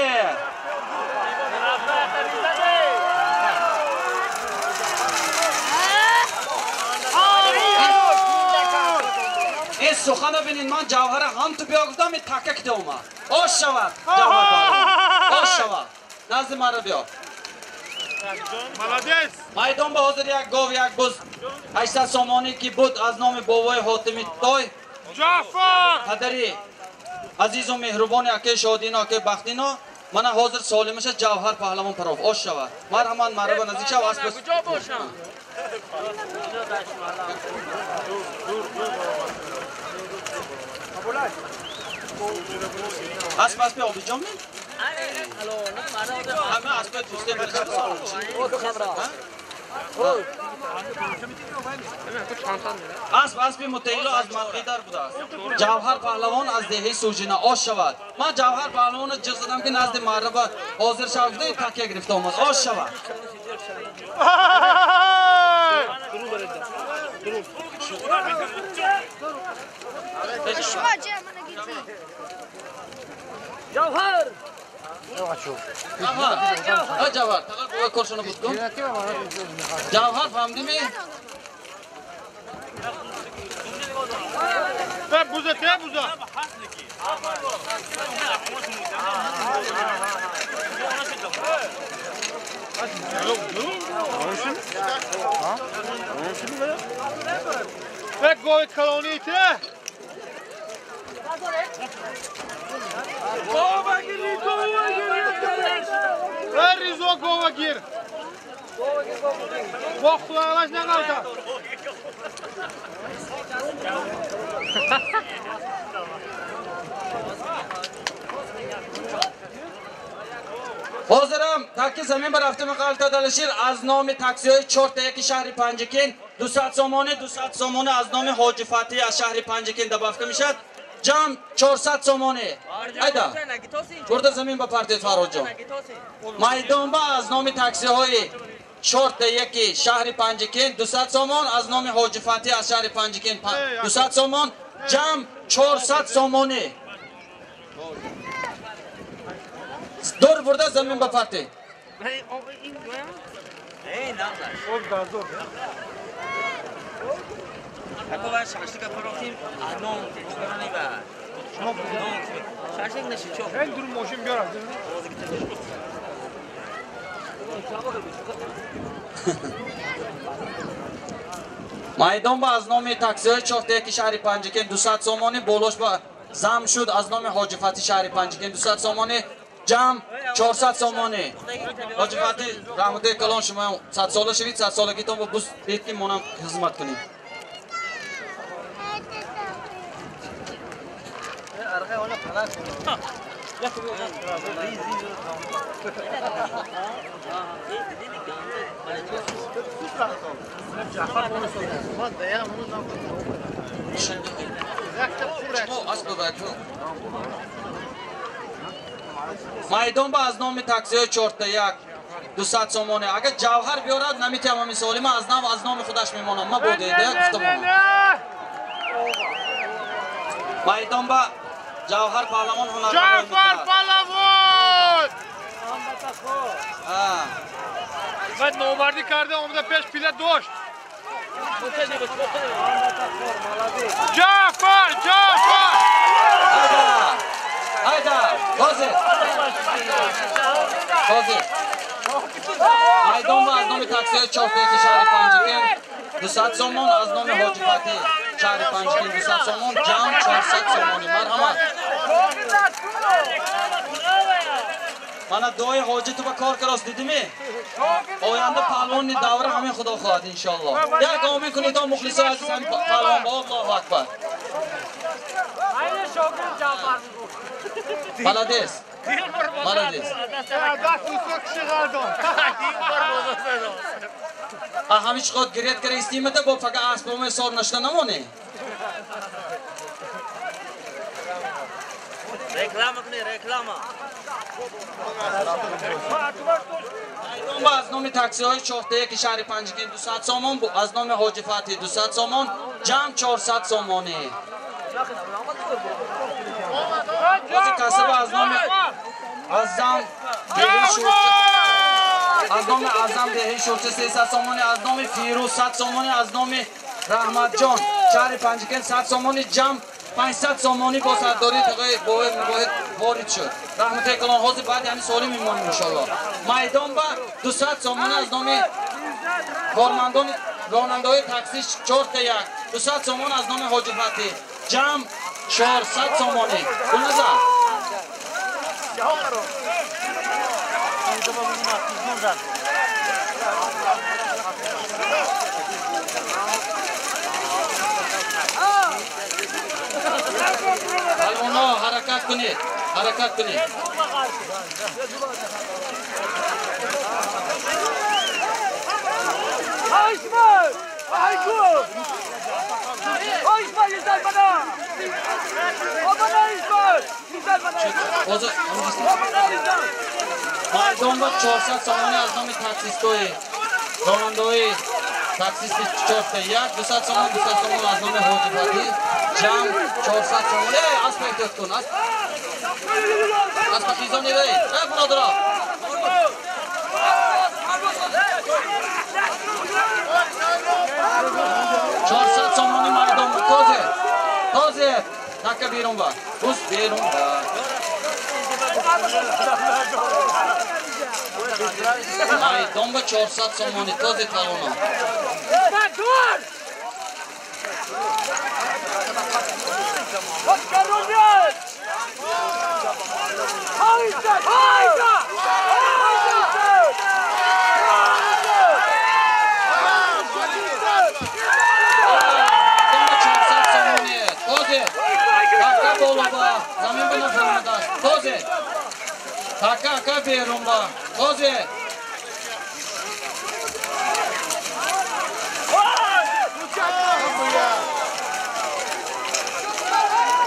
Ин сухана бинин, ман Ҷавҳара ҳам ту биё гуфтам, ин такка кида омад. Ош шавад Ҷавҳар Паҳлавон, ош шавад. Назди мара биё. Майдон ба ҳозир як гов, як буз 800 сомонӣ ки буд аз номи бобои Ҳотими Той, падари азизу меҳрубони акаи Шодино, акаи Бахтино. Мана ҳозир солимаша Ҷавҳар Паҳлавон паров. Ош шавад. Марҳамат, мара ба наздик шав. Асп асп аспи Обиҷон ми? Ҳама аспи тусте асп аспи Мутаило аз Малғидар будааст. Ҷавҳар Паҳлавон аз деҳаи Сужина. Ош шавад. Ман Ҷавҳар Паҳлавонро ҷиғ задам ки назди марраба ҳозир шав, такя гирифта омад. Ош шавад. Ҷавҳар! Ҷавҳар! Ҷавҳар, тағар бобои коршоно буд кун. Ҷавҳар фаҳмдӣ ми? Буза, те буза. Гови калони те. Ризо говагир. Бохтулалаш нағалта. Ҳозирам таки замин ба рафта меқалтад Алишер аз номи таксиҳои 4-1 шаҳри Панҷакент 200 сомонӣ, 200 сомонӣ аз номи Ҳоҷи Фатҳӣ аз шаҳри Панҷакент добавка мешавад. Ҷамъ 400 сомонӣ. Айда. Бурда замин ба партият Фарҳодҷон. Майдон ба аз номи таксиҳои 4-1 шаҳри Панҷакент 200 сомон, аз номи Ҳоҷи Фатҳӣ аз шаҳри Панҷакент 200 сомон, ҷамъ 400 сомонӣ. Дур бурда замин ба партӣ. Майдон ба аз номи таксиҳои 4-1 шаҳри Панҷакент 200 сомонӣ, болош ба зам шуд аз номи Ҳоҷи Фатҳи шаҳри Панҷакент 200 сомонӣ, ҷамъ 400 сомонӣ. Ҳоҷи Фатҳи раҳматии калон, шумо 100 сола шавед, 100 солагитон ба буз дид ки монам хизмат кунем. Майдон ба аз номи таксиҳои 4-1 200 сомонӣ. Агар Ҷавҳар биёрад наметиҳам ҳамин солима, аз нав аз номи худаш мемонам. Ма бодеда гуфтам. Майдон ба Ҷавҳар Паҳлавон ҳунарманд. Ҷавҳар Паҳлавон! Баъд номардӣ карда омада пеш пила дошт. Ҷаъфар, Ҷаъфар! Айда, ҳозир. Ҳозир. Майдон ва аз номи таксиҳои чортаяки шаҳри Панҷакент 200 сомон, аз номи Ҳоҷи Фатҳи шаҳри Панҷакент 200 сомон, ҷамъ 400 сомонӣ. Марҳамат. Мана дуои ҳоҷи ту ба кор карост, дидимӣ? Оянда паҳлвони давра ҳамин худо хоҳад иншоаллоҳ. Як омин кунед то мухлисои азиз ҳамин паҳлвон ба Аллоҳу акбар. Молодец. Молодец. А ҳамин чӣ қад гирет кара истимата бо фақат аспомои сор нашуда намонӣ? Реклама кунӣ, реклама. Майдон аз номи таксиҳои чортаяки шаҳри Панҷакент 200 сомон, аз номи Ҳоҷи Фатҳи 200 сомон, ҷамъ 400 сомонӣ. Бози касаба аз номи Азам деҳи Шурча, аз номи Азам деҳи Шурча 300 сомонӣ, аз номи Фирӯз 100 сомонӣ, аз номи Раҳматҷон шаҳри Панҷакент 100 сомонӣ, ҷамъ 500 сомонӣ бо сардории тағои бовои мубоҳид ворид шуд. Раҳматои калон, ҳозир баъди ҳамин соли мемонем иншоаллоҳ. Майдон ба 200 сомонӣ аз номи кормандони ронандаҳои такси 4-1, 200 сомон аз номи Ҳоҷи Фатҳи, ҷамъ 400 сомонӣ. Гулназар. Палвонҳо ҳаракат кунед, ҳаракат кунед. Майдон ба 400 сомонӣ аз номи таксистои ронандаҳои таксисти 4-1, 200 сомон, 200 сомон аз номи Ҳоҷи Фатҳи, ҷамъ 400 сомонӣ. Эй, аспа эҳтиёт кун, аспа хизон эй, эй бародаро. 400 сомонӣ майдон ба тозе, тозе, така берун ба, буз берун ба. Майдон ба 400 сомонӣ, тозе талоно. Така боло ба, замин ба нафаромадааст. Тозе. Така ака берун ба. Тозе.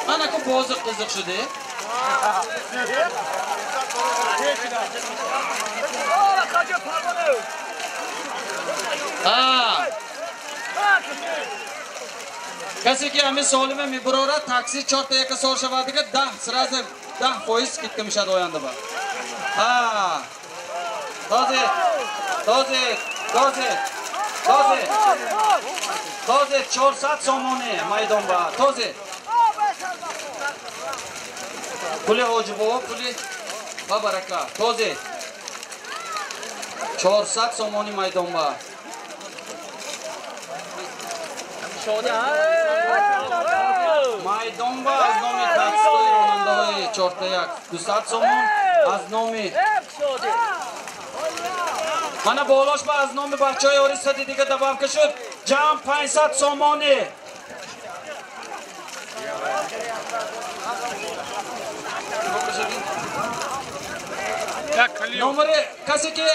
Мана ку бози қизиқ шуде. Касе ки ҳамин солима мебурорад, такси 4-1 сор шавад дига 10 сразу 10% скидка мешавад оянда ба. Тозе, тозе, тозе, тозе, тозе 400 сомонӣ майдон ба, тозе. Пули Ҳоҷи бобо, пули ба барака, тозе. 400 сомонӣ майдон ба. Майдон ба аз номи таксиҳои ронандаҳои 4-1 200 сомон, аз номи мана болош ба аз номи бачаҳои орисади дига добавка шуд, ҷамъ 500 сомонӣ. Номери касе ки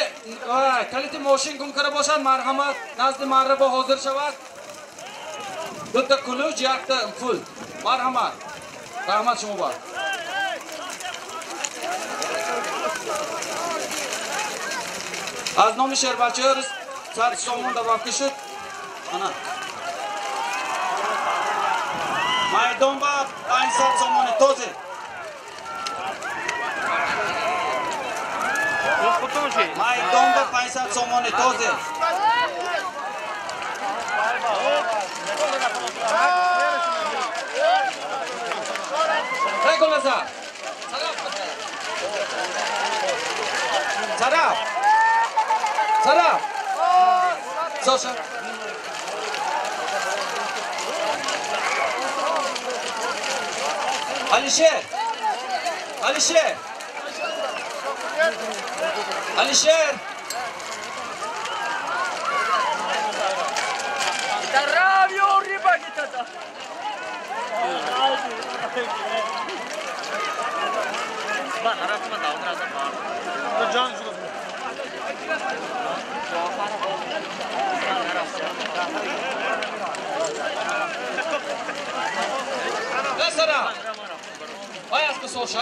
калити мошин гум карда бошад, марҳамат назди марраба ҳозир шавад. Дута кулуч, якта пул. Марҳамат. Раҳмат шумо ба. Аз номи шербачаҳо 100 сомон добавка шуд. Ана. Майдон ба 500 сомонӣ тозе. Майдон ба 500 сомонӣ тозе. Эй Гулназар! Сараф! Сараф! Саша! Алишер! Алишер! Алишер! Сара! Ай, аз касоша.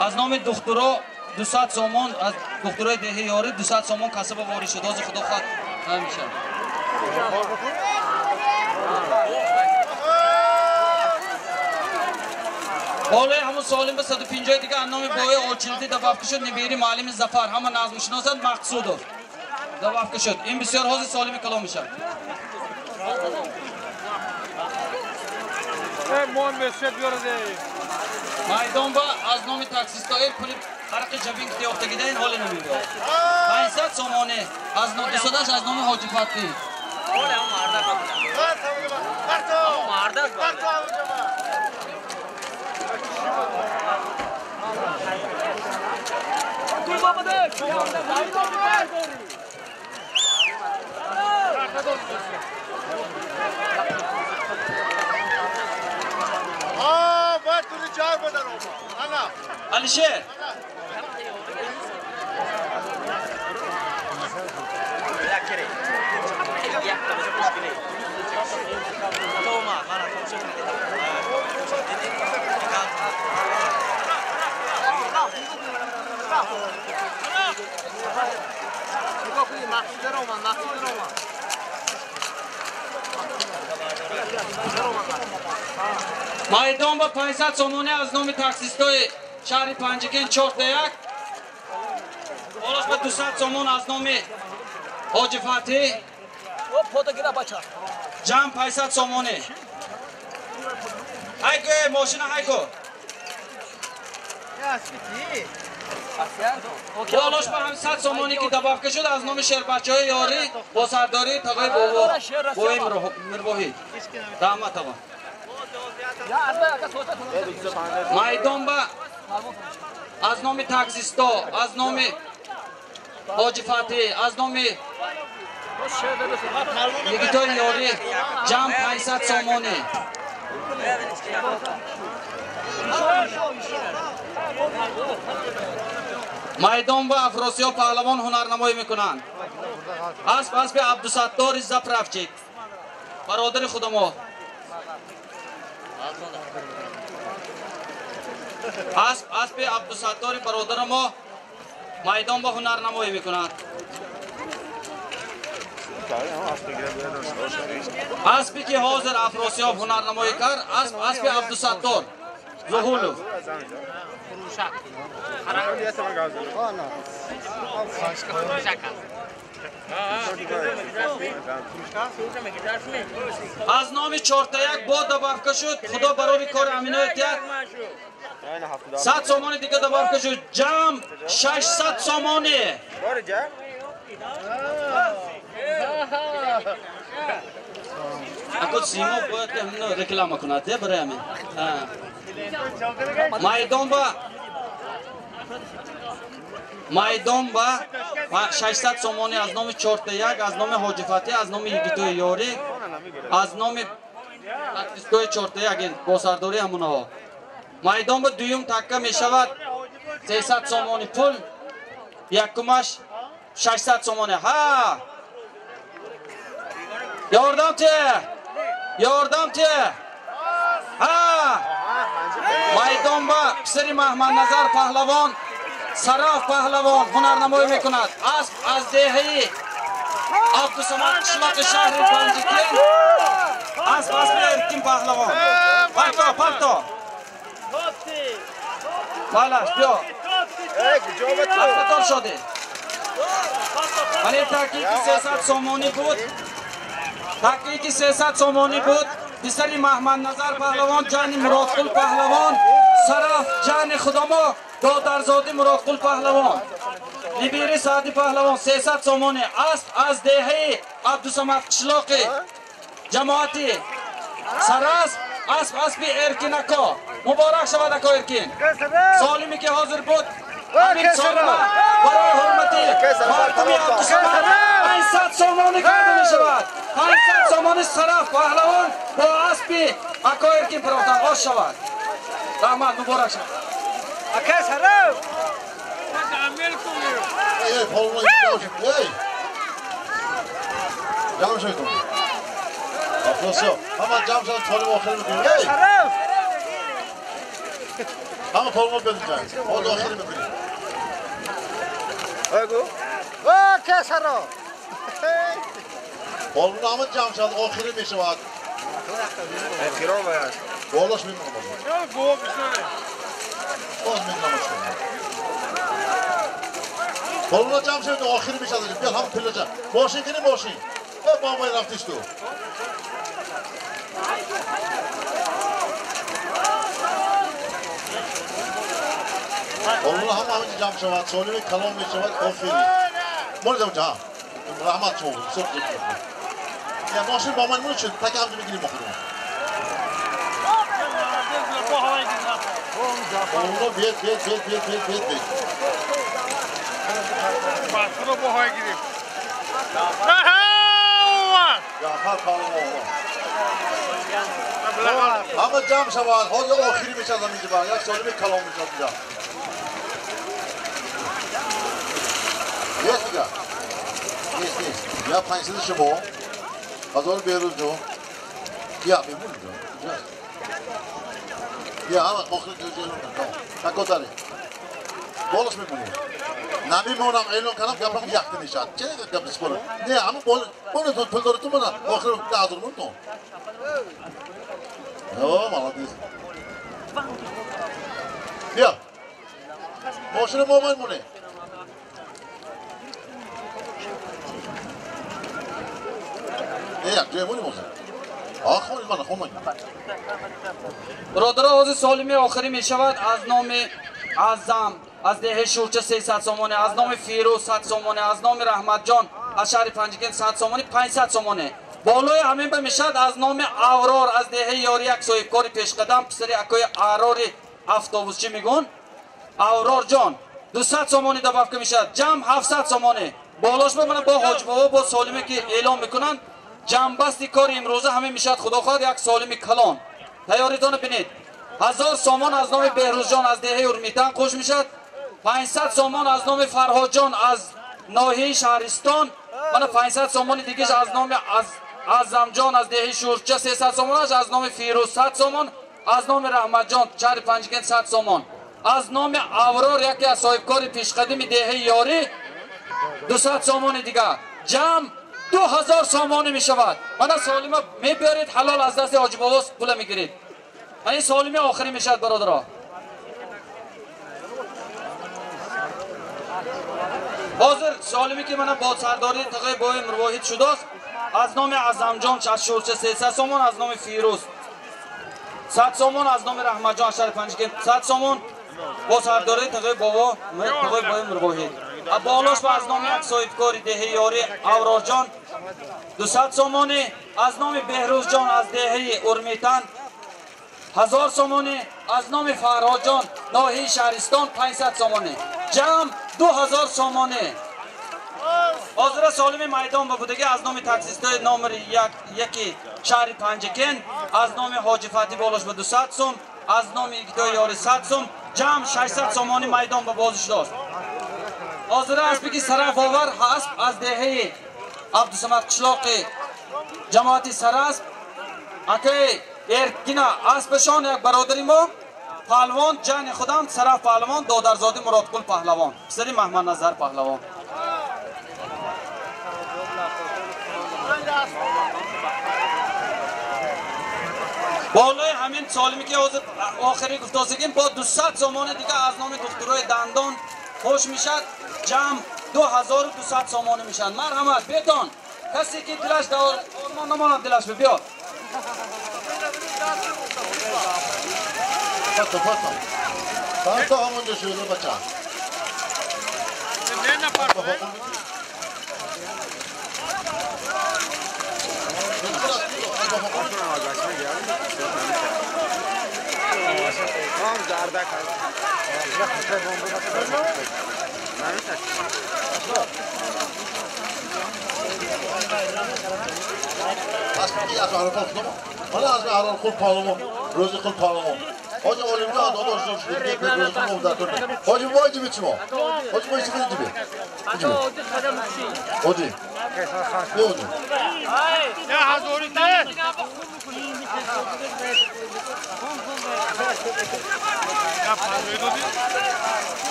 Аз номи духтуро 200 сомон, аз духтурои деҳаи Ёрӣ 200 сомон касаба ворид шуд. Ҳозир худо хоҳад ҳамеша. Болои ҳамун солим ба 150 дига аз номи бои Олчилдӣ добавка шуд. Набири муаллими Зафар, ҳама назмшиносанд, Мақсудов добавка шуд. Ин бисёр ҳозир солими калом мешавад. Майдон ба аз номи таксистои пули ҳарқи ҷабин ки ёфтагида ин ҳоле намебиёд. 500 сомонӣ аз дусадаш аз номи Ҳоҷи Фаттӣ. Алишер! Майдон ба 500 сомонӣ аз номи таксистои шаҳри Панҷакент 4-1. Болош ба 200 сомон аз номи Ҳоҷи Фатҳ. Ҷамъ 500 сомонӣ. Ҳайко, мошина ҳайко. Болош ба 700 сомонӣ ки добавка шуд аз номи шербачаҳои Ёрӣ бо сардории тағои Бобои Мирвоҳид. Раҳмат тағо. Майдон ба аз номи таксисто, аз номи Ҳоҷи Фатҳ, аз номи йигитои Ёрӣ ҷамъ 500 сомонӣ. Майдон ба Афросиёб паҳлавон ҳунарнамоӣ мекунанд. Асп аспи Абдусаттори Заправчик, бародари худамо. Асп аспи Абдусаттори бародари мо майдон ба ҳунарнамоӣ мекунад. Аспе ки ҳозир Афросиёб ҳунарнамоӣ кард, асп аспи Абдусаттор Зуҳулов. Аз номи 4-1 бо добавка шуд. Худо барори кори Аминои тият. 100 сомони дига добавка шуд. Ҷамъ 600 сомонӣ. Ако Симо бояд ки ҳамино реклама кунад, де барои ҳамин. Майдон ба 600 сомонӣ аз номи 4-1, аз номи Ҳоҷи Фатҳ, аз номи йигитои Ёрӣ, аз номи таксистои 4-1 бо сардории ҳамонаҳо. Майдон ба дуюм такка мешавад 300 сомонӣ пул, якумаш 600 сомонӣ. Ҳа! Ёрдам те! Ёрдам те! Ҳа! Майдон ба писари Маҳмадназар паҳлавон Сараф паҳлавон ҳунарнамоӣ мекунад. Асп аз деҳаи Абдусамад қишлоқи шаҳри Панҷакент. Асп аспи Эркин паҳлавон. Парто, парто. Балаш, биё. Аспатон шодӣ. Вале таклифи 300 сомонӣ буд. Таклифи 300 сомонӣ буд. Писари Маҳмадназар паҳлавон ҷани Муродқул паҳлавон Сараф ҷани Худамо додарзоди Муродқул паҳлавон Нибири Саъди паҳлавон 300 сомонӣ. Асп аз деҳаи Абдусамад қишлоқи ҷамоати Сарасп. Асп аспи Эркин ако. Муборак шавад ако Эркин. Солиме ки ҳозир буд ҳамин солима барои ҳурмати мардуми Абдусамад 500 сомонӣ карда мешавад. 500 сомонӣ Сараф паҳлавон бо аспи ако Эркин парохтан ош шавад. Раҳмат, муборак шавад. Ака Сараф. Ey, polma ey. Jam شد. افراسیاب همه جمع شد طالب آخری میکنیم. ای همه پالما بدون جنگ حال آخری میکنیم. اگو وا کسرا پالما همه جمع شد آخری میشود. اخیرا باید بالاش میمونم باز میمونم. پالما جمع شد آخری میشود. بیاد همه پله جمع ماشین کنیم ماشین. با ما رفتیش تو والله هم همین جمع شود سالم کلام می شود آفرین مال جمع جمع رحمت شما صبح یا ماشین با من مون شد تک هم میگیریم ما خودمون. والله بیاد بیاد بیاد بیاد بیاد بیاد بیاد باترو با های گیریم. جعفر پهلوان همه جمع شود حال آخری میشد اینجا یک سالم کلام میشد اینجا. نیست دیگه نیست نیست. یا 500 شما هزار بیروز جو یا میمون جو یا همه آخری جو تکو داره بالاش میمونی نمیمونم اعلان کنم گپم یخته میشد. چه گپ سپره نه همه بال بال پول داره تو من آخر 10000 مون تو. او молодец. بیا ماشین ما مونه. نه جای مونی موزه. آخ من خون. برادرها حوض سالمی آخری میشود. از نام اعظم از деҳаи Шурча 300 сомонӣ, аз номи Фирӯз 100 сомонӣ, аз номи Раҳматҷон аз шаҳри Панҷакент 100 сомонӣ, 500 сомонӣ. Болои ҳамин ба мешавад аз номи Аврор аз деҳаи Ёри як соҳибкори пешқадам писари акои Аърори автобусчӣ мегӯн Аврорҷон 200 сомонӣ добавка мешавад. Ҷамъ 700 сомонӣ. Болош ба мана бо ҳоҷибобо бо солиме ки эълон мекунанд ҷамъбасти кори имрӯза ҳамин мешавад. Худо хоҳад як солими калон. Тайёритонро бинед. 1000 сомон аз номи Беҳрӯзҷон аз деҳаи Урмитан қӯш мешавад. 500 сомон аз номи Фарҳодҷон аз ноҳияи Шаҳристон. Мана 500 сомони дигаш аз номи Аъзамҷон аз деҳаи Шурча 300 сомонаш, аз номи Фирӯз 100 сомон, аз номи Раҳматҷон шаҳри Панҷакент 100 сомон, аз номи Аврор яке аз соҳибкори пешқадими деҳаи Ёрӣ 200 сомони дигар. Ҷамъ 2000 сомонӣ мешавад. Мана солима мебиёред, ҳалол аз дасти ҳоҷибобо пула мегиред. Мана ин солими охирӣ мешавад бародаро. Ҳозир солиме ки мана бо сардории тағои бои Мирвоҳид шудааст аз номи Аъзамҷон аз Шурча 300 сомон, аз номи Фирӯз 100 сомон, аз номи Раҳматҷон аз шаҳри Панҷакент 100 сомон бо сардории тағои бобо тағои бои Мирвоҳид. Болош ба аз номи як соҳибкори деҳаи Ёрӣ Аврорҷон 200 сомонӣ, аз номи Беҳрӯзҷон аз деҳаи Урмитан 1000 сомонӣ, аз номи Фарҳодҷон ноҳияи Шаҳристон 500 сомонӣ. Ҷамъ 2000 сомонӣ. Ҳозира солими майдон ба будагӣ аз номи таксистои номери яки шаҳри Панҷакент, аз номи Ҳоҷи Фатҳи болош ба 200 сом, аз номи Игитои Ёрӣ 100 сом, ҷамъ 600 сомонӣ майдон ба бозӣ шудааст. Ҳозира аспи ки Сараф овар асп аз деҳаи Абдусамад қишлоқи ҷамоати Сарасп акаи Эркина аспашон як бародари мо Паҳлавон ҷани худам Сараф паҳлавон, додарзоди Муродқул паҳлавон, писари Маҳмадназар паҳлавон. Болои ҳамин солиме ки ҳозир охири гуфтосигим бо 200 сомони дига аз номи духтурои дандон хош мешад, ҷамъ 2200 сомонӣ мешавад. Марҳамат, бетон. Касе ки дилаш дар ормон намонад, дилаш биёд. Пато, пато. Пато ҳамонҷо шуда бача. حالا از هرال خود پالمو روزی خود پالمو حاجی عالمی ها داداش شده که روزی مو در کنه حاجی وای جیبی چما حاجی وای چیزی جیبی حاجی حاجی یا هزاری ده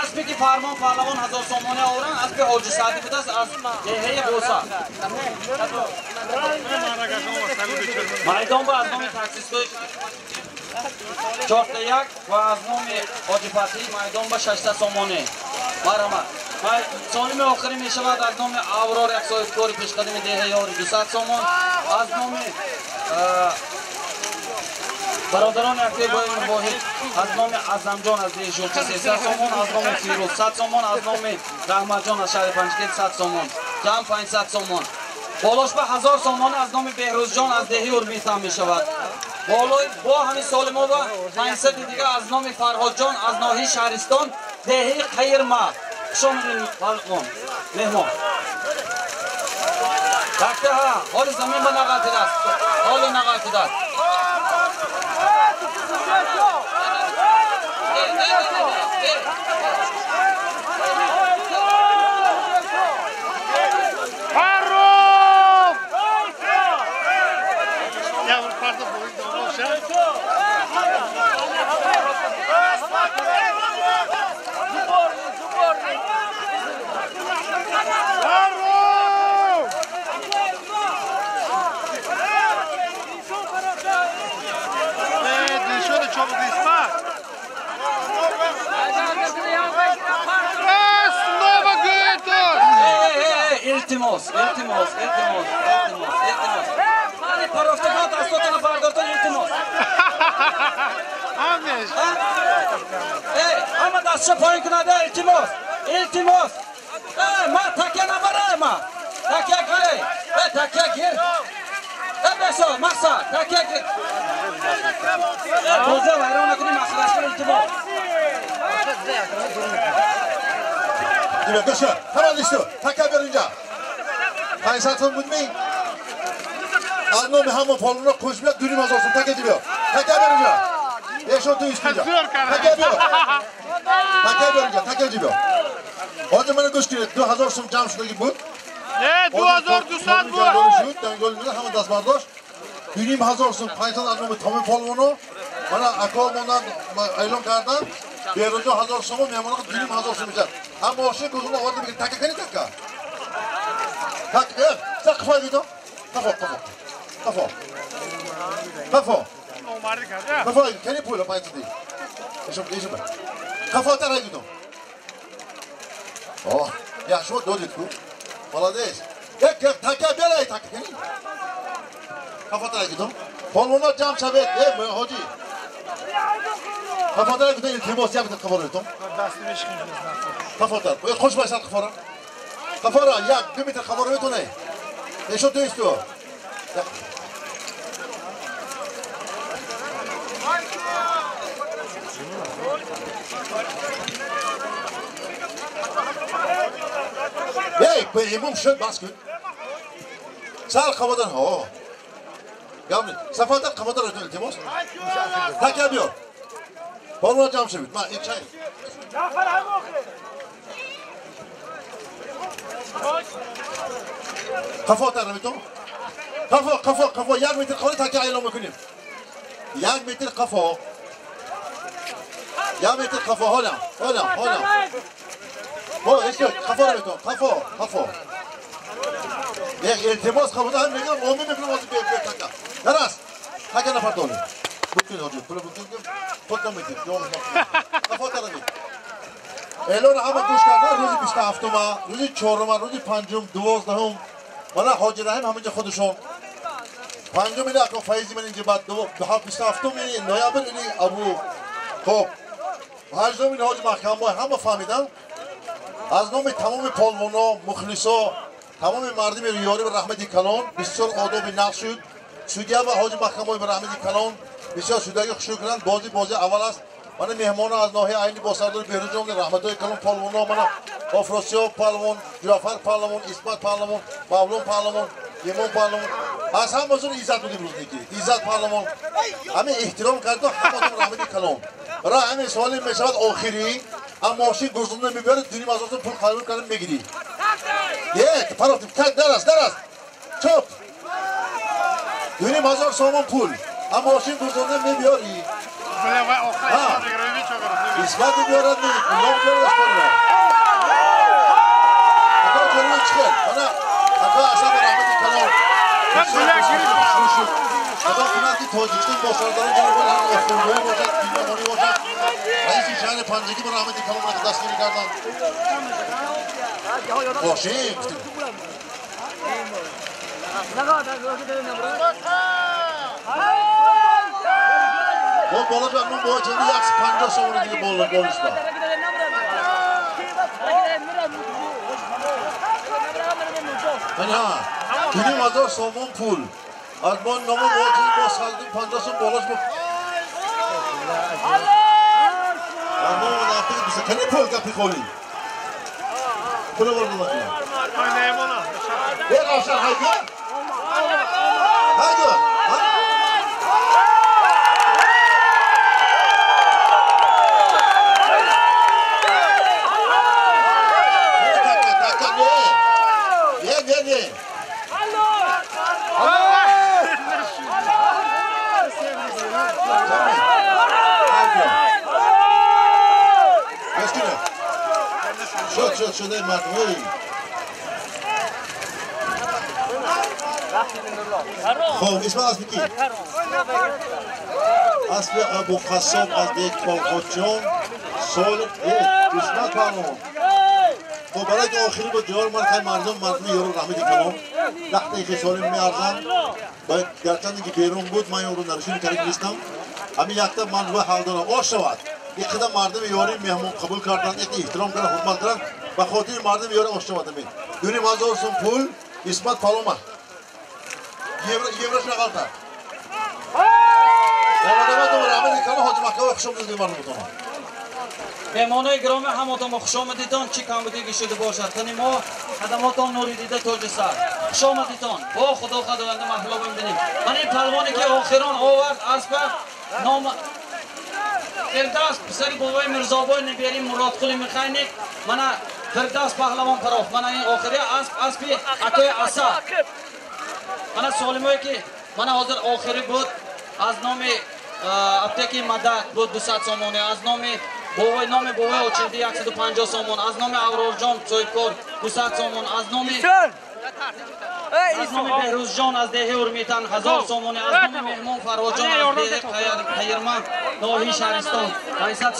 اسبی که فرمان پهلوان 1000 سامانه آورن، اسب حاجی سعدی بوده است از دهه بوسا. میدان با از نام تاکسیستای 4-1 و از نام حاجی فتحی میدان با 600 سامانه. مرحمت. سالم آخری می شود از نام اورار یک صاحبکار پیشقدم دهه یاری 200 سامان، از نام برادران اکتر باید واحد از نام اعظمجان از ده شورچه 300 سومون، از نام فیروز 100 سومون، از نام رحمتجان از شهر پنجکند 100 سومون، جمع 500 سومون. بالاش به 1000 سومون از نام بهروزجان از دهی ارمیت هم می شود. بالای با همین سال ما با 500 دیگه از نام فرهادجان از ناحیه شهرستان دهی قیرما. خوش آمدید مهمان. تکته ها حال زمین به نقلتید است. حال نقلتید است. Илтимос, илтимос, илтимос, илтимос, илтимос. Ҳани парофтагон дастотона бардортон, илтимос. Ҳамеш. Эй, ҳама дастша поин кунад, илтимос, илтимос. Эй, ма такя набара, ма. Такя гир, эй, такя гир. Эй, бесо, мақсад, такя гир. Эй, боза вайрон накунӣ, масхараш кун, илтимос. Димек, ҳама дисту, такя бер инҷа. 500 сом будми? Аз номи ҳама полонро қӯш биёд, 2500 сом такя биёр. Такя бер инҷа. Ешон ту истинҷа. Такя биёр. Такя биёр инҷа, такя биёр. Ҳозир мана гӯш кунед, 2000 сом ҷамъ шудаги буд. Не, 2200 буд. Шуд, дангол мина ҳама даст бардошт. 2500 сом 500 аз номи тамоми полоно мана ако монанд эълон карданд. Берунҷо 1000 сом меҳмонҳо 2500 сом мешавад. Ҳам мошин гузона оварда бигир, такя кани така. Так, сақфа дидо. Қафо, қафо. Қафо. Қафо. Қафо, кани пул 500 ди. Ишум, ишум. Қафо тара дидо. О, я шо додид ку? Молодец. Як як такя берай такя кани. Қафо тара дидо. Полвоно ҷамъ шавед, э, ҳоҷи. Қафо тара дидо, илтимос як дақиқа қафо дидо. Қафо тар. Хуш бошад қафора. Қафора, як, 2 метр қафора метоне. Ешо ту исту. Эй, имом шуд, бас кун. Сар қафодан, ҳо. Гамни, сафатар қафодан рӯтун илтимос. Такя биёр. Полвона ҷамъ шавед. Ма, ин чай. Қафо тар наметон? Қафо, қафо, қафо, 1 метр холи такя эълон мекунем. 1 метр қафо. 1 метр қафо ҳола. Ҳола, ҳола. Бо ишка қафо метон, қафо, қафо. Як илтимос қабул ҳам мегам, омин мекунам ҳозир бе така. Дарас. Така нафар дорем. Букин ҳоҷи, пул букин худтон медид. Қафо таравед. Эълон ҳама гӯш кардан рӯзи 27-ма, рӯзи 4-ма, рӯзи 5-ум, 12-ум. Мана Ҳоҷи Раҳим ҳаминҷа худашон. 5-ум ина ако Файзи ман инҷа баъд 27-ум ноябр ини Абу хоб. 8-ум ини Ҳоҷи Маҳкамбой ҳама фаҳмидан. Аз номи тамоми полвоно, мухлисо, тамоми мардими риёрӣ ба раҳмати калон бисёр одоби нақш шуд. Судья ва Ҳоҷи Маҳкамбой ба раҳмати калон бисёр судьяги хушрӯ карданд. Бозӣ бозӣ аввал аст. Мана меҳмоно аз ноҳияи Айни бо сардори Беҳрӯзҷон раҳматҳои калон полвоно мана Офросиёб паҳлавон, Ҷафар паҳлавон, Исмат паҳлавон, Мавлон паҳлавон, Имон паҳлавон. Аз ҳамазон иззат будем рӯзники. Иззат паҳлавон. Ҳамин эҳтиром карду ҳаматон раҳмати калон. Барои ҳамин суоле мешавад охирӣ, ам мошин гурзунда мебарад, дуним аз пул қабул карда мегирӣ. Е, парофтим, так дарас, дарас. Чоп. 2,5 ҳазор сомон пул. Ам мошин гурзунда мебиёрӣ. Исмат мебиёрад, ном мебиёрад аз пулро. Ака ҷони чикар? Мана ака Асад раҳмати калон. Худо кунад ки Тоҷикистон бо сардорон ҷаноби ҳар охундҳо бошад, динномонӣ бошад. Раиси шаҳри Панҷагӣ ба раҳмати калон мана дастгирӣ карданд. Мошин гуфтем. Бо боло ба нум бо чанди 150 сомонӣ дига боло болишта. Ана 2,5 ҳазор сомон пул. Аз мо номо бо чанди бо 150 сом болош бо. Аз мо нафти биса кани пул гапи холи. Пул ворд накунад. Е Равшан хайгу? Хайгу. Шуд, шуд, шуд, эй мардум. Хоб, исмат аспи ки? Аспи Абу Қассоб аз деҳ Колхоҷон сол исмат паҳлавон. Хоб, барои ки охири бо ҷавор ман хай мардум, мардуми ёру раҳмати калон. Лахтаи хисолим меарзам. Гарчанде ки берун буд, ман ёру нарушини карик нестам. Ҳамин якта ман ва ҳал дорам. Ош шавад. Иқида мардуми ёрӣ меҳмон қабул карданд, иқи эҳтиром карданд, ҳурмат карданд. Ба хотири мардуми ёрӣ ош шавад ҳамин. 2,5 ҳазор сум пул, Исмат палома. Евро шағалта. Омадамадум раҳмати калон Ҳоҷи Маҳкамбой хуш омадед мардумтон. Меҳмонои гиромӣ ҳамотон хуш омадитон, чӣ камбудиги шуда бошад. Тани мо хадамотон нури дида тоҷи сар. Хуш омадитон. Бо Худо худованда маҳло бибинем. Ман ин палвоне ки охирон овард аспа ном Фирдавс писари бобои Мирзобой набери Муродқули механик мана Фирдавс паҳлавон парофт. Мана ин охири асп аспи акои Асад. Мана солимое ки мана ҳозир охири буд аз номи аптеки Мадад буд 200 сомонӣ, аз номи бобои номи бобои Очилди 150 сомон, аз номи Аврорҷон соҳибкор 200 сомон, аз номи Беҳрӯзҷон аз деҳи Урмитан 1000 сомонӣ, аз номи меҳмон Фарҳодҷон аз деҳи Қайирман ноҳияи Шаҳристон 800.